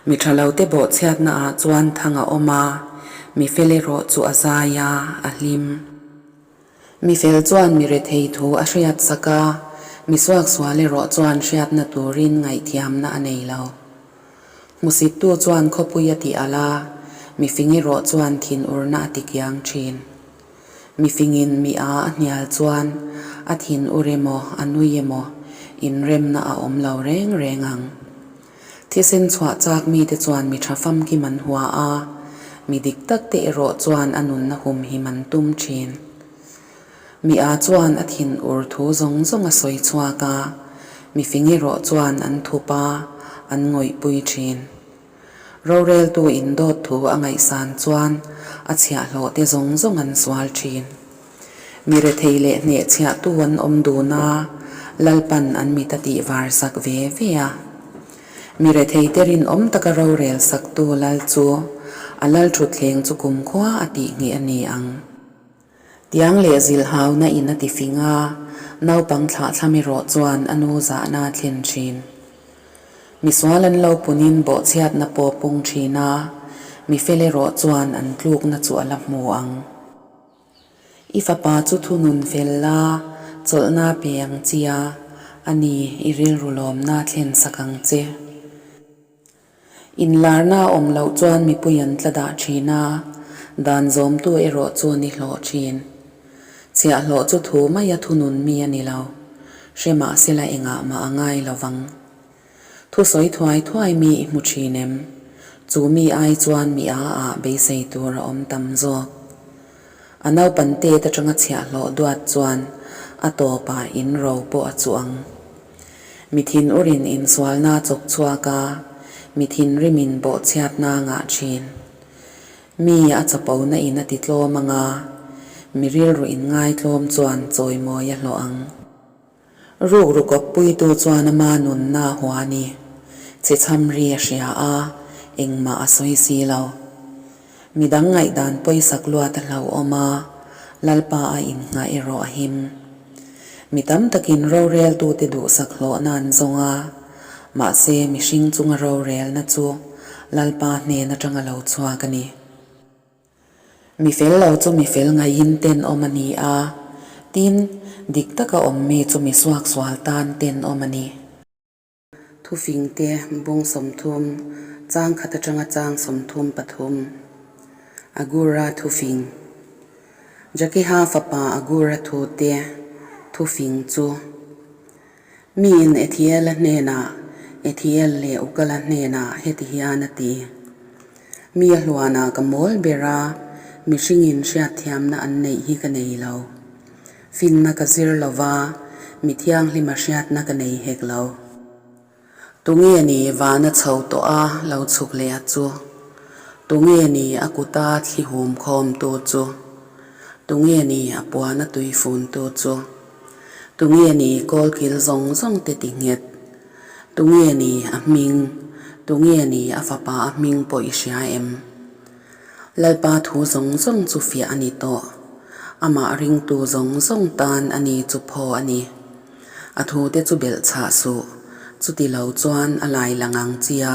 Mi tha lote bawhchhiatna ah chuan thang a awm a, mi fel erawh chu a zai a, a hlim. Mi fel chuan mi rethei thu a hriat sak a, mi suaksual erawh chuan hriatna turin ngaihthiamna a nei lo. Hmusittu chuan khawpui a ti alh a, mi fing erawh chuan thinurna a ti kiang thin. Mi fingin mi a a hnial chuan a thinur emaw a nui emaw inremna a awm lo reng reng ang. Thisen chhuah chak mite chuan mi tha famkim an hua a, mi dik tak te erawh chuan a nunna humhim an tum thin. Mi a chuan a thin ur thu zawng zawng a sawi chhuak a, mi fing erawh chuan an thup a, an ngawihpui thin. Roreltu indawt thu a ngaihsan chuan a chhiahhlawh te zawng zawng an sual thin. Mi rethei leh hnehchhiahtu an awm dun a, Lalpan an mit a tih var sak ve ve a. Mi rethei te rinawm taka rorel saktu Lal chu a Lal thutthleng chu kumkhua a tih nghih a ni ang. Tiang leh zilhauna in a ti fing a, naupang thlahthlam erawh chuan a nu zahna a thlen thin. Misual an lo punin bawhchhiatna pawh pung thin a, mi fel erawh chuan an tlukna chu a la hmu ang. I fapa chu thunun fel la, chawlhna pe ang chi a, a ni, i rilru lawmna thlen sak ang che. Inlarna a awm loh chuan mipui an tla dah thin a, dan zawmtu erawh chu an i hlawh thin. Chhiahhlawh chu thu maia thunun mi a ni lo, hre mahsela engah mah a ngai lo vang. Thusawi thuai thuai mi i hmu thin em? Chu mi ai chuan mi a ah beisei tur a awm tam zawk. A naupan tet atanga chhiahhlawh duat chuan a tawpah in ro pawh a chuh ang. Mi thinur-in insualna a chawk chhuak a, mi thinrimin bawhchhiatna a ngah thin. Mi a chapona in a ti tlawm ang a, mi rilru inngaitlawm chuan chawimawi a hlawh ang. Rukru kawppuitu chuan ama nunna a hua a ni. Chhechham ri a hria a, engmah a sawi si lo. Midang ngaihdan pawisak luat a hlauhawm a, Lalpa a innghah erawh a him. Mi tam takin roreltute duhsak hlawhna an zawng a, mahse mihring chunga rorelna chu Lalpa hnen atanga lo chhuak a ni. Mi fel lo chu mi fel ngaihin tenawm a ni a, tin, dik taka awm mi chu mi suaksual tan tenawm a ni. Thufingte bung 30, chang khat atanga chang 33. Agura thufing. Jakiha fapa Agura thute thufing chu. Miin Ethiela hnenah, Ethiel leh Ukala hnenah heti hian a ti, Mi a hluanah ka mawl ber a, mihringin hriatthiamna an neih hi ka nei lo. Finna ka zir lo va, mi thianghlima hriatna ka nei hek lo. Tunge ni vana chho tawh a lo chhuk leh a chu? Tunge ni a kuta thli hum khawmtu chu? Tunge ni a puana tui funtu chu? Tunge ni kawlkil zawng zawng te ti nghet? Tunge ni a hming? Tunge ni a fapa a hming pawh i hria em? Lalpa thu zawng zawng chu fiah a ni tawh. Amah ringtu zawng zawng tan a ni chu phaw a ni. A thute chu belh chhah suh, chuti lo chuan a lai lang ang chia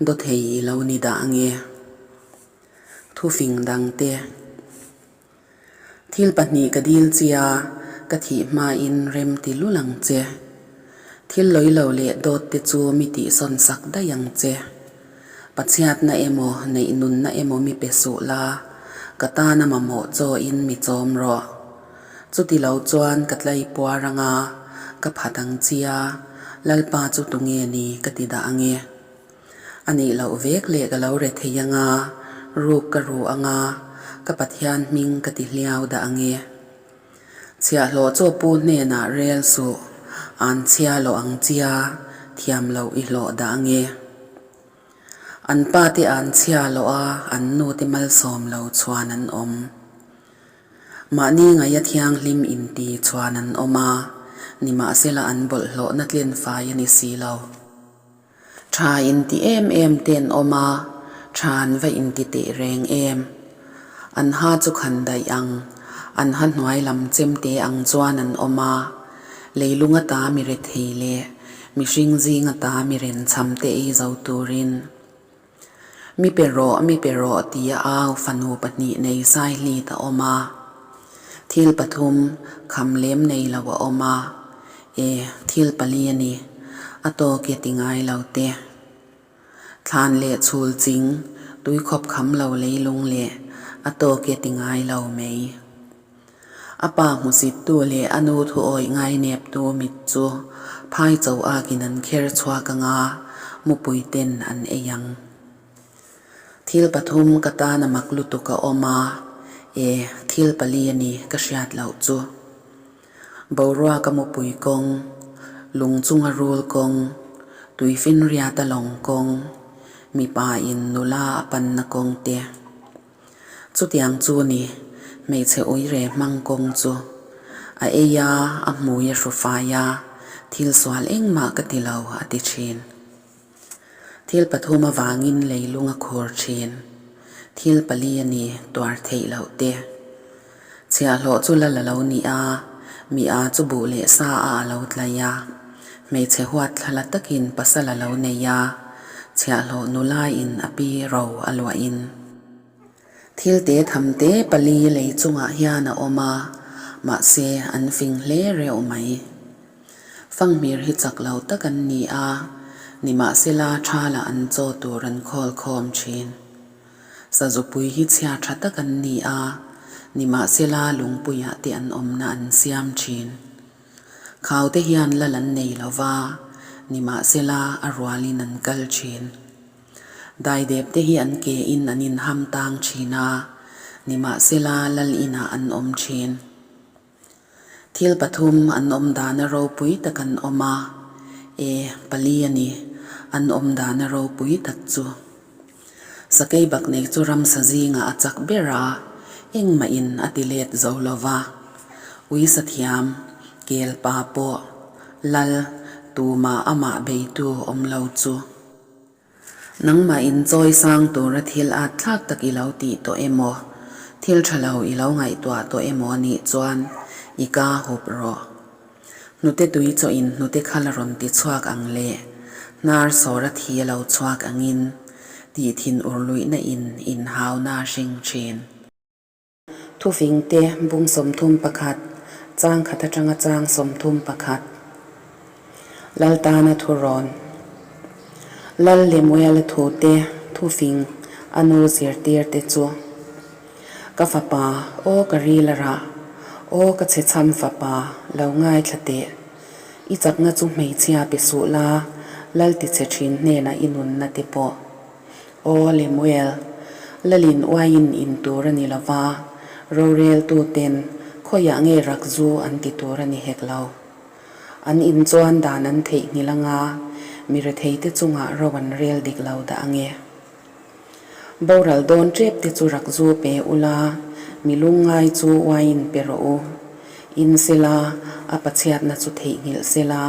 dawthei i lo ni dah ange. Thufing dangte. Thil pahnih ka dil chia, ka thih hmain rem ti lul ang che. Thil lawi lo leh dawt te chu mi tihsawn sak daih ang che. Pachhiatna emaw neih nunna emaw mi pe suh la, ka tana mamawh chawin mi chawm rawh. Chuti lo chuan ka tlai puar anga, ka phat ang chia, Lalpa chu tunge ni ka ti dah ange. A nih loh vek leh ka lo re thei anga, ruk ka ru anga, ka Pathian hming ka ti hliau dah ange. Chhiahhlawh chaw pu hnenah rel suh, an chhia loh ang chia, thiam loh i hlawh dah ange. An pa te an chhia loh a, an nu te malsawm lo chhuan an awm. Mahni ngaia thianghlim inti chhuan an awm a, nimahsela an bawlhhlawhna tlenfai a ni si lo. Tha inti em em te an awm a, tha an va inti teh reng em. An ha chu khan daih ang, an ha hnuai lam chem te ang chuan an awm a, leilung ata mi rethei leh mihring zing ata mi renchham te ei zo turin. Mi pe rawh, mi pe rawh tia au fanu pahnih nei Saihlit a awm a. Thil pathum kham lem nei lo a awm a, e, thil pali a ni, a tawk e ti ngai lo te. Thlan leh chhul ching, tuikhawp kham lo leilung leh a tawk e ti ngai lo mai. A pa hmusittu leh a nu thu awih ngaineptu mit chu phai cho akin an kher chhuak anga mupui ten an ei ang. Thil pathum ka tan a mak lutuk a awm a, e, thil pali a ni ka hriat loh chu. Boruaka mupui kawng, lung chunga rul kawng, tuifinriata lawng kawng, mipa in nula a panna kawng te. Chutiang chu ni, hmeichhe uire hmang kawng chu a ei a, a hmui a hru fai a, thil sual engmah ka ti lo a ti thin. Thil pathum avangin leilung a khur thin. Thil pali a ni tuar theih loh te. Chhiahhlawh chu lal a lo ni a, mi a chu buh leh sa a a lo tlai a, hmeichhe huat thlala takin pasal a lo nei a, chhiahhlawh nulaiin a pi ro a luahin. Thil te tham te pali lei chungah hian a awm a, mahse an fing hle reuh mai. Fanghmir hi chak lo tak an ni a, nimahsela thala an chaw tur an khawl khawm thin. Sazupui hi chhia tha tak an ni a, nimahsela lungpuiah te an awmna an siam thin. Khaute hian lal an nei lo va, nimahsela a rualin an kal thin. Daidep te hi an ke in an inham tang thin a, nimahsela lal inah an awm thin. Thil pathum an awm dana ropui tak an awm a, e, pali a ni, an awm dana ropui tak chu. Sakei bak nei chu ramsa zingah a chak ber a, engmahin a ti let zo lo va. Ui sathiam, kel pa pawh, lal, tumah amah beitu awm lo chu. Nangmah in chawi sang tura thil at thlak tak i lo tih tawh emaw, thil tha lo i lo ngaihtuah tawh emaw a nih chuan i ka hup rawh. Hnute tui chaw in hnute khal a rawn ti chhuak ang leh hnar sawr a thi a lo chhuak angin tih thin ur luihna in inhauna a hring thin. Thufingte bung 31, chang khat atanga chang 31. Laltana thurawn. Lal Lemuela thute thufing a nu zirtir te chu, Ka fapa, aw ka ril a rah, aw ka chhechham fapa, lo ngaithla teh. I chakna chu hmeichhia pe suh la, Lal tichhe thin hnenah i nunna te pawh. Aw Lemuel, Lalin uaiin in tur a ni lo va, roreltuten khawiah nge rak zu an ti tur a ni hek lo. An in chuan dan an theihnghilh anga mi retheite chungah ro an rel dik lo dah ange. Boral dawn tep te chu rak zu pe ula, mi lungngai chu uaiin pe rawh u. In sela, a pachhiatna chu theihnghilh sela,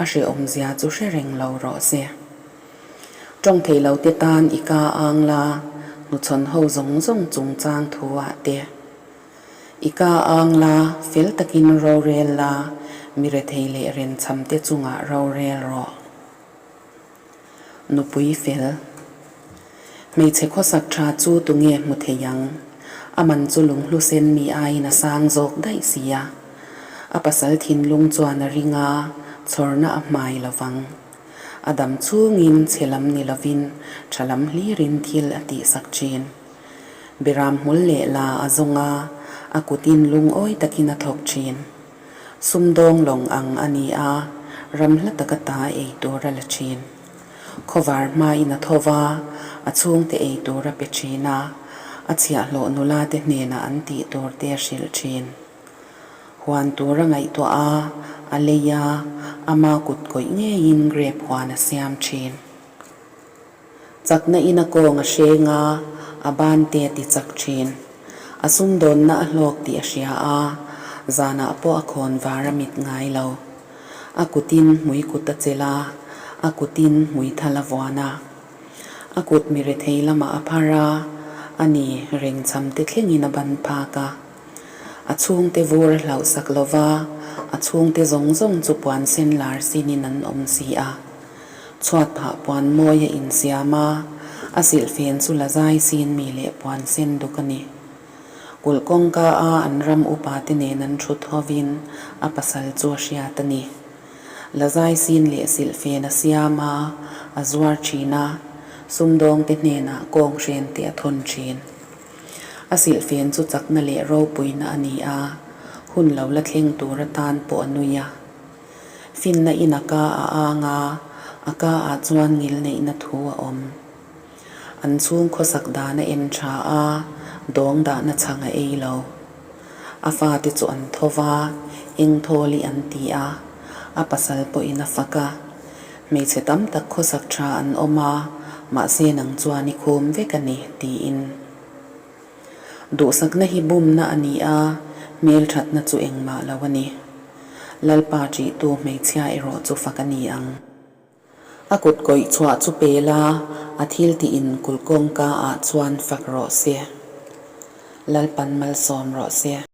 a hrehawmzia chu hre reng lo rawh se. Tawng thei lo te tan i ka ang la. hnuchhawn ho zawng zawng chungchang thu ah te. I ka ang la, fel takin rorel la, mi rethei leh renchham te chungah rorel rawh. Nupui fel. Hmeichhe khawsak tha chu tunge hmu thei ang? A man chu lunghlu sen mi aiin a sang zawk daih si a. A pasal thinlung chuan a ring a, chhawrna a hmai lo vang. A dam chhungin chhe lam ni lovin tha lam hlirin thil a tihsak thin. Beram hmul leh la a zawng a, a kutin lungawi takin a thawk thin. Sumdawng lawng ang a ni a, ram hla taka ta ei tur a la thin. Khawvar hmain a tho va, a chhungte ei tur a pe thin a, a chhiahhlawh nula te hnenah an tih tur te a hrilh thin. Huan tur a ngaihtuah a, a lei a, ama kut kawih ngeiin grape huan a siam thin. Chakna in a kawng a hreng a, a ban te a ti chak thin. A sumdawnna a hlawk tih a hria a, zanah pawh a khawn var a mit ngai lo. A kutin hmui kut a chelh a, a kutin hmui thal a vuan a. A kut mi rethei lamah a phar a, a ni rengchham te thlengin a ban phak a. A chhungte vur a hlauhsak lo va, a chhungte zawng zawng chu puan sen lar sinin an awm si a. Chhuat phah puan mawi a insiam a, a silhfen chu la zai sin mi leh puan sen duk a ni. Kulh kawngka a an ram upa te nen an thut hovin a pasal chu a hriat a ni. La zai sin leh silhfen a siam a, a zuar thin a, sumdawng te hnenah kawng hren te a thawn thin. A silhfen chu chakna leh ropuina a ni a, hun lo la thleng tur atan pawh a nui a. Finna in a ka a ang a, a ka ah chuan ngil neihna thu a awm. An chhung khawsak dan a en tha a, dawng dahna chhang a ei lo. A fate chu an tho va, eng thawl i an ti a, a pasal pawhin a fak a. Hmeichhe tam tak khawsak tha an awm a, mahse nang chuan i khum vek a ni, tiin. Duhsakna hi bumna a ni a, hmelthatna chu engmah lo a ni. Lalpa ṭihtu hmeichhia erawh chu fak a ni ang. A kut kawih chhuah chu pe la, a thil tiin kulh kawngka ah chuan fak rawh se. Lalpan malsawm rawh se.